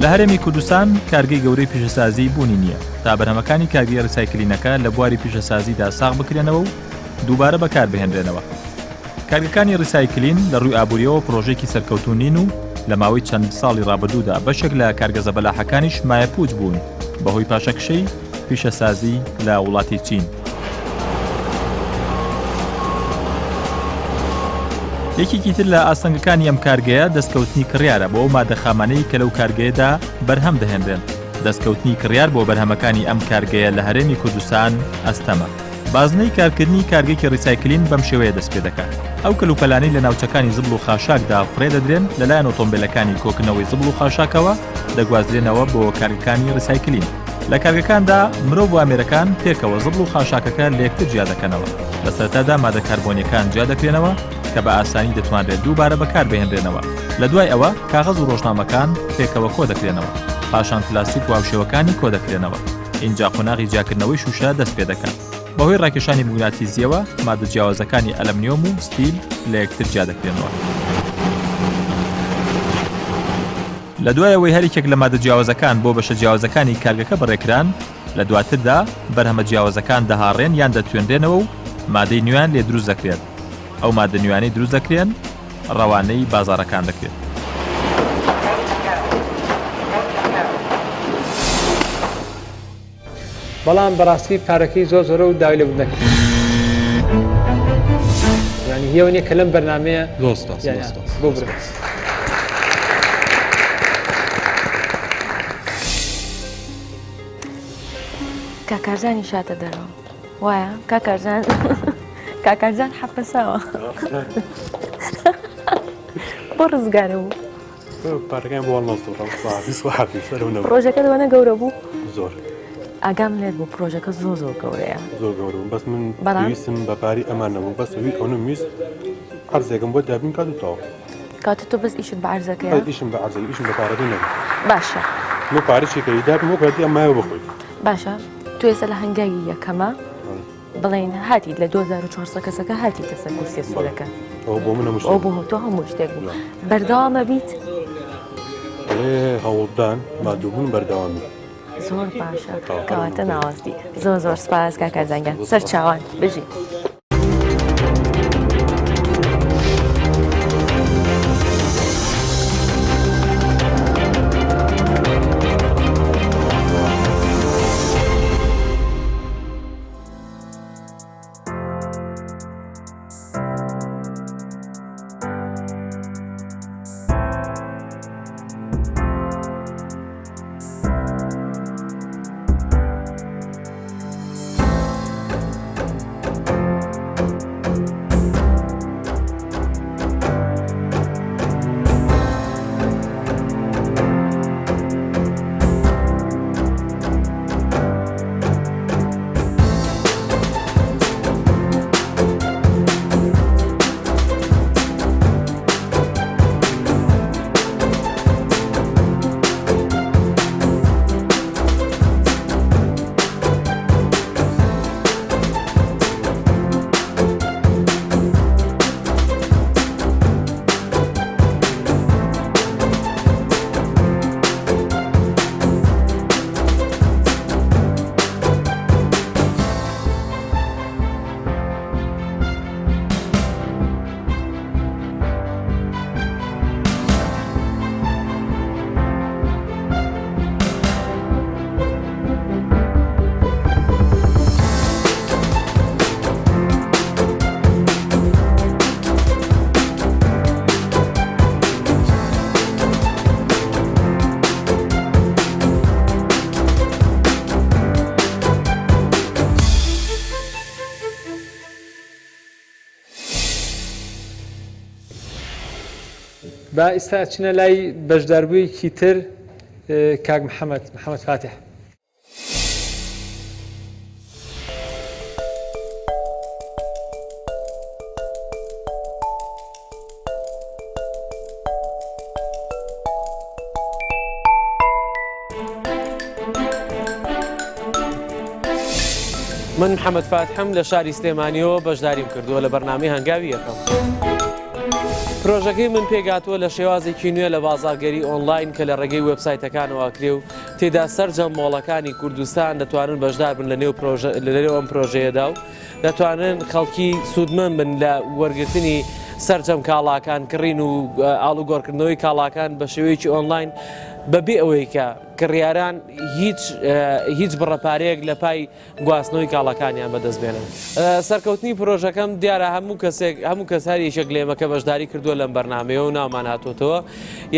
[SPEAKER 6] لە هەرێمی کوردستان کارگەی گەورەی پیشەسازی بوونی نییە تا بەرهەمەکانی کارگەی ڕیسایکلینەکە لە بواری پیشەسازیدا ساغ بکرێنەوە و دووبارە بەکار بهێنرێنەوە. کارگەکانی ڕیسایکلین لە ڕووی ئابوورییەوە پڕۆژەیەکی سەرکەوتوو نین و لە ماوەی چەند ساڵی ڕابردوودا بەشێک لە کارگە زەبەلاحەکانیش مایەپووچ بوون بەهۆی پاشەکشەی پیشەسازی لە وڵاتی چین. یەکێکی تر لە ئاستەنگەکانی ئەم کارگەیە دەستکەوتنی کڕیارە بۆ ئەو مادە خامانەی کە لەو کارگەیەدا بەرهەم دەهێنرێن. دەستکەوتنی کڕیار بۆ بەرهەمەکانی ئەم کارگەیە لە هەرێمی کوردستان ئەستەمە. بازنەی کارکردنی کارگەیەکی ڕیسایکلین بەم شێوەیە دەست پێدەکات، ئەو کەلوپەلانەی لە ناوچەکانی زبڵ و خاشاکدا فڕێ دەدرێن لەلایەن ئۆتۆمبێلەکانی کۆکردنەوەی زبڵ و خاشاکەوە دەگوازرێنەوە بۆ کارگەکانی ڕیسایکلین. لە کارگەکاندا مرۆڤ و ئامێرەکان پێکەوە زبڵ و خاشاکەکە لەیەکتر جیا دەکەنەوە. لە سەرەتادا مادە کاربۆنییەکان جیا دەکرێنەوە کە بە ئاسانی دەتوانرێت دووبارە بەکاربهێنرێنەوە. لە دوای ئەوە کاغەز و ڕۆژنامەکان پێکەوە کۆدەکرێنەوە. پاشان پلاستیک و هاوشێوەکانی کۆدەکرێنەوە. ئینجا قۆناغی جیاکردنەوەی شووشە دەست پێدەکات. بەهۆی ڕاکێشانی موگناتیزییەوە مادە جیاوازەکانی ئەلەمنیۆم و ستیل لە یەکتر جیا دەکرێنەوە. لە دوای ئەوەی هەریەکێک لە مادە جیاوازەکان بۆ بەشە جیاوازەکانی کارگەکە بەڕێکران، لە دواتردا بەرهەمە جیاوازەکان دەهاڕێن یان دەتوێنرێنەوە و مادەی نوێیان لێ دروست دەکرێت. ئەو مادە نوێیانەی دروست دەکرێن ڕەوانەی بازاڕەکان دەکرێت.
[SPEAKER 1] بەڵام بەڕاستی پارەکەی زۆر زۆرە و داوای لێبوردن دەکەم. ینی هیەوە نیە کە لەم بەرنمەیە
[SPEAKER 16] زۆر سپاس زۆر سپاس
[SPEAKER 1] بۆ برا.
[SPEAKER 2] کاک کارزانی شاتە دەرەوە وایە کاک کارزان کاک کارزان حەپەساوە بۆ ڕزگارە بوو
[SPEAKER 16] پارەکان بۆ
[SPEAKER 2] پرۆژەکە دەوەنە گەورە بوو
[SPEAKER 16] زۆر
[SPEAKER 2] ئاگام لێت بوو پرۆژەکە زۆر زۆر گەورەیە
[SPEAKER 16] زۆر گەورە بەس من پێویستم بە پاری ئەمان نەبوو بەس وی ئەونم ویست عەرزێکم بۆ دابین کات و تەواو
[SPEAKER 2] کاتە تۆ بەس ئیشت بە عەرزەکەیە
[SPEAKER 16] ئیشم بە عەرزە ئیشم بە پارەکەی نەبوو
[SPEAKER 2] باشە
[SPEAKER 16] من پارەشێکە دابم وەک هەردی ئەم مایەوە بخۆی
[SPEAKER 2] باشە تۆ ئێستا لە هەنگاوی یەکەمە بڵێن هاتی لە 2400 کەسەکە هاتیتە سەر کورسیە سوورەکە
[SPEAKER 16] ئەو بۆ من هەموو
[SPEAKER 2] ئەو بۆ تۆ هەموو شتێک بوو بەردەوامە بیت
[SPEAKER 16] بەڵێ هەوڵدان مادووبوون بەردەوامی
[SPEAKER 2] زۆر باشە کەواتە ناوەستی زۆر زۆر سپاس کاکە زەنگە سەر چاوان بژی.
[SPEAKER 1] با ئیستا ئەچینە لای بەشداربوویەکی تر کاک محەممەد محەممەد فاتح.
[SPEAKER 17] من محەممەد فاتحم لە شاری سلێمانیەوە بەشداریم کردووە لە بەرنامەی هەنگاوی یەکەم. پرۆژەکەی من پێکهاتووە لە شێوازێکی نوێ لە بازاڕگەری ئۆنلاین کە لە ڕێگەی وێبسایتەکانەوە ئەکرێ و تێدا سەرجەم مۆڵەکانی کوردستان دەتوانن بەشدار بن لە نێو پرۆژە لە نێو ئەم پرۆژەیەدا و دەتوانن خەڵکی سوودمەند بن لە وەرگرتنی سەرجەم کاڵاکان کڕین و ئاڵوگۆڕکردنەوەی کاڵاکان بە شێوەیەکی ئۆنلاین بەبێ ئەوەی کە کڕیاران هیچ هیچ بڕە پارەیەک لە پای گواستنەوەی کاڵاکانیان بەدەست بێنن. سەرکەوتنی پرۆژەکەم دیارە هەموو کەسێک هەموو کەس هەر یەکێک لە ئێمە کە بەشداری کردووە لەم بەرنامەیە و ناومان هاتووەتەوە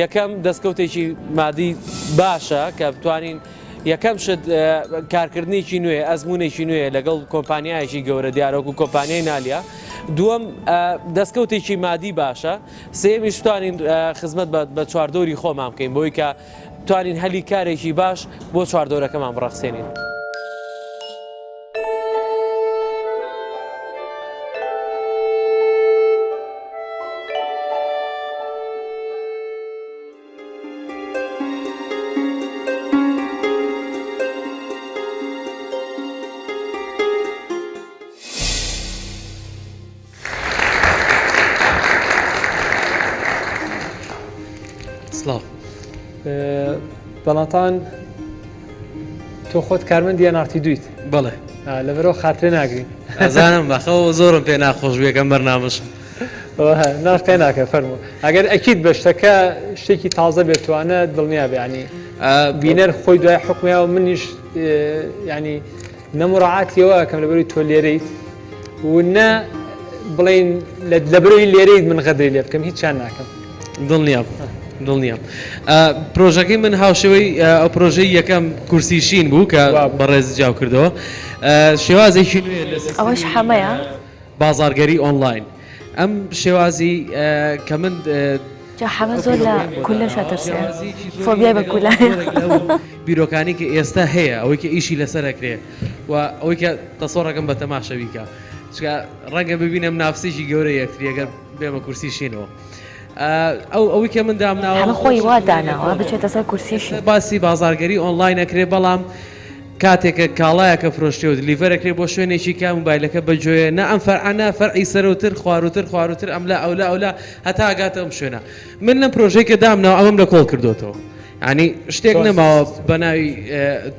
[SPEAKER 17] یەکەم دەستکەوتێکی مادی باشە کە بتوانین یەکەم شت کارکردنێکی نوێ ئەزمونێکی نوێ لەگەڵ کۆمپانیایەکی گەورە دیارەوەکو کۆمپانیای نالیا دووەم دەستکەوتێکی مادی باشە سێمیش توانین خزمەت بە چواردەوری خۆمان بکەین بۆی کە توانین هەلی کارێکی باش بۆ چواردەورەکەمان بڕەخسێنین.
[SPEAKER 1] سڵاو بەڵاتان تۆ خۆت کارمەندی ئەنارتی دویت
[SPEAKER 17] بەڵێ
[SPEAKER 1] لەبەرەوە خاترێ ناگرین
[SPEAKER 17] ئەزانم بەخەوە زۆرم پێ ناخۆش بێکەم بەرنامەشم
[SPEAKER 1] ناخ پێ ناکە فەرموو ئەگەر ئەکیید بە شتەکە شتێکی تازە بێتوانە دڵنیا بێ بینەر خۆی دوای حکومیا و منیش ینی نە مراعاتی ئەوە ئەکەم لەبەروی تۆ لێرەیت و نە بڵین لە برۆی لێرەیت من غەدری لێ بکەم هیچیان ناکەم.
[SPEAKER 17] دڵنیام دڵنیام پرۆژەکەی من هاوشێوەی ئەو پرۆژەی یەکەم کورسی شین بوو کە بەڕێز جیاو کردەوە شێوازێکی نوێ لە
[SPEAKER 2] ئەوەش حەمەیە
[SPEAKER 17] بازاڕگەری ئۆنلاین ئەم شێوازی کە من
[SPEAKER 2] جا حەمە زۆر لە کولەش ئەترسێ فۆبیای بە کولە
[SPEAKER 17] بیرۆکانی کە ئێستا هەیە ئەوەی کە ئیشی لەسەر ئەکرێ و ئەوەی کە تەسەوڕەکەم بە تەماشە بیکا چونکە ڕەنگە ببینە منافسێکی گەورە یەکتری ئەگەر بێمە کورسی شینەوە ئەو ئەوەی کە من دامناوە
[SPEAKER 2] حەمە خۆی وا داناوە بچێتە سەر کورسی شین.
[SPEAKER 17] باسی بازاڕگەری ئۆنلاین ئەکرێ بەڵام کاتێک کە کاڵایەک ئەفرۆشرێ و deliver ئەکرێ بۆ شوێنێکی کە موبایلەکە بەگوێیە نە ئەم فەرعە نە فەرعی سەرەوتر خواروتر خواروتر ئەملا ئەولا ئەولا هەتا ئەگاتە ئەم شوێنە من لەم پرۆژەی کە دامناوە ئەمەم لە کۆڵ کردۆتەوە یانی شتێک نەماوە بە ناوی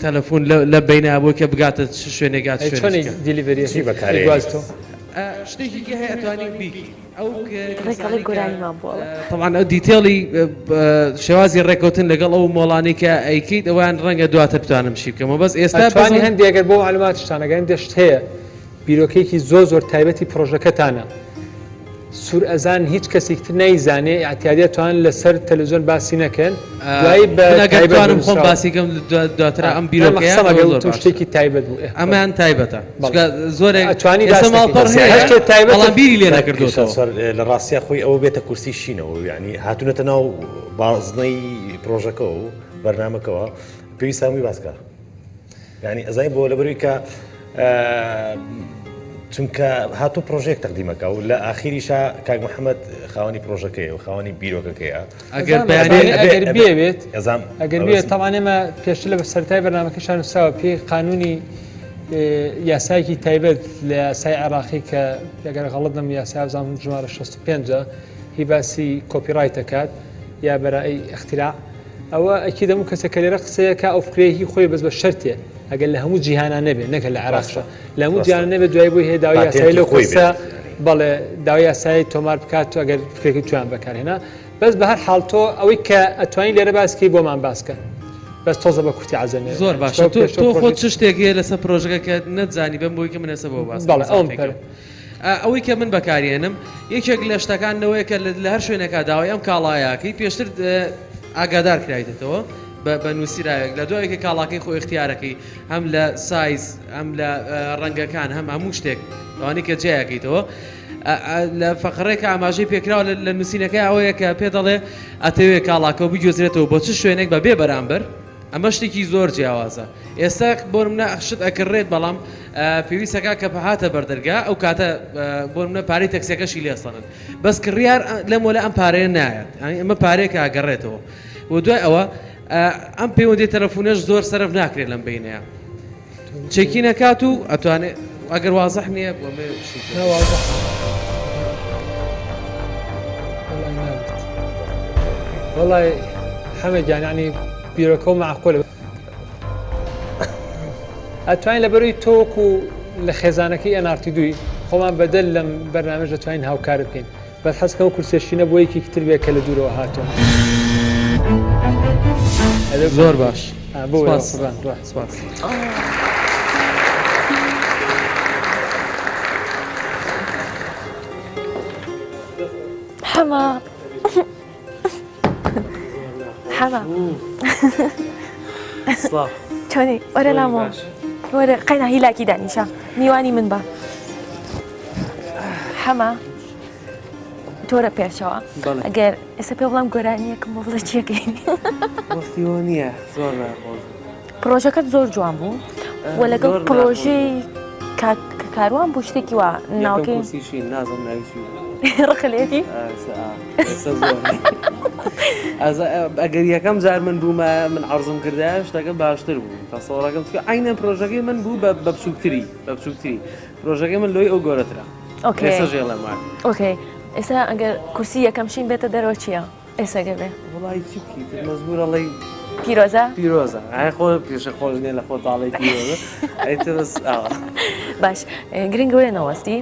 [SPEAKER 17] تەلەفۆن لە بەینا بۆی کە بگاتە چ شوێنێک گات
[SPEAKER 1] چۆنی delivery
[SPEAKER 17] شتێکی کە هەیە ئەتوانی بیکی ئەو
[SPEAKER 2] ڕێکەڵی گۆرانیمان بووە.
[SPEAKER 17] تەبعەن ئەو detail ی شێوازی ڕێکەوتن لەگەڵ ئەو مۆڵانەی کە ئەیکەیت ئەویان ڕەنگە دواتر بتوانم شی بکەمەوە بەس ئێستا
[SPEAKER 1] ئەتوانی هەندێک ئەگەر بۆ معلوماتشتان ئەگەر هەندێک شت هەیە بیرۆکەیەکی زۆر زۆر تایبەتی پرۆژەکەتانە سوور ئەزان هیچ کەسێک تر نەیزانێ ئیعتیادیە توان لەسەر تەلەڤیزیۆن باسی نەکەن دوایی بە
[SPEAKER 17] من ئەگەر
[SPEAKER 1] تایبەت
[SPEAKER 17] بتوانم خۆم
[SPEAKER 1] بنووسراوە.
[SPEAKER 17] باسی کەم دواتر ئەم
[SPEAKER 1] ئا،
[SPEAKER 17] بیرۆکەیە
[SPEAKER 1] قسەم ئەگەر
[SPEAKER 17] زۆر
[SPEAKER 1] وتم
[SPEAKER 17] باشترە.
[SPEAKER 1] شتێکی تایبەت بوو ئێ،
[SPEAKER 17] ئەمەیان تایبەتە
[SPEAKER 1] بەڵێ.
[SPEAKER 17] چونکە زۆرێک
[SPEAKER 1] ئەتوانی
[SPEAKER 17] ئێستا
[SPEAKER 1] باس نەکەی.
[SPEAKER 17] ماڵپەڕ هەیە
[SPEAKER 1] هەر شتێک تایبەتە
[SPEAKER 17] بەڵام بیری لێ
[SPEAKER 3] کاک
[SPEAKER 17] نەکردۆتەوە.
[SPEAKER 3] کێشا لە ڕاستیا خۆی ئەوە بێتە کورسی شینەوە یعنی هاتوونەتە ناو بازنەی پرۆژەکەوە و بەرنامەکەوە پێویستە هەمووی باس کە یعنی ئەزای بۆ لەبەروی کە چونکە هاتوو پرۆژەیەک تەقدیمەکە و لە ئاخیریشا کاک محەممەد خاوەنی پرۆژەکەیە و خاوەنی بیرۆکەکەیە
[SPEAKER 17] ئەگەر
[SPEAKER 1] ئەگەر بێت ئەگەر بێت تەوان ئێمە پێشتر لە سەرای بەرنامەکەشان نووسراوە پێی قانونی یاسایەکی تایبەت لە یاسای عێراقی کە ئەگەر غەڵت نەم یاسا بزانم ژمارە 65 هی باسی copyright دەکات یا بەرای اختراع ئەوە ئەکید هەموو کەسێک کە لێرە قسەیەکە ئەو فکرەیە هی خۆی بەس بە شەرتێ ئەگەر لە هەموو جیهانا نەبێ نەکە لە عێراقشە لە هەموو جیهان نەبێ دوای بۆی هەیە داوای یاسایی لەو کەسە بەڵێ داوای یاسایی تۆمار بکات و ئەگەر فکرێکی تویان بەکارهێنا بەس بە هەر حاڵ تۆ ئەوەی کە ئەتوانی لێرە باس کەی بۆمان باس کە بەس تۆزە بە کورتی عەزەنێ
[SPEAKER 17] زۆر باشە تۆ تۆ خۆت چ شتێک هەیە لەسەر پرۆژەکە کە نەتزانی بەم بۆی کە من ئێستا بۆ باس
[SPEAKER 1] بەڵێ ئەوم پەر
[SPEAKER 17] ئەوەی کە من بەکاریێنم یەکێک لە شتەکان لەوەیە کە لە هەر شوێنێکا داوای ئەم کاڵایەکەی پێشتر ئاگادار کرایتەوە بە نووسراوێک لە دوای کە کاڵاکەی خۆ اختیارەکەی هەم لە سایز هەم لە ڕەنگەکان هەم هەموو شتێک ئەوانەی کە جیاکەیتەوە لە فەقڕێکە ئاماژەی پێکراوە لە نووسینەکەی ئەوەیە کە پێ دەڵێ ئەتەوێ کاڵاکە و بگوێزرێتەوە بۆ چ شوێنێک بە بێ بەرامبەر ئەمە شتێکی زۆر جیاوازە ئێستا بۆ منە شت ئەکڕێت بەڵام پێویستەکە کە هاتە بەردەرگا ئەو کاتە بۆ منە پارەی تەکسیەکەشی لێسەنن بەس کڕیار لەم وەلا ئەم پارەیە نایەت ئەمە پارێکە ئەگەڕێتەوە و دوای ئەوە ئەم پەیوەندی تەلەفونەش زۆر سەرف ناکرێت لەم بینەیە چێکی نەکات و ئەتوانێت ئەگەر وازح نییە بۆ
[SPEAKER 1] وڵی حەمە گیانانی بیرۆکە و معقولە ئەتوانین لەبەروی تۆکو لە خێزانەکەی ئەنارتی دووی خۆمان بەدەل لەم بەرنامەش دەتوانین هاوکار بکەین بەس حەزکەم کورسیە شینە بۆ یەکێکی تر بێ کە لە دوورەوە هاتووە.
[SPEAKER 17] زۆر باش
[SPEAKER 1] بۆ
[SPEAKER 17] سپاس.
[SPEAKER 1] سپاس.
[SPEAKER 2] حەمە حەمە
[SPEAKER 17] سڵاو.
[SPEAKER 2] چۆنی وەرە لامەوە وەرە قەینا هیلاکی دانیشە میوانی من بە حەمە تۆرە پێشەوە ئەگەر ئێستا پێ بڵام گۆرانیەکم بۆ بڵێ چیەکەی
[SPEAKER 17] نییە زۆر
[SPEAKER 2] پرۆژەکەت زۆر جوان بوو و لەگەڵ پرۆژەی کاروان بوو شتێکی وا ناوکەی ڕقلێتی
[SPEAKER 17] ئەگەر یەکەم جار من بوومە من عرضم کردایە شتەکە باشتر بوو تەسەوڕەکەم چونکە عەینەن پرۆژەکەی من بوو بە بچووکتری بە بچووکتری پرۆژەکەی من لۆی ئەو گەورەترە
[SPEAKER 2] okay
[SPEAKER 17] ئێستا ژێڵێم وایە
[SPEAKER 2] okay ئێستا ئەگەر کورسی یەکەم شین بێتە دەرەوە چییە ئێستا گەر بێ
[SPEAKER 17] وڵی چی بکەیت مەجبوورە ڵێی
[SPEAKER 2] پیرۆزە
[SPEAKER 17] پیرۆزە ئای خۆ پێشە خۆش نییە لە خۆ تاڵی پیرۆزە ئەی تر بەس ئاوا
[SPEAKER 2] باش گرنگ وێ نەوەستی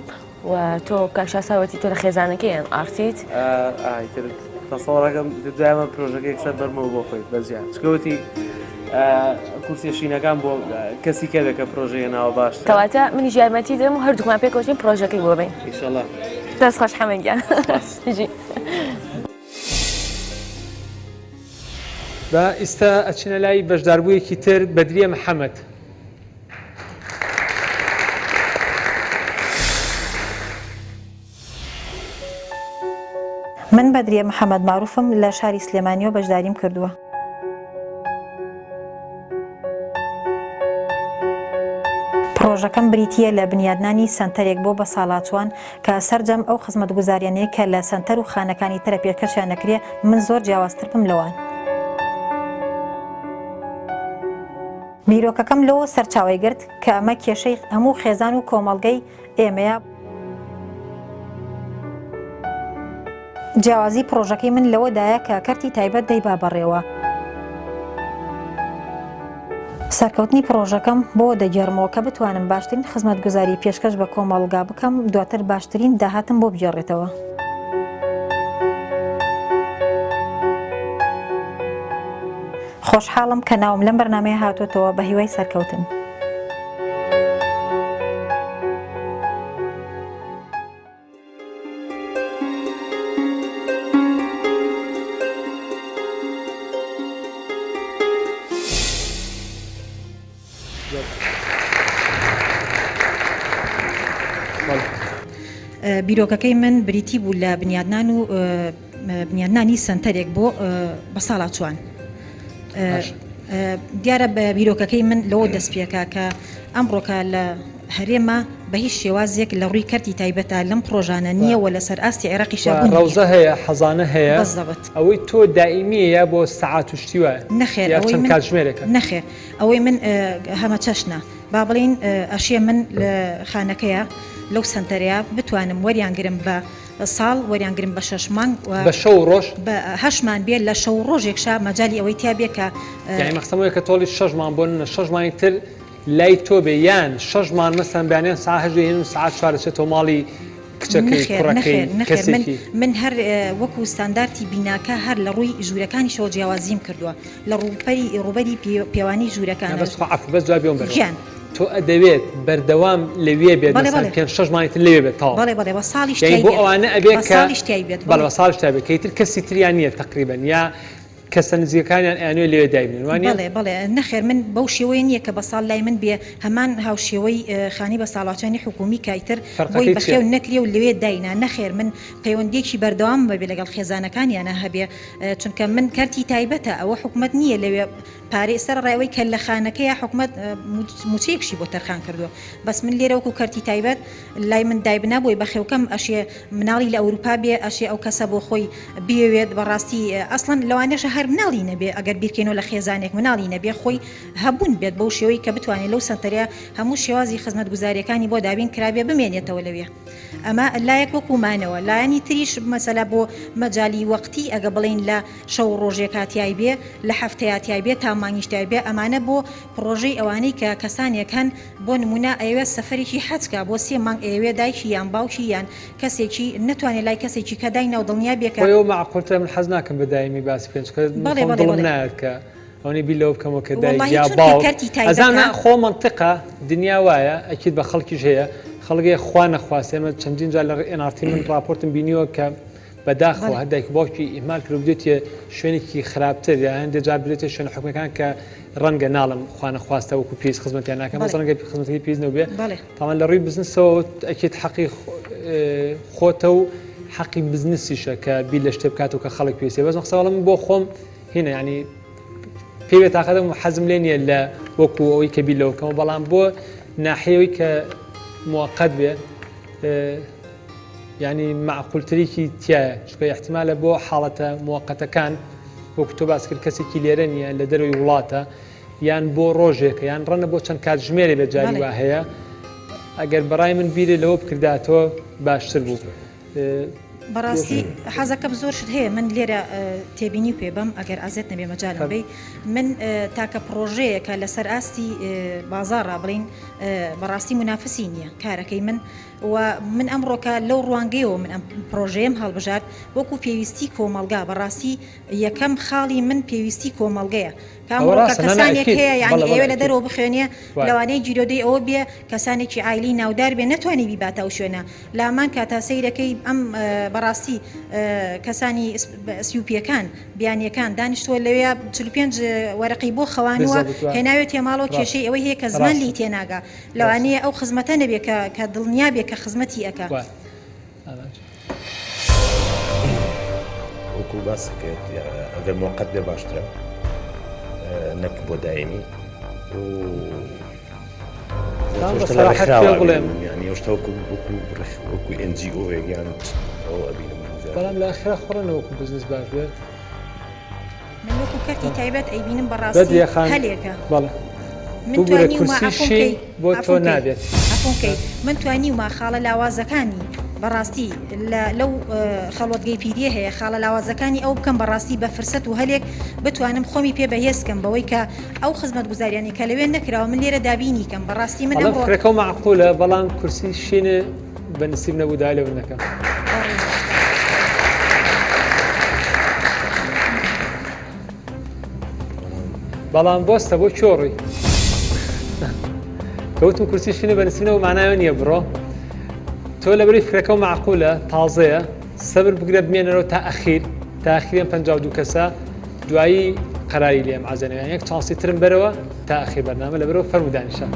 [SPEAKER 2] و تۆ کاک شاساوەتی تۆ لە خێزانەکەی ئێن ئارتیت
[SPEAKER 17] ئایتر تەسەوڕەکەم دوایمە پرۆژەکە یەکسەر بەرمەوە بۆ خۆی بەجیا چکەوتی. کورسیە شینەکان بۆ کەسی کە بێ کە پرۆژەی هێناوە باشترە.
[SPEAKER 2] کەواتە منیش یارمەتی دەم و هەردووکمان پێکەوە چین پرۆژەکەی بۆ بەین.
[SPEAKER 17] ئیشەڵا.
[SPEAKER 2] دەست خۆش حەمە گیان.
[SPEAKER 17] سپاس.
[SPEAKER 2] بژی.
[SPEAKER 1] با ئیستا ئەچینە لای بەشداربوویەکی تر بەدریە محەمەد.
[SPEAKER 18] من بەدریە محەمەد مەعروفم لە شاری سلێمانیەوە بەشداریم کردووە. پڕۆژەکەم بریتییە لە بنیادنانی سەنتەرێک بۆ بەساڵاچووان کە سەرجەم ئەو خزمەتگوزاریانەی کە لە سەنتەر و خانەکانی ترە پێشکەشیان دەکرێ من زۆر جیاوازتر بم لەوان. بیرۆکەکەم لەوە سەرچاوەی گرت کە ئەمە کێشەی هەموو خێزان و کۆمەڵگەی ئێمەیە. جیاوازی پڕۆژەکەی من لەوەدایە کە کەرتی تایبەت دەیبا بەڕێوە. سەرکەوتنی پڕۆژەکەم بۆ دەگێڕمەوە کە بتوانم باشترین خزمەتگوزاری پێشکەش بە کۆمەڵگا بکەم، دواتر باشترین داهاتم بۆ بگێڕێتەوە. خۆشحاڵم کە ناوم لەم بەرنامەیە هاتۆتەوە، بەهیوای سەرکەوتن. بیرۆکەکەی من بریتی بوو لە بنیادنان و بنیادنانی سەنتەرێک بۆ بەساڵاچوان. دیارە بە بیرۆکەکەی من لەوە دەست پێکا کە ئەمڕۆکە لە هەرێمە بە هیچ شێوازێک لە ڕووی کەرتی تایبەتە لەم پڕۆژانە نییە و لەسەر ئاستی عێراقیشا بوونی نییە.
[SPEAKER 1] ڕەوزە هەیە، حەزانە هەیە.
[SPEAKER 18] بەزەبت.
[SPEAKER 1] ئەوەی تۆ دائیمییە یا بۆ سەعات و شتی وایە؟
[SPEAKER 18] نەخێر
[SPEAKER 1] یا
[SPEAKER 18] ئەوەی
[SPEAKER 1] چەند
[SPEAKER 18] من
[SPEAKER 1] کاتژمێرێکە؟
[SPEAKER 18] نەخێر ئەوەی من هەمەچەشنە. با بڵێین ئەشێ من لە خانەکەیا لەو سەنتەرەیا بتوانم وەریان گرم بە ساڵ وەریان گرم بە شەش مانگ و
[SPEAKER 1] بە شەو و ڕۆژ؟
[SPEAKER 18] بە هەشمان بێ لە شەو و ڕۆژێکشا مەجالی ئەوەی تیا بێ کە.
[SPEAKER 1] یانی مەخسەم ئەوەیە کە تۆڵی شەش مانگ بۆ نمونە شەش مانگی تر لای تۆ بێ یان شەش مانگ مەسەلەن بەیانیان سەعات هەشت دەیهێنن و سەعات چوار دەچێتەوە ماڵی کچەکەی
[SPEAKER 18] نەخێر
[SPEAKER 1] کوڕەکەی
[SPEAKER 18] نەخێر نەخێر من
[SPEAKER 1] کەسێکی.
[SPEAKER 18] من هەر وەکو ستاندارتی بیناکە هەر لە ڕووی ژوورەکانیشەوە جیاوازیم کردووە لە ڕووپەری ڕووبەری پێوانی
[SPEAKER 1] نا
[SPEAKER 18] ژوورەکانە
[SPEAKER 1] بەس خوا عەفو بەس جوابی ئەوم بەرەوە
[SPEAKER 18] گیان.
[SPEAKER 1] تۆ ئەدەوێت بەردەوام لەوێ بێت
[SPEAKER 18] بەڵێ
[SPEAKER 1] مەسەلەن
[SPEAKER 18] بەڵێ.
[SPEAKER 1] پێنج شەش مانگی تر لەوێ بێت تەواو
[SPEAKER 18] بەڵێ بەڵێ وە ساڵیش
[SPEAKER 1] یانی
[SPEAKER 18] تیای
[SPEAKER 1] بۆ
[SPEAKER 18] بێت
[SPEAKER 1] ئەوانە ئەبێ
[SPEAKER 18] وە
[SPEAKER 1] کە
[SPEAKER 18] ساڵیش تیای بێت
[SPEAKER 1] بەڵێ
[SPEAKER 18] بەڵێ
[SPEAKER 1] وە ساڵیش تیای بێت کە ئیتر کەسی تریان نییە تەقریبەن یا کەسە نزیکەکانیان ئەیانەوێت لەوێ دایبنێن وا نییە؟
[SPEAKER 18] بەڵێ بەڵێ نەخێر من بەو شێوەیە نییە کە بە ساڵ لای من بێ هەمان هاوشێوەی خانی بەساڵاچوانی حکوومی کە ئیتر بۆی
[SPEAKER 1] فەرقەکەی چییە؟
[SPEAKER 18] بەخێو نەکرێ و لەوێ داینا نەخێر من پەیوەندییەکی بەردەوامم ئەبێ لەگەڵ خێزانەکانیانا هەبێ چونکە من کەرتی تایبەتە ئەوە حکومەت نییە لەوێ پارەی سەرەڕای ئەوەی کە لە خانەکەیا حکومەت موچەیەکشی بۆ تەرخان کردووە بەس من لێرە وەکو کەرتی تایبەت لای من دایبنا بۆی بەخێوکەم ئەشێ مناڵی لە ئەوروپا بێ ئەشێ ئەو کەسە بۆ خۆی بیەوێت بەڕاستی ئەسڵەن لەوانەشە هەر مناڵی نەبێ ئەگەر بیرکەینەوە لە خێزانێک مناڵی نەبێ خۆی هەبوون بێت بەو شێوەی کە بتوانێت لەو سەنتەرەیا هەموو شێوازی خزمەتگوزاریەکانی بۆ دابین کرابێ بمێنێتەوە لەوێ. ئەمە لایەک وەکو مانەوە، لایەنی تریش مەسەلە بۆ مەجالی وەقتی ئەگە بڵێین لە شەو و ڕۆژێکا تیای بێ، لە هەفتەیا تیای بێ تا مانگیش تیای بێ، ئەمانە بۆ پڕۆژەی ئەوانەی کە کەسانێک هەن بۆ نموونە ئەیەوێ سەفەرێکی حەج کا بۆ سێ مانگ ئەیەوێ دایکی یان باوکی یان کەسێکی نەتوانێ لای کەسێکی کە داینا و دڵنیا بێ کە
[SPEAKER 1] خۆی ئەوە مەعقولترە من حەز ناکەم بە دایمی باسی بکەین چونکە من
[SPEAKER 18] بەڵێ
[SPEAKER 1] خۆم
[SPEAKER 18] بەڵێ
[SPEAKER 1] دڵم
[SPEAKER 18] بەڵێ.
[SPEAKER 1] نایەت کە ئەوەنەی بیر لەوە بکەمەوە کە دایک
[SPEAKER 18] وەڵاهی
[SPEAKER 1] یا
[SPEAKER 18] چونکە
[SPEAKER 1] باوک
[SPEAKER 18] کەرتی
[SPEAKER 1] ئەزانە
[SPEAKER 18] تایبەتە.
[SPEAKER 1] خۆ مەنتقە دنیا وایە ئەکید بە خەڵکیش هەیە خەڵک هەیە خوا نەخواستە ئێمە چەندین جار لە NRT من ڕاپۆرتم بینیوە کە بەداخەوە
[SPEAKER 18] بەڵێ.
[SPEAKER 1] هەر دایک و باوکی ئیهمال کرد و بدرێتە شوێنێکی خراپتر یا هەندێک جار بدرێتە شوێنە حکومیەکان کە ڕەنگە ناڵم خوا نەخواستە وەکو پێویست خزمەتیان ناکەن بەس
[SPEAKER 18] بەڵێ.
[SPEAKER 1] ڕەنگە خزمەتەکەی پێویست نەبێ
[SPEAKER 18] بەڵێ.
[SPEAKER 1] تاوان لە ڕووی بزنسەوە ئەکید حەقی خۆتە و حەقی بزنسیشە کە بیر لە شتێ بکاتەوە کە خەڵک پێویستە بەس مەخسە وەڵام من بۆ خۆم هینە یعنی پێی بێتاقەتم و حەزم لێ نییە لە وەکو ئەوەی کە بیر لەوە بکەمەوە بەڵام بۆ ناحیەوەی کە موقت بێ یعنی معقولترێکی تایە چونکە احتمالە بۆ حاڵەتە موقتەکان وەکو تۆ باس کرد کەسێکی لێرە نییە لە دەرەوەی وڵاتە یان بۆ ڕۆژێکە یان ڕەنە بۆ چەند کاتژمێرێ بێت جاری وا هەیە ئەگەر بەڕای من بیرێ لەوە بکرداتەوە باشتر بوو.
[SPEAKER 18] بەڕاستی حەزەکەم زۆر شت هەیە من لێرە تێبینی پێ بەم ئەگەر ئازێت نەبێ مەجالم بەی من تاکە پڕۆژەیەکە لەسەر ئاستی بازاڕا بڵین بەڕاستی منافسی نییە کارەکەی من و من ئەمڕۆکە لەو ڕوانگەیەوە من ئەم پڕۆژەیەم هەڵبژارد وەکو پێویستی کۆمەڵگا بەڕاستی یەکەم خاڵی من پێویستی کۆمەڵگەیە کە
[SPEAKER 1] ئەوە
[SPEAKER 18] ئەمڕۆکە
[SPEAKER 1] ڕاستە نا نا
[SPEAKER 18] کەسانێک
[SPEAKER 1] ئەکید
[SPEAKER 18] هەیە یانی
[SPEAKER 1] بەڵێ بەڵێ
[SPEAKER 18] ئەیەوێ لە
[SPEAKER 1] ئەکید
[SPEAKER 18] دەرەوە بخوێنێ
[SPEAKER 1] وایە.
[SPEAKER 18] لەوانەیە گیرۆدەی ئەوە بێ کەسانێکی عایلەی ناودار بێ نەتوانێ بیباتە ئەو شوێنە لە هەمان کاتا سەیرەکەی ئەم بەڕاستی کەسانی ئەسیوپیەکان بیانیەکان دانیشتووە لەوێ 45 وەرەقەی بۆ خەوانووە
[SPEAKER 1] بالضبط وایە
[SPEAKER 18] هێناوێتیە ماڵەوە
[SPEAKER 1] ڕاستە
[SPEAKER 18] کێشەی ئەوەی هەیە کە زمان
[SPEAKER 1] ڕاستە
[SPEAKER 18] لێی تێناگا
[SPEAKER 1] ڕاستە
[SPEAKER 18] لەوانەیە ئەو خزمەتە نەبێ کە کە دڵنیا بێ کە خزمەتی ئەکا.
[SPEAKER 1] وایە ئامانج.
[SPEAKER 3] وەکو باست کرد ئەگەر موقت بێ باشترە نەک بۆ دایمی و بڵێم وەکو NGO یان
[SPEAKER 1] بەڵام لە ئەخرا خۆڕەنە وەکو بزنس باش بێت
[SPEAKER 18] من وەکو کەرتی تایبەت ئەیبینم بەڕاستی هەلێکە.
[SPEAKER 1] بەڵێ
[SPEAKER 18] من
[SPEAKER 1] ببورە
[SPEAKER 18] توانیومە
[SPEAKER 1] کورسی
[SPEAKER 18] عەفوم
[SPEAKER 1] شین
[SPEAKER 18] کەی
[SPEAKER 1] بۆ تۆ
[SPEAKER 18] عەفوم کەی
[SPEAKER 1] نابێت.
[SPEAKER 18] عەفوم کەی من توانیومە خاڵە لاوازەکانی بەڕاستی لە لەو خەڵوەتگەی پیریە هەیە خاڵە لاوازەکانی ئەو بکەم بەڕاستی بە فرسەت و هەلێک بتوانم خۆمی پێ بەهێز کەم بەوەی کە ئەو خزمەتگوزاریانەی کە لەوێ نەکراوە من لێرە دابینی کەم بەڕاستی من
[SPEAKER 1] ئەڵێم
[SPEAKER 18] ئەمڕۆ
[SPEAKER 1] فکرەکەو مەعقولە بەڵام کورسی شین بە نسیب نەبوو داوای لێبوردن دەکەم. بەڵام بۆستە بۆ کوێ ڕووی کەوتم کورسی شینە بە نسینەوە مانایەوە نییە بڕۆ تۆ لەبەری فکرەکە و معقولە تازەیە سەبر بگرە بمێنەرەوە تا ئەخیر تا ئەخیرم 52 کەسە دوایی قەراری لێم عزەنەوە یەک چانسی ترم بەرەوە تا ئەخیر بەرنامە لەبەرەوە فەرمو دانیشە.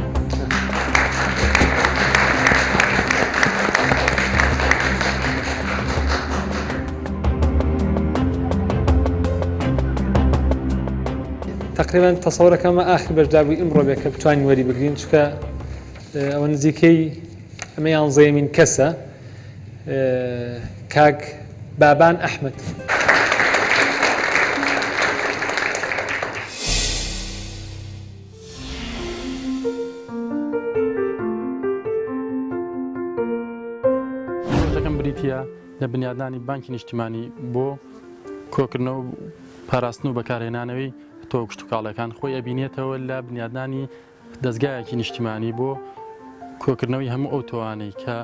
[SPEAKER 1] تقریبا تەسەورەکەمە ئاخر بەشداربووی ئمڕۆ بێ کە بتوانین وەری بگرین چونکە ئەوە نزیکەی ئەمە یانزەیەمین کەسە کاک بابان ئەحمد.
[SPEAKER 19] پرۆژەکەم بریتییە لە بنیادنانی بانکی نیشتیمانی بۆ کۆکردنەوە و پاراستن و بەکارهێنانەوەی تۆوە کشتوکاڵیەکان، خۆی ئەبینێتەوە لە بنیادنانی دەزگایەکی نیشتیمانی بۆ کۆکردنەوەی هەموو ئەو تۆوانەی کە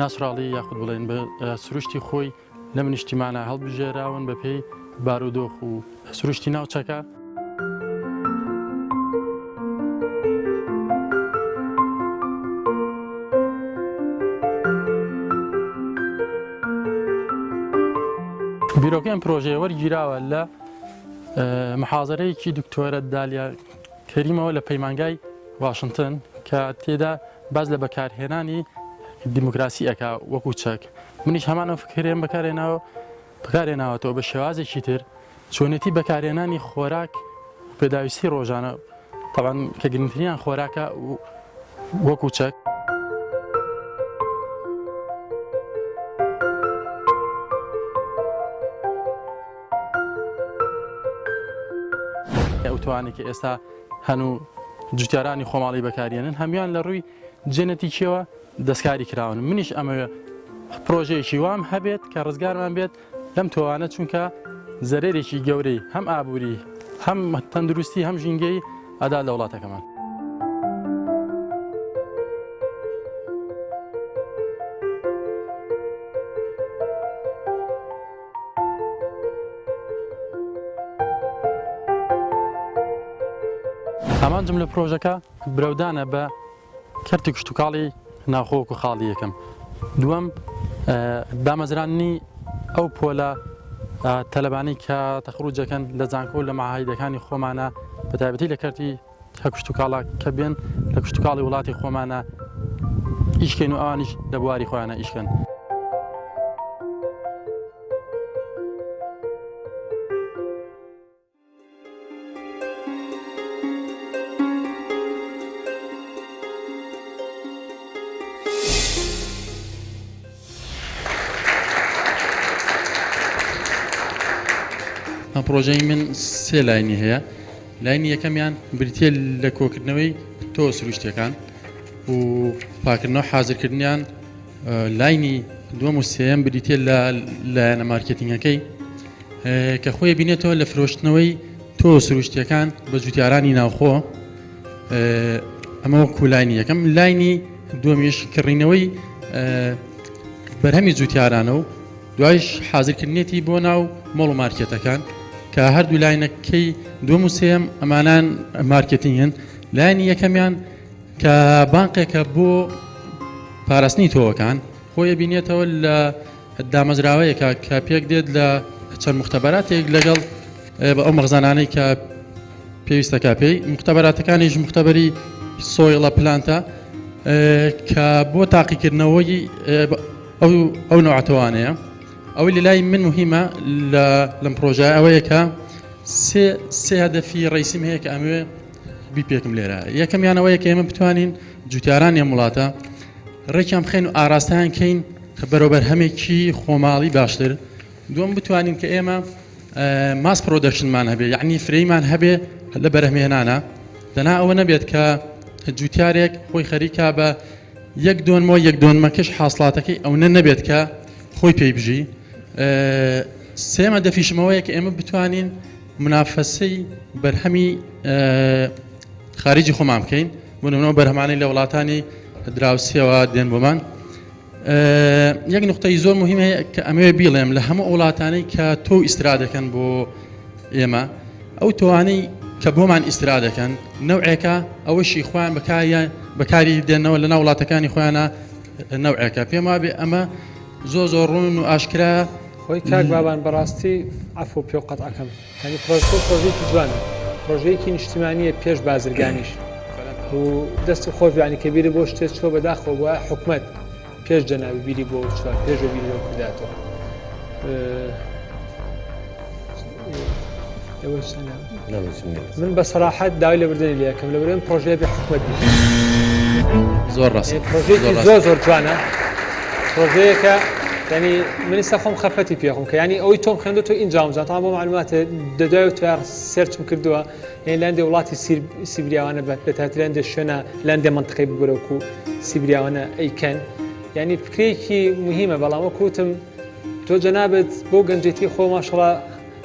[SPEAKER 19] ناسراڵی یاخود بڵێن بە سروشتی خۆی لەم نیشتیمانە هەڵبژێراون بەپێی بارودۆخ و سروشتی ناوچەکە. بیرۆکەی ئەم پرۆژەیە وەرگیراوە لە محازەرەیەکی دکتۆرە دالیا کەریمەوە لە پەیمانگای واشنتن کە تێدا باس لە بەکارهێنانی دیموکراسی ئەکا وەکو چەک منیش هەمان ئەو فکرەیەم بەکارهێناوە بەکارهێناوەتەوە بە شێوازێکی تر چۆنێتی بەکارهێنانی خۆراک و پێداویستی ڕۆژانە تەبعەن کە گرنگترینیان خۆراکە وەکو چەک. ئەو تۆوانەی کە ئێستا هەن و جوتیارانی خۆماڵی بەکاریێنن هەموان لە ڕووی جێنەتیکیەوە دەستکاری کراون منیش ئەمەوێ پرۆژەیەکی وام هەبێت کە ڕزگارمان بێت لەم تۆوانە چونکە زەرەرێکی گەورەی هەم ئابووری هەم تەندروستی هەم ژینگەی ئەدا لە وڵاتەکەمان. ئامانجم لە پرۆژەکە برەودانە بە کەرتی کشتوکاڵی ناوخۆ وەکو خاڵی یەکەم، دووەم دامەزراندنی ئەو پۆلە تەلەبانەی کە تەخروج دەکەن لە زانکۆ و لە مەعاهیدەکانی خۆمانە بە تایبەتی لە کەرتی کشتوکاڵە کە بێن لە کشتوکاڵی وڵاتی خۆمانە ئیشکەین و ئەوانیش لە بواری خۆیانە ئیشکەن. ئەم پڕۆژەی من سێ لاینی هەیە لاینی یەکەمیان بریتە لە کۆکردنەوەی تۆ سروشتەکان و پاکردنەوە حازرکردنیان لاینی دووەم و سێیەم بریتیە لە لایەنە مارکێتینگەکەی کە خۆی بینێتەوە لە فرۆشتنەوەی تۆ سروشتیەکان بە جوتیارانی ناوخۆ ئەمە وەکو لاینی یەکەم لاینی دووەمیش کڕینەوەی بەرهەمی جوتیارانە و دوایش حازرکردنێتی بۆ ناو مۆڵ و مارکێتەکان کە هەردوو لاینەکەی دووەم و سێیەم ئەمانان مارکێتینگن لایەنی یەکەمیان کە بانقێکە بۆ پاراستنی تۆوەکان خۆی ئەبینێتەوە لە دامەزراوەیەکە کە پێک دێت لە چەند مختبەراتێک لەگەڵ ئەو مەخزانانەی کە پێویستەکە پێی مختبەراتەکانیش مختبەری soil ە plant ە کە بۆ تاقیکردنەوەی ئەو ئەو نەوعەتەوانەیە ئەوەی لە لای من مهمە لە لەم پرۆژە ئەوەیە کە سێ سێ هەدەفی ڕئیسیم هەیە کە ئەمەوێ بیپێکم لێرە یەکەمیان ئەوەیە کە ئێمە بتوانین جوتیارانی ئەم وڵاتە ڕێکیان بخەین و ئاراستەیان کەین بەرەو بەرهەمێکی خۆماڵی باشتر دووەم بتوانین کە ئێمە mass production مان هەبێ یعنی فرەیمان هەبێ لە بەرهەمهێنانە دەنا ئەوە نەبێت کە جوتیارێک خۆی خەریکە بە یەک دۆنمەوە یەک دۆنمەکەش حاصلاتەکەی ئەونە نەبێت کە خۆی پێی بژی سێمە دەفیشمەوەیە کە ئێمە بتوانین منافەسەی بەرهەمی خارجی خۆمان بکەین بۆ نمونە بەرهەمانەی لە وڵاتانی دراوسێوە دێن بۆمان یەک نقطەی زۆر مهم هەیە کە ئەمەوێ بیڵێم لە هەموو وڵاتانەی کە تۆ ئیسرا دەکەن بۆ ئێمە ئەو تۆوانەی کە بۆمان ئیسرا دەکەن نەوعێکە ئەوەشی خۆیان بەکاریان بەکاری دێنەوە لە ناو وڵاتەکانی خۆیانە نەوعێکە پێم وابێ ئەمە زۆر زۆر ڕوون و ئاشکرا
[SPEAKER 1] خۆی کاک بابان بەڕاستی عەفو پێ و قەتعەکەم یانی پرۆژەکە پرۆژەیەکی جوانە پرۆژەیەکی نیشتیمانیە پێش بازرگانیش و دەست خۆش بیانی کە بیری بۆ شتێ چوە بەداخەوە بووە حکومت پێش جەنابی بیری بۆ چوە پێش بیری بۆ کرداتەوە من بە سەراحەت داوای لێبوردنی لێ ئەکەم لەبەر ئەم پرۆژەیە بێ حکومەت بیکەم.
[SPEAKER 19] زۆر ڕاست
[SPEAKER 1] پرۆژەیەکی زۆر زۆر جوانە پرۆژەیەکە ینی من ئێستا خۆم خەفەتی پێخۆم کە ینی ئەوەی تۆم خوێندو تۆ ئینجا جا تاوان بۆ معلومات دەدوای تو search م کردووە یعنی لەندێ وڵاتی سیبریاوانە بە تایبەتی لەندێ شوێنە لەندێ منطقەی بگرەوەکو سیبریاوانە ئەیکەن یعنی فکرێکی مهمە بەڵام وەکوتم تۆ جەنابت بۆ گەنجێتی خۆ ماشەڵا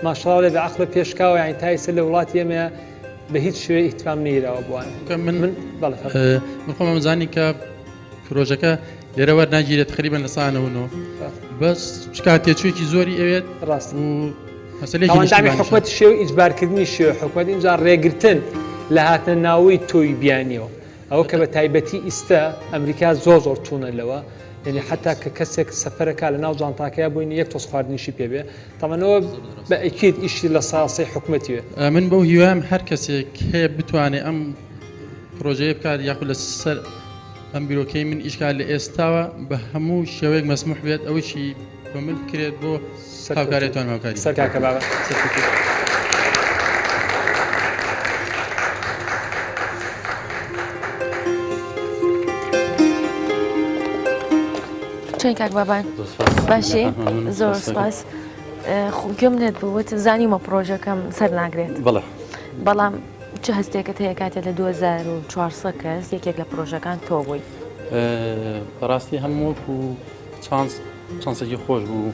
[SPEAKER 1] ماشەڵا لێ بە عەقڵت پێشکاوە یانی تا ئیستا لە وڵاتی ئێمەیە بە هیچ شێوەیە ئیهتمام نەیراوە بۆیان.
[SPEAKER 19] من من بەڵێ فەرموو. من خۆم زانی کە پرۆژەکە لێرە وەرناگیرێت تقریبا لە سا 99 بەس چکا تێچوویەکی زۆری ئەوێت
[SPEAKER 1] ڕاست و مەسەلەیەکی نیشتیمانیشە. حکومەت شێوە ئیجبارکردنی شێوە حکومەت ئینجا ڕێگرتن لە هاتنە ناوەی تۆی بیانیەوە ئەوە کە بە تایبەتی ئیستە ئەمریکا زۆر زۆر توونە لەوە یعنی حتا کە کەسێک سەفەرەکە لە ناو جانتاکەیا بۆی یەک تۆز خواردنیشی پێ بێ تەبعەن ئەوە بە ئەکید ئیشی لە ساسەی حکومەتی بێ.
[SPEAKER 19] من بەو هیوایەم هەر کەسێک هەیە بتوانێ ئەم پرۆژەیە بکات یاخود لە سەر ئەم بیرۆکەی من ئیش کات لە ئێستاوە بە هەموو شێوەیەک مەسموح بێت ئەوەیشی بە من بکرێت بۆ هاوکاریتان هاوکاری
[SPEAKER 1] سەر کاکە بابە سەرکەوتوو.
[SPEAKER 2] چۆن کاک بابان باشی زۆر سپاس گوێم لێت بوو وتم زانیومە پڕۆژەکەم سەر ناگرێت
[SPEAKER 13] بەڵێ
[SPEAKER 2] بەڵام چ هەستێکت هەیە کاتێ لە 2400 کەس یەکێک لە پڕۆژەکان تۆ بووی
[SPEAKER 19] بەڕاستی هەم وەکو chance chance ێکی خۆش بوو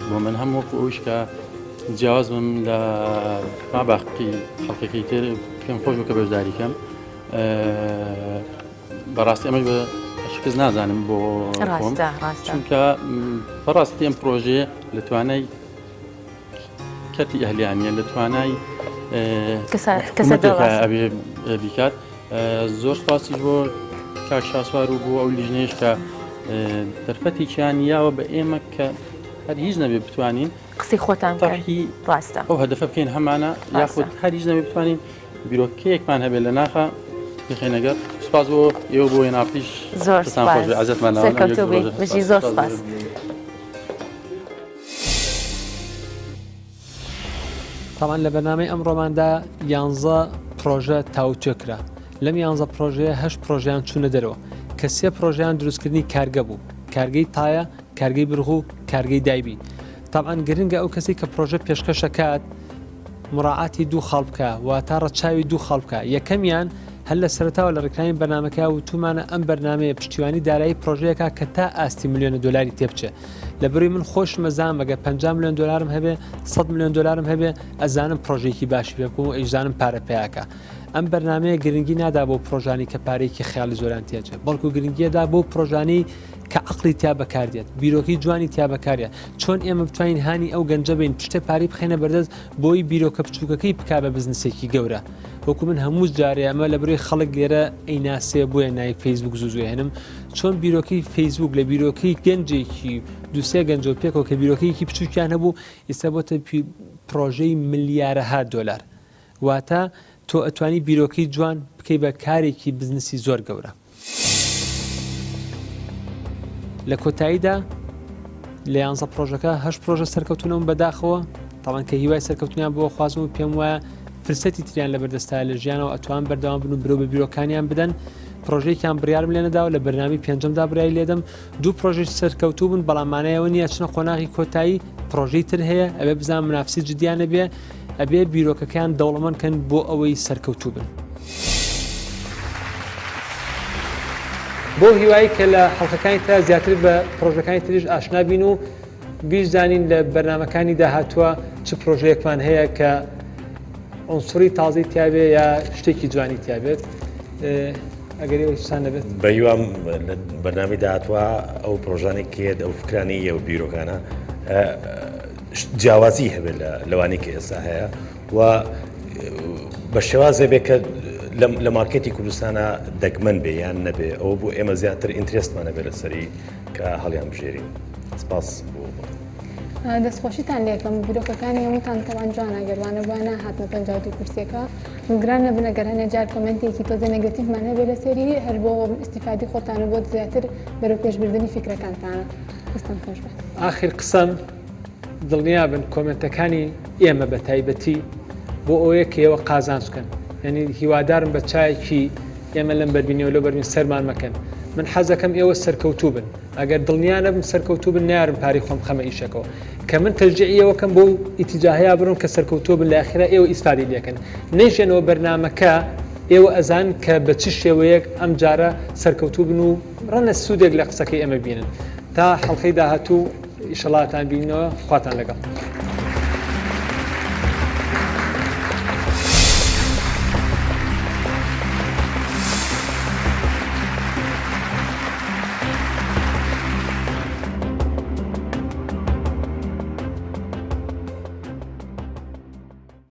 [SPEAKER 19] بۆ من هەم وەکو ئەوش کە جیاواز بم لە ما باقی خەڵکەکەی تر پێم خۆش بوو کە بەشداری کەم بەڕاستی ئەمەش بە شکست نازانم بۆ خۆم چونکە بەڕاستی ئەم پرۆژەیە لە توانای کەرتی ئەهلیانە لە توانای ئەبێ بیکات زۆر سپاسیش بۆ کاک شاسوار و بۆ ئەو لیژنەیەش کە دەرفەتێکیان یاوە بە ئێمە کە هەر هیچ نەبێ بتوانین
[SPEAKER 2] قسەی خۆتان
[SPEAKER 19] تەرحی
[SPEAKER 2] ڕاستە
[SPEAKER 19] ئەو هەدەفە بکەین هەمانە یاخود هەر هیچ نەبێ بتوانین بیرۆکەیەکمان هەبێت لە ناخا بخەینە گەڕ سپاس بۆ ئێوە بۆ ێناپیش
[SPEAKER 2] زۆر سپاس
[SPEAKER 19] عزتمان
[SPEAKER 2] سەرکەوتوو بی بژی زۆر سپاس.
[SPEAKER 1] تاوان لە بەرنامەی ئەمڕۆماندا یانزە پرۆژە تاوتوێ کرا لەم یانزە پرۆژەیە هەشت پرۆژیان چوونە دەرەوە کە سێ پرۆژیان دروستکردنی کارگە بوو کارگەی تایە کارگەی برغ و کارگەی دایبی تاوان گرنگە ئەو کەسی کە پرۆژە پێشکەشەکات مراعاتی دوو خاڵ بکە واتە ڕەچاوی دوو خاڵ بکە یەکەمیان هەر لە سەرەتاوە لە ڕێکخراوی بەرنامەکە وتومانە ئەم بەرنامەیە پشتیوانی دارایی پرۆژەیەکە کە تا ئاستی ملیۆنە دۆلاری تێبچێ لە بری من خۆشم ئەزانم ئەگەر 50 ملیۆن دۆلارم هەبێ 100 ملیۆن دۆلارم هەبێ ئەزانم پرۆژێکی باشی پێ بکەم و ئەیزانم پارە پیاکە ئەم بەرنمەیە گرنگی نادا بۆ پرۆژانی کە پارێکی خیاڵی زۆران تێچێت بەڵکو گرنگیەدا بۆ پرۆژانی کە عقلی تیا بەکاردێت بیرۆکی جوانی تیا بەکارە چۆن ئێمە بتوانین هانی ئەو گەنجە بین پشتە پارەی بخێنە بەردەست بۆی بیرۆکە بچووکەکەی بک بە بزنسێکی گەورە وەکو من هەموو جارێ ئەمە لە بری خەڵک لێرە ئەیناسێ بۆیە ناوی فەیسبوک زوو زوو هێنم چۆن بیرۆکەی فەیسبوک لە بیرۆکەی گەنجێکی دووسێ گەنجەوە پێکەوە کە بیرۆکەیەکی بچووکیان هەبوو ئیستا بۆتە پرۆژەی ملیارەها دۆلار واتە تۆ ئەتوانی بیرۆکەی جوان بکەی بە کارێکی بزنسی زۆر گەورە. لە کۆتاییدا لە یانزە پرۆژەکە هەش پرۆژە سەرکەوتونەوە بەداخەوە تاوان کە هیوای سەرکەوتنیان بۆ خوازم و پێم وایە فرسەتی تریان لە بەردەستا لە ژیانەوە ئەتوان بەردەوام بن و برۆ بە بیرۆکانیان بدەن پرۆژێکیان بڕیارم لێ نەداوە لە بەرنامی پێنجەمدا برای لێدەم دوو پرۆژەی سەرکەوتوو بوون بەڵام مانایەوە نییە چنە قۆناغی کۆتایی پرۆژەی تر هەیە ئەبێ بزان منافسی جدیانە بێ ئەبێ بیرۆکەکەیان دەوڵەمەند کەن بۆ ئەوەی سەرکەوتوو بن. بەو هیوایەی کە لە حەڵقەکانی ترا زیاتر بە پڕۆژەکانی تریش ئاشنا بین و بیشزانین لە بەرنامەکانی داهاتووە چ پڕۆژەیەکمان هەیە کە عنسوری تازەی تیابێ یا شتێکی جوانی تیابێت ئەگەر ئێوە هیچتان نەبێت.
[SPEAKER 3] بە هیوام لە بەرنامەی داهاتووە ئەو پڕۆژانەی کە یەت ئەو فکرانەی یە و بیرۆکانە جیاوازی هەبێت لە لەوانەی کە ئێستا هەیە و بە شێوازێ بێ کە لە مارکێتی کوردستانە دەگمەن بێ یان نەبێ ئەوە بۆ ئێمە زیاتر interest مان هەبێ لەسەری کە هەڵیان بژێرین سپاس بۆ
[SPEAKER 4] دەستخۆشیتان لێکەم بیرۆکەکانی هەمووتان تەوان جوانە گەر وانە بووە ناهاتمە 52 کورسیەکە گران نەبن ئەگەر هەنێ جار comment ێکی تۆزێ negative مان هەبێ لەسەری هەر بۆ ئیستیفادی خۆتان و بۆ زیاتر بەرەو پێشبردنی فیکرەکانتانە دەستان خۆش بێت.
[SPEAKER 1] ئاخر قسەم دڵنیابن کۆمێنتەکانی ئێمە بە تایبەتی بۆ ئەوەیە کە ئێوە قازانج بکەن یعنی هیوادارم بە چایەکی ئێمە لەم بەربینەوە لەو بەربین سەرمان مەکەن من حەزەکەم ئێوە سەرکەوتوو بن ئەگەر دڵنیا نەبم سەرکەوتوو بن نارم پارەی خۆم خەمە ئیشەکەوە کە من تەشجیعی ئێوە کەم بۆ ئیتیجاهەیە بڕۆن کە سەرکەوتوو بن لە ئاخیرا ئێوە ئیسفادەی لێکەن نەیژێنەوە بەرنامەکە ئێوە ئەزان کە بە چ شێوەیەک ئەم جارە سەرکەوتوو بن و ڕەنە سوودێک لە قسەکەی ئێمە بینن تا حەڵقەی داهاتوو ئیشەڵاتان بینەوە خواتان لەگەڵ.